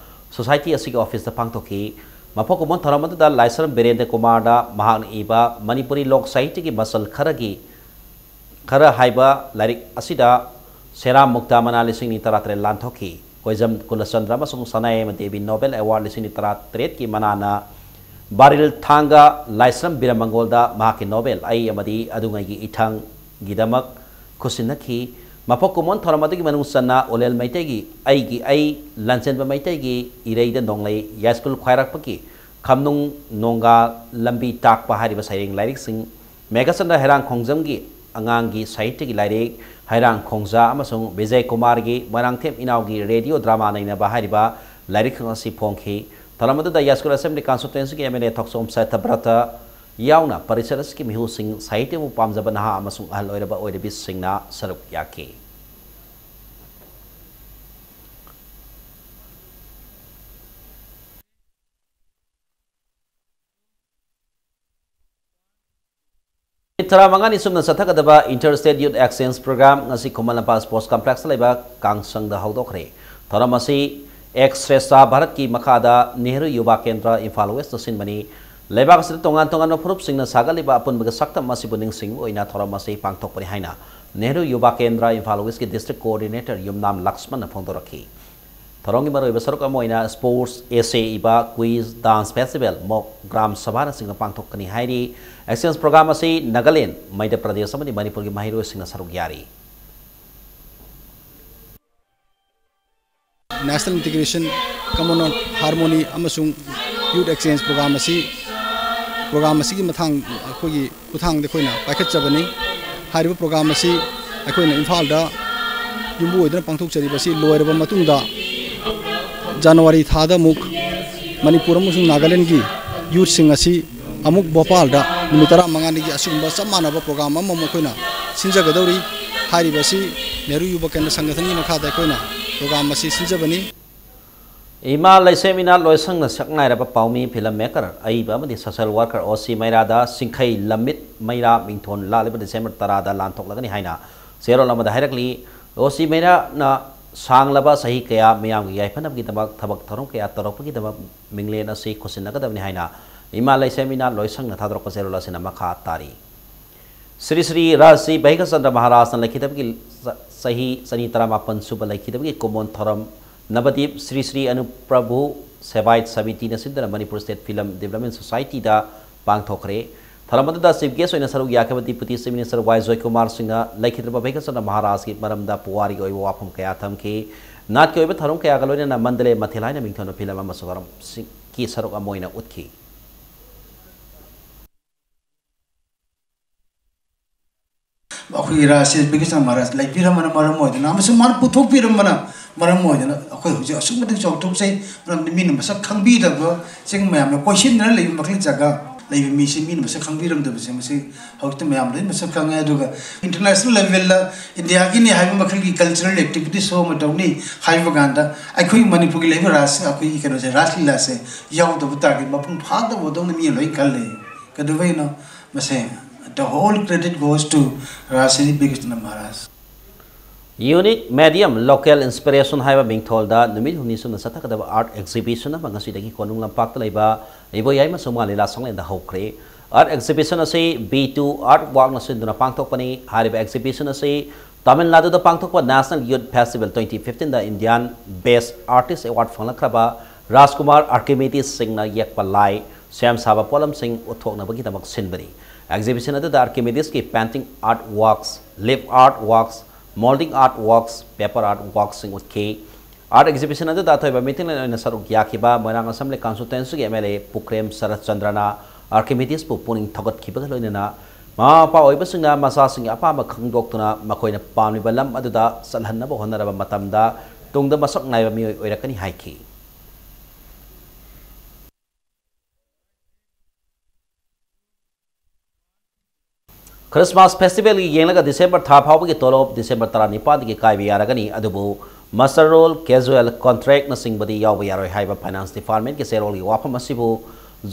ꯁꯣꯁꯥꯏꯇꯤ ꯑꯁꯤꯒꯤ ꯑꯣꯐꯤꯁꯇ ꯄꯥꯡꯊꯣꯛꯈꯤ꯫ ꯃꯄꯣꯛ ꯀꯨꯝꯑꯣꯟ ꯊꯧꯔꯝ ꯑꯗꯨꯗ ꯂꯥꯏꯁ꯭ꯔꯝ ꯕꯤꯔꯦꯟꯗ꯭ꯔ ꯀꯨꯃꯥꯔꯗ ꯃꯍꯥꯛꯅ ꯏꯕ ꯃꯅꯤꯄꯨꯔꯤ ꯂꯣꯛ ꯁꯥꯍꯤꯇ꯭ꯌꯒꯤ ꯃꯁꯜ ꯈꯔꯒꯤ ꯈꯔ ꯍꯥꯏꯕ ꯂꯥꯏꯔꯤꯛ ꯑꯁꯤꯗ ꯁꯦꯔꯥ ꯃꯨꯛꯇꯥ ꯃꯅꯥ ꯂꯤꯁꯤꯡ ꯑꯅꯤ ꯇꯔꯥꯇꯔꯦꯠ ꯂꯥꯟꯊꯣꯛꯈꯤ꯫ ꯀꯣꯏꯖꯝ ꯀꯨꯂꯆꯟꯗ꯭ꯔ ꯑꯃꯁꯨꯡ ꯁꯅꯥ ꯑꯦꯝ ꯗꯦꯕꯤ ꯅꯣꯕꯦꯜ ꯑꯦꯋꯥꯔꯗ ꯂꯤꯁꯤꯡ ꯑꯅꯤ ꯇꯔꯥꯇꯔꯦꯠꯀꯤ ꯃꯅꯥꯅ ꯕꯥꯔꯤꯜ ꯊꯥꯡꯒ ꯂꯥꯏꯁ꯭ꯔꯝ ꯕꯤꯔꯃꯪꯒꯣꯜꯗ ꯃꯍꯥꯛꯀꯤ ꯅꯣꯕꯦꯜ ꯑꯩ ꯑꯃꯗꯤ ꯑꯗꯨꯉꯩꯒꯤ ꯏꯊꯪꯒꯤꯗꯃꯛ ꯈꯨꯠꯁꯤꯟꯅꯈꯤ꯫ ꯃꯄꯣꯛ ꯀꯨꯝꯑꯣꯟ ꯊꯧꯔꯝ ꯑꯗꯨꯒꯤ ꯃꯅꯨꯡ ꯆꯟꯅ ꯑꯣꯂꯦꯜ ꯃꯩꯇꯩꯒꯤ ꯑꯩꯒꯤ ꯑꯩ, ꯂꯥꯟꯆꯦꯟꯕ ꯃꯩꯇꯩꯒꯤ ꯏꯔꯩꯗ ꯅꯣꯡꯂꯩ, ꯌꯥꯏꯁ꯭ꯀꯨꯜ ꯈ꯭ꯋꯥꯏꯔꯥꯛꯄꯒꯤ ꯈꯝꯅꯨꯡ ꯅꯣꯡꯒꯥ ꯂꯝꯕꯤ ꯇꯥꯛꯄ ꯍꯥꯏꯔꯤꯕ ꯁꯩꯔꯦꯡ ꯂꯥꯏꯔꯤꯛꯁꯤꯡ, ꯃꯦꯘꯆꯟꯗ꯭ꯔ ꯍꯩꯔꯥꯡꯈꯣꯡꯖꯝꯒꯤ ꯑꯉꯥꯡꯒꯤ ꯁꯥꯍꯤꯇ꯭ꯌꯒꯤ ꯂꯥꯏꯔꯤꯛ ꯍꯩꯔꯥꯡ ꯈꯣꯡꯖꯥ ꯑꯃꯁꯨꯡ ꯕꯤꯖꯌ ꯀꯨꯃꯥꯔꯒꯤ ꯃꯣꯏꯔꯥꯡꯊꯦꯝ ꯏꯅꯥꯎꯒꯤ ꯔꯦꯗꯤꯑꯣ ꯗ꯭ꯔꯃꯥ ꯅꯩꯅꯕ ꯍꯥꯏꯔꯤꯕ ꯂꯥꯏꯔꯤꯛꯁꯤꯡ ꯑꯁꯤ ꯐꯣꯡꯈꯤ꯫ ꯊꯧꯔꯝ ꯑꯗꯨꯗ ꯌꯥꯏꯁ꯭ꯀꯨꯜ ꯑꯦꯁꯦꯝꯕ꯭ꯂꯤ ꯀꯟꯁꯇꯤꯇ꯭ꯋꯦꯟꯁꯤꯒꯤ ꯑꯦꯝ ꯑꯦꯜ ꯑꯦ ꯊꯣꯛꯆꯣꯝ ꯁꯇ꯭ꯌꯕ꯭ꯔꯇ ꯌꯥꯎꯅ ꯄꯔꯤꯁꯠ ꯑꯁꯤꯒꯤ ꯃꯤꯍꯨꯠꯁꯤꯡ, ꯁꯥꯍꯤꯇ꯭ꯌꯕꯨ ꯄꯥꯝꯖꯕ ꯅꯍꯥ ꯑꯃꯁꯨꯡ ꯑꯍꯜ ꯑꯣꯏꯔꯕ ꯑꯣꯏꯔꯕꯤꯁꯤꯡꯅ ꯁꯔꯨꯛ ꯌꯥꯈꯤ꯫ ꯅꯨꯃꯤꯠ ꯇꯔꯥꯃꯉꯥꯅꯤ ꯆꯨꯞꯅ ꯆꯠꯊꯒꯗꯕ Inter State Youth Exchange Program ꯉꯁꯤ ꯈꯨꯃꯟ ꯂꯝꯄꯥꯛ ꯁ꯭ꯄꯣꯔꯠꯁ ꯀꯝꯄ꯭ꯂꯦꯛꯁꯇ ꯂꯩꯕ ꯀꯥꯡꯁꯪꯗ ꯍꯧꯗꯣꯛꯈ꯭ꯔꯦ꯫ ꯊꯧꯔꯝ ꯑꯁꯤ ꯑꯦꯛꯁ ꯁ꯭ꯔꯦꯁꯇꯥ ꯚꯥꯔꯠꯀꯤ ꯃꯈꯥꯗ ꯅꯦꯍꯔꯨ ꯌꯨꯕꯥ ꯀꯦꯟꯗ꯭ꯔ ꯏꯝꯐꯥꯜ ꯋꯦꯁꯇ ꯁꯤꯟꯕꯅꯤ꯫ ꯂꯩꯕꯥꯛ ꯑꯁꯤꯗ ꯇꯣꯉꯥꯟ ꯇꯣꯉꯥꯟꯕ ꯐꯨꯔꯨꯞꯁꯤꯡꯅ ꯁꯥꯒꯠꯂꯤꯕ ꯑꯄꯨꯟꯕꯒꯤ ꯁꯛꯇꯝ ꯑꯁꯤꯕꯨ ꯅꯤꯡꯁꯤꯡꯕ ꯑꯣꯏꯅ ꯊꯧꯔꯝ ꯑꯁꯤ ꯄꯥꯡꯊꯣꯛꯄꯅꯤ ꯍꯥꯏꯅ ꯅꯦꯍꯔꯨ ꯌꯨꯕꯥ ꯀꯦꯟꯗ꯭ꯔ ꯏꯝꯐꯥꯜ ꯋꯦꯁꯀꯤ ꯗꯤꯁꯇ꯭ꯔꯤꯛ ꯀꯣꯑꯣꯔꯗꯤꯅꯦꯇꯔ ꯌꯨꯝꯅꯥꯝ ꯂꯛꯁꯃꯟꯅ ꯐꯣꯡꯗꯣꯔꯛꯈꯤ꯫ ꯊꯧꯔꯝꯒꯤ ꯃꯔꯨꯑꯣꯏꯕ ꯁꯔꯨꯛ ꯑꯃ ꯑꯣꯏꯅ ꯁ꯭ꯄꯣꯔꯠꯁ, ꯑꯦꯁꯦ ꯏꯕ, ꯀ꯭ꯋꯤꯖ, ꯗꯥꯟꯁ ꯐꯦꯁꯇꯤꯚꯦꯜ, ꯃꯣꯛ ꯒ꯭ꯔꯥꯝ ꯁꯚꯥꯅꯆꯤꯡꯕ ꯄꯥꯡꯊꯣꯛꯀꯅꯤ ꯍꯥꯏꯔꯤ꯫ ꯑꯦꯛꯁꯆꯦꯟꯖ ꯄ꯭ꯔꯣꯒ꯭ꯔꯥꯝ ꯑꯁꯤ ꯅꯥꯒꯥꯂꯦꯟ, ꯃꯩꯙ꯭ꯌ ꯄ꯭ꯔꯗꯦꯁ ꯑꯃꯗꯤ ꯃꯅꯤꯄꯨꯔꯒꯤ ꯃꯍꯩꯔꯣꯏꯁꯤꯡꯅ ꯁꯔꯨꯛ ꯌꯥꯔꯤ꯫ National Integration, Common Harmony ꯑꯃꯁꯨꯡ Youth Exchange Program ꯑꯁꯤ, ꯄ꯭ꯔꯣꯒ꯭ꯔꯥꯝ ꯑꯁꯤꯒꯤ ꯃꯊꯥꯡ ꯑꯩꯈꯣꯏꯒꯤ ꯈꯨꯠꯊꯥꯡꯗ ꯑꯩꯈꯣꯏꯅ ꯄꯥꯏꯈꯠꯆꯕꯅꯤ꯫ ꯍꯥꯏꯔꯤꯕ ꯄ꯭ꯔꯣꯒ꯭ꯔꯥꯝ ꯑꯁꯤ ꯑꯩꯈꯣꯏꯅ ꯏꯝꯐꯥꯜꯗ ꯌꯨꯝꯕꯨ ꯑꯣꯏꯗꯨꯅ ꯄꯥꯡꯊꯣꯛꯆꯔꯤꯕꯁꯤ ꯂꯣꯏꯔꯕ ꯃꯇꯨꯡꯗ ꯖꯅꯋꯥꯔꯤ ꯊꯥꯗ ꯑꯃꯨꯛ ꯃꯅꯤꯄꯨꯔ ꯑꯃꯁꯨꯡ ꯅꯥꯒꯥꯂꯦꯟꯒꯤ ꯌꯨꯠꯁꯤꯡ ꯑꯁꯤ ꯑꯃꯨꯛ ꯚꯣꯄꯥꯜꯗ ꯅꯨꯃꯤꯠ ꯇꯔꯥꯃꯉꯥꯅꯤꯒꯤ ꯑꯁꯤꯒꯨꯝꯕ ꯆꯞ ꯃꯥꯟꯅꯕ ꯄ꯭ꯔꯣꯒ꯭ꯔꯥꯝ ꯑꯃꯃꯨꯛ ꯑꯩꯈꯣꯏꯅ ꯁꯤꯟꯖꯒꯗꯧꯔꯤ꯫ ꯍꯥꯏꯔꯤꯕꯁꯤ ꯅꯦꯍꯔꯨ ꯌꯨꯕ ꯀꯦꯟꯗ꯭ꯔ ꯁꯪꯒꯊꯟꯒꯤ ꯃꯈꯥꯗ ꯑꯩꯈꯣꯏꯅ ꯄ꯭ꯔꯣꯒ꯭ꯔꯥꯝ ꯑꯁꯤ ꯁꯤꯟꯖꯕꯅꯤ꯫ ꯏꯃꯥ ꯂꯩꯁꯦꯝ ꯏꯅꯥꯠ ꯂꯣꯏꯁꯪꯅ ꯁꯛꯅꯥꯏꯔꯕ ꯄꯥꯎꯃꯤ, ꯐꯤꯂꯝ ꯃꯦꯀꯔ, ꯑꯏꯕ ꯑꯃꯗꯤ ꯁꯣꯁꯦꯜ ꯋꯥꯔꯀꯔ ꯑꯣ ꯁꯤ ꯃꯩꯔꯥꯗ ꯁꯤꯡꯈꯩ ꯂꯝꯃꯤꯠ ꯃꯩꯔꯥ ꯃꯤꯡꯊꯣꯟ ꯂꯥꯠꯂꯤꯕ ꯗꯤꯁꯦꯝꯕꯔ ꯇꯔꯥꯗ ꯂꯥꯟꯊꯣꯛꯂꯒꯅꯤ ꯍꯥꯏꯅ ꯆꯦꯔꯣꯜ ꯑꯃꯗ ꯍꯥꯏꯔꯛꯂꯤ꯫ ꯑꯣ ꯁꯤ ꯃꯩꯔꯥꯅ ꯁꯥꯡꯂꯕ ꯆꯍꯤ ꯀꯌꯥ ꯃꯤꯌꯥꯝꯒꯤ ꯌꯥꯏꯐꯅꯕꯒꯤꯗꯃꯛ ꯊꯕꯛ ꯊꯧꯔꯝ ꯀꯌꯥ ꯇꯧꯔꯛꯄꯒꯤꯗꯃꯛ ꯃꯤꯡꯂꯦꯟ ꯑꯁꯤ ꯈꯨꯠꯁꯤꯟꯅꯒꯗꯕꯅꯤ ꯍꯥꯏꯅ ꯏꯃꯥ ꯂꯩꯁꯦꯝ ꯏꯅꯥꯠ ꯂꯣꯏꯁꯪꯅ ꯊꯥꯗꯣꯔꯛꯄ ꯆꯦꯔꯣꯜ ꯑꯁꯤꯅ ꯃꯈꯥ ꯇꯥꯔꯤ꯫ ꯁ꯭ꯔꯤ ꯁ꯭ꯔꯤ ꯔꯥꯖꯁ꯭ꯔꯤ ꯕꯩꯒꯆꯟꯗ꯭ꯔ ꯃꯍꯥꯔꯥꯖꯅ ꯂꯩꯈꯤꯗꯕꯒꯤ ꯆ-, ꯆꯍꯤ ꯆꯅꯤ ꯇꯔꯥꯃꯥꯄꯟ ꯁꯨꯕ ꯂꯩꯈꯤꯗꯕꯒꯤ ꯀꯨꯝꯑꯣꯟ ꯊꯧꯔꯝ ꯅꯕꯗꯤꯞ ꯁ꯭ꯔꯤ ꯁ꯭ꯔꯤ ꯑꯅꯨꯄ꯭ꯔꯚꯨ ꯁꯦꯕꯥꯏꯠ ꯁꯃꯤꯇꯤꯅ ꯁꯤꯟꯗꯨꯅ ꯃꯅꯤꯄꯨꯔ ꯁ꯭ꯇꯦꯠ ꯐꯤꯂꯝ ꯗꯤꯕꯂꯞꯃꯦꯟ ꯁꯣꯁꯥꯏꯇꯤꯗ ꯄꯥꯡꯊꯣꯛꯈ꯭ꯔꯦ꯫ ꯊꯧꯔꯝ ꯑꯗꯨꯗ ꯆꯤꯐ ꯒꯦꯁ ꯑꯣꯏꯅ ꯁꯔꯨꯛ ꯌꯥꯈꯤꯕ ꯗꯤꯄꯨꯇꯤ ꯆꯤꯐ ꯃꯤꯅꯤꯁꯇꯔ ꯋꯥꯏ ꯖꯣꯏꯀꯨꯃꯥꯔ ꯁꯤꯡꯅ ꯂꯩꯈꯤꯗ꯭ꯔꯕ ꯚꯦꯡꯀ꯭ꯌꯆꯟꯗ꯭ꯔ ꯃꯍꯥꯔꯥꯖꯀꯤ ꯃꯔꯝꯗ ꯄꯨꯋꯥꯔꯤꯒꯤ ꯑꯣꯏꯕ ꯋꯥꯐꯝ ꯀꯌꯥ ꯊꯝꯈꯤ꯫ ꯅꯥꯠꯀꯤ ꯑꯣꯏꯕ ꯊꯧꯔꯝ ꯀꯌꯥꯒ ꯂꯣꯏꯅꯅ ꯃꯟꯗꯂꯦ ꯃꯊꯦꯜ ꯍꯥꯏꯅ ꯃꯤꯡꯊꯣꯟꯕ ꯐꯤꯂꯝ ꯑꯃꯁꯨ ꯊꯧꯔꯝꯁꯤꯡꯒꯤ ꯁꯔꯨꯛ ꯑꯃ ꯑꯣꯏꯅ ꯎꯠꯈꯤ꯫ ꯑꯩꯈꯣꯏꯒꯤ ꯔꯥꯖꯁꯦ ꯕꯤꯀ꯭ꯔꯤꯁꯅ ꯃꯍꯥꯔꯥꯖ ꯂꯩꯕꯤꯔꯝꯕꯅ ꯃꯔꯝ ꯑꯣꯏꯗꯨꯅ ꯑꯃꯁꯨꯡ ꯃꯥꯅ ꯄꯨꯊꯣꯛꯄꯤꯔꯝꯕꯅ ꯃꯔꯝ ꯑꯣꯏꯗꯨꯅ ꯑꯩꯈꯣꯏ ꯍꯧꯖꯤꯛ ꯑꯁꯨꯛꯀꯤ ꯃꯇꯤꯛ ꯆꯥꯎꯊꯣꯛꯆꯩ꯫ ꯃꯔꯝꯗꯤ ꯃꯤꯅ ꯃꯁꯛ ꯈꯪꯕꯤꯗꯕ, ꯆꯤꯡ ꯃꯌꯥꯝꯅ ꯀꯣꯏꯁꯤꯟꯗꯅ ꯂꯩꯕ ꯃꯈꯜꯒꯤ ꯖꯒꯥ ꯂꯩꯕ ꯃꯤꯁꯤ ꯃꯤꯅ ꯃꯁꯛ ꯈꯪꯕꯤꯔꯝꯗꯕꯁꯦ ꯃꯁꯤ ꯍꯧꯖꯤꯛꯇꯤ ꯃꯌꯥꯝ ꯂꯣꯏ ꯃꯁꯛ ꯈꯪꯉꯦ꯫ ꯑꯗꯨꯒ ꯏꯟꯇꯔꯅꯦꯁꯅꯦꯜ ꯂꯦꯚꯦꯜꯗ ꯏꯟꯗꯤꯌꯥꯒꯤꯅꯤ ꯍꯥꯏꯕ ꯃꯈꯜꯒꯤ ꯀꯜꯆꯔꯦꯜ ꯑꯦꯛꯇꯤꯚꯤꯇꯤ ꯁꯣ ꯑꯃ ꯇꯧꯅꯤ ꯍꯥꯏꯕ ꯀꯥꯟꯗ ꯑꯩꯈꯣꯏ ꯃꯅꯤꯄꯨꯔꯒꯤ ꯂꯩꯕ ꯔꯥꯖ, ꯑꯩꯈꯣꯏꯒꯤ ꯀꯩꯅꯣꯁꯦ, ꯔꯥꯁ ꯂꯤꯂꯥꯁꯦ ꯌꯥꯎꯗꯕ ꯇꯥꯔꯗꯤ ꯃꯄꯨꯡ ꯐꯥꯗꯕꯗꯧꯅ ꯃꯤꯅ ꯂꯣꯏ ꯈꯜꯂꯦ꯫ ꯀꯩꯗꯧꯕꯩꯅꯣ? ꯃꯁꯦ, the whole credit goes to Rajshri Bikshna Maharaj. Unique Medium Local Inspiration ꯍꯥꯏꯕ ꯃꯤꯡꯊꯣꯜꯗ ꯅꯨꯃꯤꯠ ꯍꯨꯝꯅꯤ ꯆꯨꯞꯅ ꯆꯠꯊꯒꯗꯕ ꯑꯥꯔꯠ ꯑꯦꯛꯖꯤꯕꯤꯁꯟ ꯑꯃ ꯉꯁꯤꯗꯒꯤ ꯀꯣꯅꯨꯡ ꯂꯝꯄꯥꯛꯇ ꯂꯩꯕ ꯏꯕꯣꯌꯥꯏꯃ ꯁꯨꯃꯥꯡ ꯂꯤꯂꯥ ꯁꯪꯂꯦꯟꯗ ꯍꯧꯈ꯭ꯔꯦ꯫ ꯑꯥꯔꯠ ꯑꯦꯛꯖꯤꯕꯤꯁꯟ ꯑꯁꯤ ꯕꯤ ꯇꯨ ꯑꯥꯔꯠ ꯋꯥꯛꯅ ꯁꯤꯟꯗꯨꯅ ꯄꯥꯡꯊꯣꯛꯄꯅꯤ꯫ ꯍꯥꯏꯔꯤꯕ ꯑꯦꯛꯖꯤꯕꯤꯁꯟ ꯑꯁꯤ ꯇꯥꯃꯤꯜ ꯅꯥꯗꯨꯗ ꯄꯥꯡꯊꯣꯛꯄ National Youth Festival twenty fifteen ꯗ Indian Best Artist Award ꯐꯪꯂꯛꯈ꯭ꯔꯕ ꯔꯥꯖꯀꯨꯃꯥꯔ ꯑꯥꯔꯀꯤꯃꯤꯗꯤꯁ ꯁꯤꯡꯅ ꯌꯦꯛꯄ ꯂꯥꯏ, ꯁꯦꯝ ꯁꯥꯕ ꯄꯣꯠꯂꯝꯁꯤꯡ ꯎꯠꯊꯣꯛꯅꯕꯒꯤꯗꯃꯛ ꯁꯤꯟꯕꯅꯤ꯫ ꯑꯦꯛꯖꯤꯕꯤꯁꯟ ꯑꯗꯨꯗ ꯑꯥꯔꯀꯤꯃꯤꯗꯤꯁꯀꯤ painting art works, leaf art works, moulding art works, paper art works ꯁꯤꯡ ꯎꯠꯈꯤ꯫ ꯑꯥꯔꯠ ꯑꯦꯛꯖꯤꯕꯤꯁꯟ ꯑꯗꯨꯗ ꯑꯊꯣꯏꯕ ꯃꯤꯇꯤꯡꯂꯦꯟ ꯑꯣꯏꯅ ꯁꯔꯨꯛ ꯌꯥꯈꯤꯕ ꯃꯣꯏꯔꯥꯡ ꯑꯁꯦꯝꯕ꯭ꯂꯤ ꯀꯟꯁꯇꯤꯇ꯭ꯋꯦꯟꯁꯤꯒꯤ ꯑꯦꯝ ꯑꯦꯜ ꯑꯦ ꯄꯨꯈ꯭ꯔꯦꯝ ꯁꯔꯠꯆꯟꯗ꯭ꯔꯅ ꯑꯥꯔꯀꯤꯃꯤꯗꯤꯁꯄꯨ ꯄꯨꯛꯅꯤꯡ ꯊꯧꯒꯠꯈꯤꯕꯒ ꯂꯣꯏꯅꯅ ꯃꯃꯥ ꯃꯄꯥ ꯑꯣꯏꯕꯁꯤꯡꯅ ꯃꯆꯥꯁꯤꯡꯒꯤ ꯑꯄꯥꯝꯕ ꯈꯪꯗꯣꯛꯇꯨꯅ ꯃꯈꯣꯏꯅ ꯄꯥꯝꯂꯤꯕ ꯂꯝ ꯑꯗꯨꯗ ꯆꯠꯍꯟꯅꯕ ꯍꯣꯠꯅꯔꯕ ꯃꯇꯝꯗ ꯇꯨꯡꯗ ꯃꯁꯛ ꯅꯥꯏꯕ ꯃꯤꯑꯣꯏ ꯑꯣꯏꯔꯛꯀꯅꯤ ꯍꯥꯏꯈꯤ꯫ ꯈ꯭ꯔꯤꯁꯃꯥꯁ ꯐꯦꯁꯇꯤꯚꯦꯜꯒꯤ ꯌꯦꯡꯂꯒ ꯗꯤꯁꯦꯝꯕꯔ ꯊꯥ ꯐꯥꯎꯕꯒꯤ ꯇꯣꯂꯣꯞ ꯗꯤꯁꯦꯝꯕꯔ ꯇꯔꯥꯅꯤꯄꯥꯟꯗꯒꯤ ꯀꯥꯏꯕ ꯌꯥꯔꯒꯅꯤ, ꯑꯗꯨꯕꯨ ꯃꯁꯇꯔ ꯔꯣꯜ, ꯀꯦꯖꯨꯋꯦꯜ ꯀꯣꯟꯇ꯭ꯔꯦꯛꯅꯆꯤꯡꯕꯗꯤ ꯌꯥꯎꯕ ꯌꯥꯔꯣꯏ ꯍꯥꯏꯕ ꯐꯥꯏꯅꯥꯟꯁ ꯗꯤꯄꯥꯔꯠꯃꯦꯟꯠꯀꯤ ꯆꯦꯔꯣꯜꯒꯤ ꯋꯥꯐꯝ ꯑꯁꯤꯕꯨ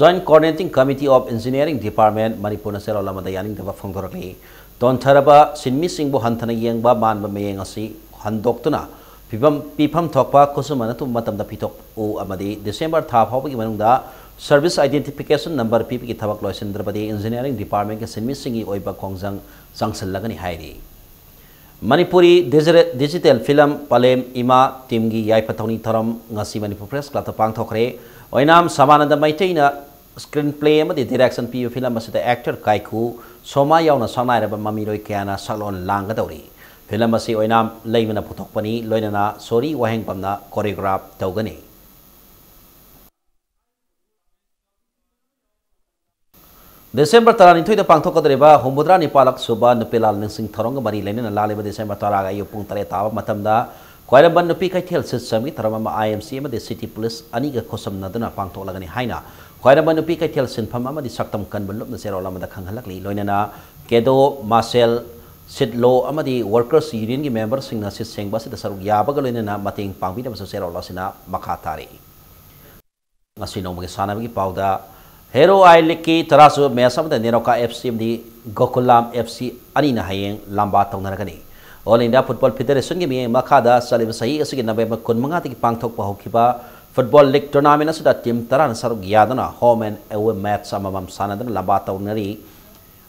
Joint Coordinating Committee of Engineering Department ꯃꯅꯤꯄꯨꯔꯅ ꯆꯦꯔꯣꯜ ꯑꯃꯗ ꯌꯥꯅꯤꯡꯗꯕ ꯐꯣꯡꯗꯣꯔꯛꯂꯤ꯫ ꯇꯣꯟꯊꯔꯕ ꯁꯤꯟꯃꯤꯁꯤꯡꯕꯨ ꯍꯟꯊꯅ ꯌꯦꯡꯕ ꯃꯥꯟꯕ ꯃꯤꯠꯌꯦꯡ ꯑꯁꯤ ꯍꯟꯗꯣꯛꯇꯨꯅ ꯐꯤꯕꯝ, ꯄꯤꯐꯝ ꯊꯣꯛꯄ ꯈꯨꯠꯁꯨꯃꯟ ꯑꯊꯨꯕ ꯃꯇꯝꯗ ꯄꯤꯊꯣꯛꯎ ꯑꯃꯗꯤ ꯗꯤꯁꯦꯝꯕꯔ ꯊꯥ ꯐꯥꯎꯕꯒꯤ ꯃꯅꯨꯡꯗ service identification number ꯄꯤꯕꯒꯤ ꯊꯕꯛ ꯂꯣꯏꯁꯤꯟꯗ꯭ꯔꯕꯗꯤ engineering departmentꯀꯤ ꯁꯤꯟꯃꯤꯁꯤꯡꯒꯤ ꯑꯣꯏꯕ ꯈꯣꯡꯖꯪ ꯆꯪꯁꯤꯜꯂꯒꯅꯤ ꯍꯥꯏꯔꯤ꯫ ꯃꯅꯤꯄꯨꯔꯤ ꯗꯤꯖꯤꯔꯦ-, ꯗꯤꯖꯤꯇꯦꯜ ꯐꯤꯂꯝ ꯄꯂꯦꯝ ꯏꯃꯥ ꯇꯤꯝꯒꯤ ꯌꯥꯏꯐ ꯊꯧꯅꯤ ꯊꯧꯔꯝ ꯉꯁꯤ ꯃꯅꯤꯄꯨꯔ ꯄ꯭ꯔꯦꯁ ꯀ꯭ꯂꯕꯇ ꯄꯥꯡꯊꯣꯛꯈ꯭ꯔꯦ꯫ ꯑꯣꯏꯅꯥꯝ ꯁꯃꯥꯅꯟꯗ ꯃꯩꯇꯩꯅ ꯁ꯭ꯀ꯭ꯔꯤꯟ ꯄ꯭ꯂꯦ ꯑꯃꯗꯤ ꯗꯤꯔꯦꯛꯁꯟ ꯄꯤꯕ ꯐꯤꯂꯝ ꯑꯁꯤꯗ ꯑꯦꯛꯇꯔ ꯀꯥꯏꯀꯨ ꯁꯣꯃꯥ ꯌꯥꯎꯅ ꯁꯛꯅꯥꯏꯔꯕ ꯃꯃꯤꯔꯣꯏ ꯀꯌꯥꯅ ꯁꯛꯂꯣꯟ ꯂꯥꯡꯒꯗꯧꯔꯤ꯫ ꯐꯤꯂꯝ ꯑꯁꯤ ꯑꯣꯏꯅꯥꯝ ꯂꯩꯃꯅ ꯄꯨꯊꯣꯛꯄꯅꯤ, ꯂꯣꯏꯅꯅ ꯁꯣꯔꯤ ꯋꯥꯍꯦꯡꯕꯝꯅ ꯀꯣꯔꯤꯌꯣꯒ꯭ꯔꯥꯐ ꯇꯧꯒꯅꯤ꯫ ꯗꯤꯁꯦꯝꯕꯔ ꯇꯔꯥꯅꯤꯊꯣꯏꯗ ꯄꯥꯡꯊꯣꯛꯀꯗꯧꯔꯤꯕ ꯍꯨꯝꯐꯨꯇꯔꯥ ꯅꯤꯄꯥꯜꯂꯛ ꯁꯨꯕ ꯅꯨꯄꯤꯂꯥꯜ ꯅꯤꯡꯁꯤꯡ ꯊꯧꯔꯝꯒ ꯃꯔꯤ ꯂꯩꯅꯅ ꯂꯥꯛꯂꯤꯕ ꯗꯤꯁꯦꯝꯕꯔ ꯇꯔꯥꯒ ꯑꯌꯨꯛ ꯄꯨꯡ ꯇꯔꯦꯠ ꯇꯥꯕ ꯃꯇꯝꯗ ꯈ꯭ꯋꯥꯏꯔꯝꯕꯟ ꯅꯨꯄꯤ ꯀꯩꯊꯦꯜ ꯁꯤꯠ ꯁꯝꯒꯤ ꯊꯧꯔꯝ ꯑꯃ ꯑꯥꯏ ꯑꯦꯝ ꯁꯤ ꯑꯃꯗꯤ ꯁꯤꯇꯤ ꯄꯨꯂꯤꯁ ꯑꯅꯤꯒ ꯈꯨꯠꯁꯝꯅꯗꯨꯅ ꯄꯥꯡꯊꯣꯛꯂꯒꯅꯤ ꯍꯥꯏꯅ ꯈ꯭ꯋꯥꯏꯔꯝꯕꯟ ꯅꯨꯄꯤ ꯀꯩꯊꯦꯜ ꯁꯤꯟꯐꯝ ꯑꯃꯗꯤ ꯁꯛꯇꯝ ꯀꯟꯕ ꯂꯨꯞꯅ ꯆꯦꯔꯣꯜ ꯑꯃꯗ ꯈꯪꯍꯜꯂꯛꯂꯤ꯫ ꯂꯣꯏꯅꯅ ꯀꯦꯗꯣ, ꯃꯥꯁꯦꯜ, ꯁꯤꯠꯂꯣ ꯑꯃꯗꯤ ꯋꯥꯔꯀꯔꯁ ꯌꯨꯅꯤꯌꯟꯒꯤ ꯃꯦꯝꯕꯔꯁꯤꯡꯅ ꯁꯤꯠ ꯁꯦꯡꯕ ꯑꯁꯤꯗ ꯁꯔꯨꯛ ꯌꯥꯕꯒ ꯂꯣꯏꯅꯅ ꯃꯇꯦꯡ ꯄꯥꯡꯕꯤꯅꯕꯁꯨ ꯆꯦꯔꯣꯜ ꯑꯁꯤꯅ ꯃꯈꯥ ꯇꯥꯔꯤ꯫ ꯉꯁꯤ ꯅꯣꯡꯃꯒꯤ ꯁꯥꯟꯅꯕꯒꯤ ꯄꯥꯎꯗ, ꯍꯦꯔꯣ ꯑꯥꯏ ꯂꯤꯒꯀꯤ ꯇꯔꯥꯁꯨꯕ ꯃꯦꯆ ꯑꯃꯗ ꯅꯦꯔꯣꯀꯥ ꯑꯦꯐ ꯁꯤ ꯑꯃꯗꯤ ꯒꯣꯀꯨꯂꯥꯝ ꯑꯦꯐ ꯁꯤ ꯑꯅꯤꯅ ꯍꯌꯦꯡ ꯂꯝꯕꯥ ꯇꯧꯅꯔꯒꯅꯤ꯫ ꯑꯣꯜ ꯏꯟꯗꯤꯌꯥ ꯐꯨꯠꯕꯣꯜ ꯐꯦꯗꯦꯔꯦꯁꯟꯒꯤ ꯃꯤꯠꯌꯦꯡ ꯃꯈꯥꯗ ꯆꯠꯂꯤꯕ ꯆꯍꯤ ꯑꯁꯤꯒꯤ ꯅꯕꯦꯝꯕꯔ ꯀꯨꯟꯃꯉꯥꯗꯒꯤ ꯄꯥꯡꯊꯣꯛꯄ ꯍꯧꯈꯤꯕ ꯐꯨꯠꯕꯣꯜ ꯂꯤꯒ ꯇꯣꯔꯅꯥꯃꯦꯟ ꯑꯁꯤꯗ ꯇꯤꯝ ꯇꯔꯥꯅ ꯁꯔꯨꯛ ꯌꯥꯗꯨꯅ ꯍꯣꯝ ꯑꯦꯟ ꯑꯦꯋꯦ ꯃꯦꯆ ꯑꯃꯃꯝ ꯁꯥꯟꯅꯗꯨꯅ ꯂꯝꯕꯥ ꯇꯧꯅꯔꯤ꯫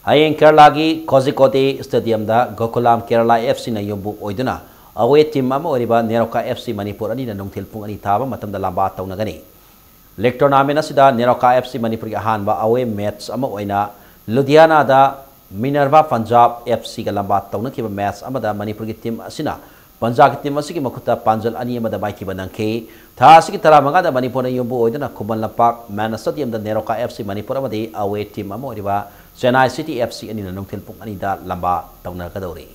ꯍꯌꯦꯡ ꯀꯦꯔꯂꯥꯒꯤ ꯀꯣꯖꯤꯀꯣꯗꯦ ꯁ꯭ꯇꯦꯗꯤꯌꯝꯗ ꯒꯣꯀꯨꯂꯥꯝ ꯀꯦꯔꯂꯥ ꯑꯦꯐ ꯁꯤꯅ ꯌꯨꯝꯕꯨ ꯑꯣꯏꯗꯨꯅ ꯑꯋꯦ ꯇꯤꯝ ꯑꯃ ꯑꯣꯏꯔꯤꯕ ꯅꯦꯔꯣꯀꯥ ꯑꯦꯐ ꯁꯤ ꯃꯅꯤꯄꯨꯔ ꯑꯅꯤꯅ ꯅꯨꯡꯊꯤꯜ ꯄꯨꯡ ꯑꯅꯤ ꯇꯥꯕ ꯃꯇꯝꯗ ꯂꯝꯕꯥ ꯇꯧꯅꯒꯅꯤ꯫ ꯂꯤꯒ ꯇꯣꯔꯅꯥꯃꯦꯟ ꯑꯁꯤꯗ ꯅꯦꯔꯣꯀꯥ ꯑꯦꯐ ꯁꯤ ꯃꯅꯤꯄꯨꯔꯒꯤ ꯑꯍꯥꯟꯕ ꯑꯋꯦ ꯃꯦꯆ ꯑꯃ ꯑꯣꯏꯅ ꯂꯨꯙꯤꯌꯥꯅꯥꯗ ꯃꯤꯅꯔꯚꯥ ꯄꯟꯖꯥꯕ ꯑꯦꯐ ꯁꯤꯒ ꯂꯝꯕꯥ ꯇꯧꯅꯈꯤꯕ ꯃꯦꯆ ꯑꯃꯗ ꯃꯅꯤꯄꯨꯔꯒꯤ ꯇꯤꯝ ꯑꯁꯤꯅ ꯄꯟꯖꯥꯕꯀꯤ ꯇꯤꯝ ꯑꯁꯤꯒꯤ ꯃꯈꯨꯠꯇ ꯄꯥꯟꯖꯜ ꯑꯅꯤ ꯑꯃꯗ ꯃꯥꯏꯊꯤꯕ ꯅꯪꯈꯤ꯫ ꯊꯥ ꯑꯁꯤꯒꯤ ꯇꯔꯥꯃꯉꯥꯗ ꯃꯅꯤꯄꯨꯔꯅ ꯌꯨꯝꯕꯨ ꯑꯣꯏꯗꯨꯅ ꯈꯨꯃꯟ ꯂꯝꯄꯥꯛ ꯃꯦꯟ ꯁ꯭ꯇꯦꯗꯤꯌꯝꯗ ꯅꯦꯔꯣꯀꯥ ꯑꯦꯐ ꯁꯤ ꯃꯅꯤꯄꯨꯔ ꯑꯃꯗꯤ ꯑꯋꯦ ꯇꯤꯝ ꯑꯃ ꯑꯣꯏꯔꯤꯕ ꯆꯦꯟꯅꯥꯏ ꯁꯤꯇꯤ ꯑꯦꯐ ꯁꯤ ꯑꯅꯤꯅ ꯅꯨꯡꯊꯤꯜ ꯄꯨꯡ ꯑꯅꯤꯗ ꯂꯝꯕꯥ ꯇꯧꯅꯒꯗꯧꯔꯤ꯫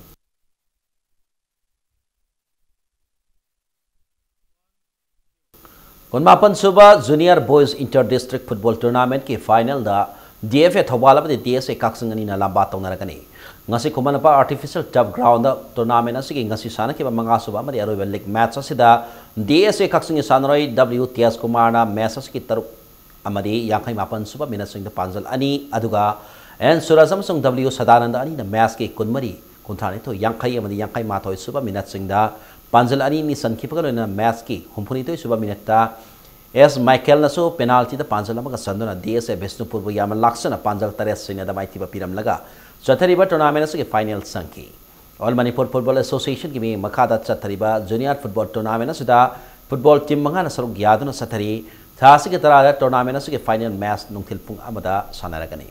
ꯀꯨꯟꯃꯥꯄꯟ sub junior boys inter district football ꯇꯣꯔꯅꯥꯃꯦꯟꯠꯀꯤ ꯐꯥꯏꯅꯦꯜꯗ ꯗꯤ ꯑꯦꯐ ꯑꯦ ꯊꯧꯕꯥꯜ ꯑꯃꯗꯤ ꯇꯤ ꯑꯦꯁ ꯑꯦ ꯀꯛꯆꯤꯡ ꯑꯅꯤꯅ ꯂꯝꯕꯥ ꯇꯧꯅꯔꯒꯅꯤ꯫ ꯉꯁꯤ ꯈꯨꯃꯟ ꯂꯝꯄꯥꯛ ꯑꯥꯔꯇꯤꯐꯤꯁꯤꯌꯦꯜ ꯇꯔꯐ ꯒ꯭ꯔꯥꯎꯟꯗ ꯇꯣꯔꯅꯥꯃꯦꯟꯠ ꯑꯁꯤꯒꯤ ꯉꯁꯤ ꯁꯥꯟꯅꯈꯤꯕ ꯃꯉꯥ ꯁꯨꯕ ꯑꯃꯗꯤ ꯑꯔꯣꯏꯕ ꯂꯤꯒ ꯃꯦꯆ ꯑꯁꯤꯗ ꯗꯤ ꯑꯦꯁ ꯑꯦ ꯀꯛꯆꯤꯡꯒꯤ ꯁꯥꯟꯅꯔꯣꯏ ꯗꯕ꯭ꯂꯤꯎ ꯇꯦꯖ ꯀꯨꯃꯥꯔꯅ ꯃꯦꯆ ꯑꯁꯤꯒꯤ ꯇꯔꯨꯛ ꯑꯃꯗꯤ ꯌꯥꯡꯈꯩ ꯃꯥꯄꯟ ꯁꯨꯕ ꯃꯤꯅꯠꯁꯤꯡꯗ ꯄꯥꯟꯖꯜ ꯑꯅꯤ, ꯑꯗꯨꯒ ꯑꯦꯟ ꯁꯨꯔꯖ ꯑꯃꯁꯨꯡ ꯗꯕ꯭ꯂꯤꯎ ꯁꯗꯥꯅꯟꯗ ꯑꯅꯤꯅ ꯃꯦꯆꯀꯤ ꯀꯨꯟꯃꯔꯤ, ꯀꯨꯟꯊ꯭ꯔꯥꯅꯤꯊꯣꯏ, ꯌꯥꯡꯈꯩ ꯑꯃꯗꯤ ꯌꯥꯡꯈꯩ ꯃꯥꯊꯣꯏ ꯁꯨꯕ ꯃꯤꯅꯠꯁꯤꯡꯗ ꯄꯥꯟꯖꯜ ꯑꯅꯤ ꯑꯅꯤ ꯆꯟꯈꯤꯕꯒ ꯂꯣꯏꯅꯅ ꯃꯦꯆꯀꯤ ꯍꯨꯝꯐꯨꯅꯤꯊꯣꯏ ꯁꯨꯕ ꯃꯤꯅꯠꯇ ꯑꯦꯁ ꯃꯥꯏꯀꯦꯜꯅꯁꯨ ꯄꯦꯅꯥꯜꯇꯤꯗ ꯄꯥꯟꯖꯜ ꯑꯃꯒ ꯆꯟꯗꯨꯅ ꯗꯤ ꯑꯦꯁ ꯑꯦ ꯕꯤꯁꯅꯨꯄꯨꯔꯕꯨ ꯌꯥꯝꯅ ꯂꯥꯛꯆꯅ ꯄꯥꯟꯖꯜ ꯇꯔꯦꯠ ꯁꯤꯅꯣꯗ ꯃꯥꯏꯊꯤꯕ ꯄꯤꯔꯝꯂꯒ ꯆꯠꯊꯔꯤꯕ ꯇꯣꯔꯅꯥꯃꯦꯟ ꯑꯁꯤꯒꯤ ꯐꯥꯏꯅꯦꯜ ꯆꯪꯈꯤ꯫ All Manipur Football Association ꯒꯤ ꯃꯤ ꯃꯈꯥꯗ ꯆꯠꯊꯔꯤꯕ junior football tournament ꯑꯁꯤꯗ football team ꯃꯉꯥꯅ ꯁꯔꯨꯛ ꯌꯥꯗꯨꯅ ꯆꯠꯊꯔꯤ꯫ ꯊꯥ ꯑꯁꯤꯒꯤ ꯇꯔꯥꯗ tournament ꯑꯁꯤꯒꯤ final match ꯅꯨꯡꯊꯤꯜ ꯄꯨꯡ ꯑꯃꯗ ꯁꯥꯟꯅꯔꯒꯅꯤ꯫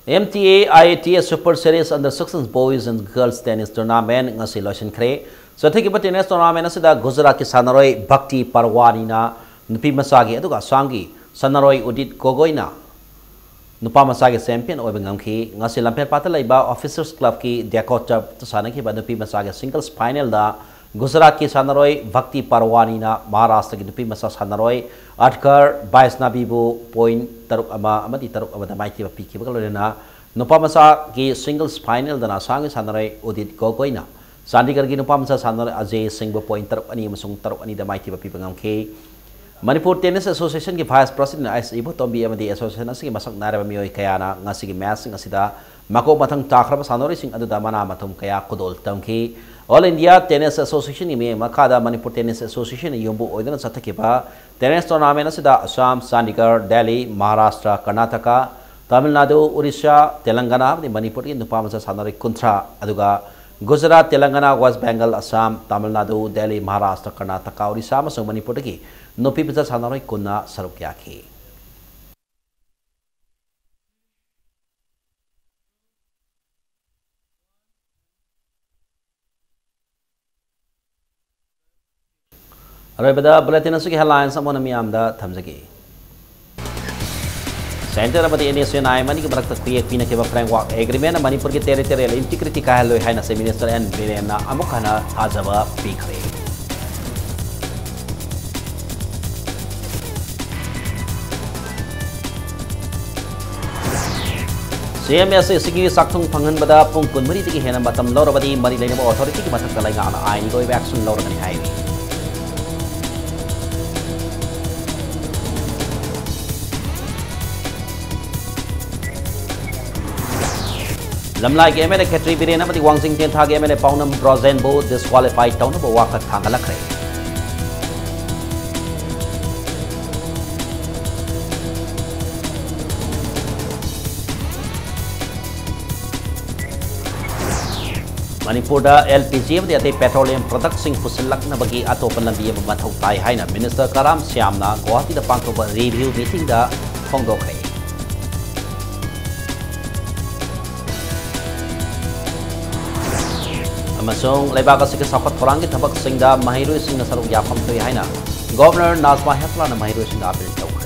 M T A I A T S Super Series Under sixteen Boys and Girls Tennis Tournament ꯉꯁꯤ ꯂꯣꯏꯁꯤꯟꯈ꯭ꯔꯦ꯫ ꯆꯠꯊꯈꯤꯕ tennis tournament ꯑꯁꯤꯗ ꯒꯨꯖꯔꯥꯠꯀꯤ ꯁꯥꯟꯅꯔꯣꯏ ꯚꯛꯇꯤ ꯄꯔꯋꯥꯅꯤꯅ ꯅꯨꯄꯤ ꯃꯆꯥꯒꯤ, ꯑꯗꯨꯒ ꯑꯁꯥꯝꯒꯤ ꯁꯥꯟꯅꯔꯣꯏ ꯎꯗꯤꯠ ꯒꯣꯒꯣꯏꯅ ꯅꯨꯄꯥ ꯃꯆꯥꯒꯤ champion ꯑꯣꯏꯕ ꯉꯝꯈꯤ꯫ ꯉꯁꯤ ꯂꯝꯐꯦꯜꯄꯥꯠꯇ ꯂꯩꯕ Officers Club ꯀꯤ Deco Turf ꯇ ꯁꯥꯟꯅꯈꯤꯕ ꯅꯨꯄꯤ ꯃꯆꯥꯒꯤ singles final ꯗ ꯒꯨꯖꯔꯥꯠꯀꯤ ꯁꯥꯟꯅꯔꯣꯏ ꯚꯛꯇꯤ ꯄꯔꯋꯥꯅꯤꯅ ꯃꯍꯥꯔꯥꯁꯇ꯭ꯔꯒꯤ ꯅꯨꯄꯤ ꯃꯆꯥ ꯁꯥꯟꯅꯔꯣꯏ ꯑꯠꯀꯔ ꯕꯥꯏꯁꯅꯥꯕꯤꯕꯨ point ꯇꯔꯨꯛ ꯑꯃ ꯑꯃꯗꯤ ꯇꯔꯨꯛ ꯑꯃꯗ ꯃꯥꯏꯊꯤꯕ ꯄꯤꯈꯤꯕꯒ ꯂꯣꯏꯅꯅ ꯅꯨꯄꯥ ꯃꯆꯥꯒꯤ singles final ꯗꯅ ꯑꯁꯥꯝꯒꯤ ꯁꯥꯟꯅꯔꯣꯏ ꯎꯗꯤꯠ ꯒꯣꯒꯣꯏꯅ ꯆꯥꯟꯗꯤꯒꯔꯒꯤ ꯅꯨꯄꯥ ꯃꯆꯥ ꯁꯥꯟꯅꯔꯣꯏ ꯑꯖꯦ ꯁꯤꯡꯕꯨ point ꯇꯔꯨꯛ ꯑꯅꯤ ꯑꯃꯁꯨꯡ ꯇꯔꯨꯛ ꯑꯅꯤꯗ ꯃꯥꯏꯊꯤꯕ ꯄꯤꯕ ꯉꯝꯈꯤ꯫ ꯃꯅꯤꯄꯨꯔ Tennis Association ꯒꯤ Vice President ꯑꯥꯏ ꯑꯦꯁ ꯏꯕꯣꯇꯣꯝꯕꯤ ꯑꯃꯗꯤ association ꯑꯁꯤꯒꯤ ꯃꯁꯛ ꯅꯥꯏꯔꯕ ꯃꯤꯑꯣꯏ ꯀꯌꯥꯅ ꯉꯁꯤꯒꯤ match ꯁꯤꯡ ꯑꯁꯤꯗ ꯃꯀꯣꯛ ꯃꯊꯪ ꯇꯥꯈ꯭ꯔꯕ ꯁꯥꯟꯅꯔꯣꯏꯁꯤꯡ ꯑꯗꯨꯗ ꯃꯅꯥ ꯃꯊꯨꯝ ꯀꯌꯥ ꯈꯨꯗꯣꯜ ꯇꯝꯈꯤ꯫ All India Tennis Association ꯒꯤ ꯃꯤꯠꯌꯦꯡ ꯃꯈꯥꯗ ꯃꯅꯤꯄꯨꯔ Tennis Association ꯅ ꯌꯨꯝꯕꯨ ꯑꯣꯏꯗꯨꯅ ꯆꯠꯊꯈꯤꯕ tennis tournament ꯑꯁꯤꯗ ꯑꯁꯥꯝ, ꯆꯥꯟꯗꯤꯒꯔ, ꯗꯦꯜꯂꯤ, ꯃꯍꯥꯔꯥꯁꯇ꯭ꯔ, ꯀꯔꯅꯥꯇꯀꯥ, ꯇꯥꯃꯤꯜ ꯅꯥꯗꯨ, ꯎꯔꯤꯁꯥ, ꯇꯦꯂꯪꯒꯥꯅꯥ ꯑꯃꯗꯤ ꯃꯅꯤꯄꯨꯔꯒꯤ ꯅꯨꯄꯥ ꯃꯆꯥ ꯁꯥꯟꯅꯔꯣꯏ ꯀꯨꯟꯊ꯭ꯔꯥ, ꯑꯗꯨꯒ ꯒꯨꯖꯔꯥꯠ, ꯇꯦꯂꯪꯒꯥꯅꯥ, ꯋꯦꯁ ꯕꯦꯡꯒꯜ, ꯑꯁꯥꯝ, ꯇꯥꯃꯤꯜ ꯅꯥꯗꯨ, ꯗꯦꯜꯂꯤ, ꯃꯍꯥꯔꯥꯁꯇ꯭ꯔ, ꯀꯔꯅꯥꯇꯀꯥ, ꯎꯔꯤꯁꯥ ꯑꯃꯁꯨꯡ ꯃꯅꯤꯄꯨꯔꯗꯒꯤ ꯅꯨꯄꯤ ꯃꯆꯥ ꯁꯥꯟꯅꯔꯣꯏ ꯀꯨꯟꯅ ꯁꯔꯨꯛ ꯌꯥꯈꯤ꯫ ꯑꯔꯣꯏꯕꯗ bulletin ꯑꯁꯤꯒꯤ headlines ꯑꯃꯨꯛ ꯍꯟꯅ ꯃꯤꯌꯥꯝꯗ ꯊꯝꯖꯒꯦ꯫ Centre ꯑꯃꯗꯤ N S N I M N ꯒꯤ ꯃꯔꯛꯇ ꯈꯨꯌꯦꯛ ꯄꯤꯅꯈꯤꯕ framework agreement ꯅ ꯃꯅꯤꯄꯨꯔꯒꯤ territorial integrity ꯀꯥꯏꯍꯜꯂꯣꯏ ꯍꯥꯏꯅ Chief Minister N ꯕꯤꯔꯦꯟꯅ ꯑꯃꯨꯛ ꯍꯟꯅ ꯊꯥꯖꯕ ꯄꯤꯈ꯭ꯔꯦ꯫ C M S A C ꯒꯤ ꯆꯥꯛꯊꯨꯡ ꯐꯪꯍꯟꯕꯗ ꯄꯨꯡ ꯀꯨꯟꯃꯔꯤꯗꯒꯤ ꯍꯦꯟꯅ ꯃꯇꯝ ꯂꯧꯔꯕꯗꯤ ꯃꯔꯤ ꯂꯩꯅꯕ authority ꯒꯤ ꯃꯊꯛꯇ ꯂꯩꯉꯥꯛꯅ ꯑꯥꯏꯟꯒꯤ ꯑꯣꯏꯕ action ꯂꯧꯔꯒꯅꯤ ꯍꯥꯏꯔꯤ꯫ ꯂꯝꯂꯥꯏꯒꯤ M L A ꯈꯦꯇ꯭ꯔꯤ ꯕꯤꯔꯦꯟ ꯑꯃꯗꯤ ꯋꯥꯡꯖꯤꯡ ꯇꯦꯟꯊꯥꯒꯤ M L A ꯄꯥꯎꯅꯝ ꯕ꯭ꯔꯣꯖꯦꯟꯕꯨ disqualify ꯇꯧꯅꯕ ꯋꯥꯀꯠ ꯊꯥꯡꯒꯠꯂꯛꯈ꯭ꯔꯦ꯫ ꯃꯅꯤꯄꯨꯔꯗ ꯑꯦꯜ ꯄꯤ ꯖꯤ ꯑꯃꯗꯤ ꯑꯇꯩ ꯄꯦꯇ꯭ꯔꯣꯂꯤꯌꯝ ꯄ꯭ꯔꯗꯛꯁꯤꯡ ꯄꯨꯁꯤꯜꯂꯛꯅꯕꯒꯤ ꯑꯇꯣꯞꯄ ꯂꯝꯕꯤ ꯑꯃ ꯃꯊꯧ ꯇꯥꯏ ꯍꯥꯏꯅ ꯃꯤꯅꯤꯁꯇꯔ ꯀꯔꯥꯝ ꯁ꯭ꯌꯥꯝꯅ ꯒꯨꯋꯥꯍꯥꯇꯤꯗ ꯄꯥꯡꯊꯣꯛꯄ ꯔꯤꯚꯤꯌꯨ ꯃꯤꯇꯤꯡꯗ ꯐꯣꯡꯗꯣꯛꯈ꯭ꯔꯦ꯫ ꯑꯃꯁꯨꯡ ꯂꯩꯕꯥꯛ ꯑꯁꯤꯒꯤ ꯆꯥꯎꯈꯠ ꯊꯧꯔꯥꯡꯒꯤ ꯊꯕꯛꯁꯤꯡꯗ ꯃꯍꯩꯔꯣꯏꯁꯤꯡꯅ ꯁꯔꯨꯛ ꯌꯥꯐꯝ ꯊꯣꯛꯏ ꯍꯥꯏꯅ ꯒꯣꯚꯔꯅꯔ ꯅꯥꯖꯃꯥ ꯍꯦꯞꯇꯨꯂꯥꯅ ꯃꯍꯩꯔꯣꯏꯁꯤꯡꯗ ꯑꯥꯄꯤꯜ ꯇꯧꯈ꯭ꯔꯦ꯫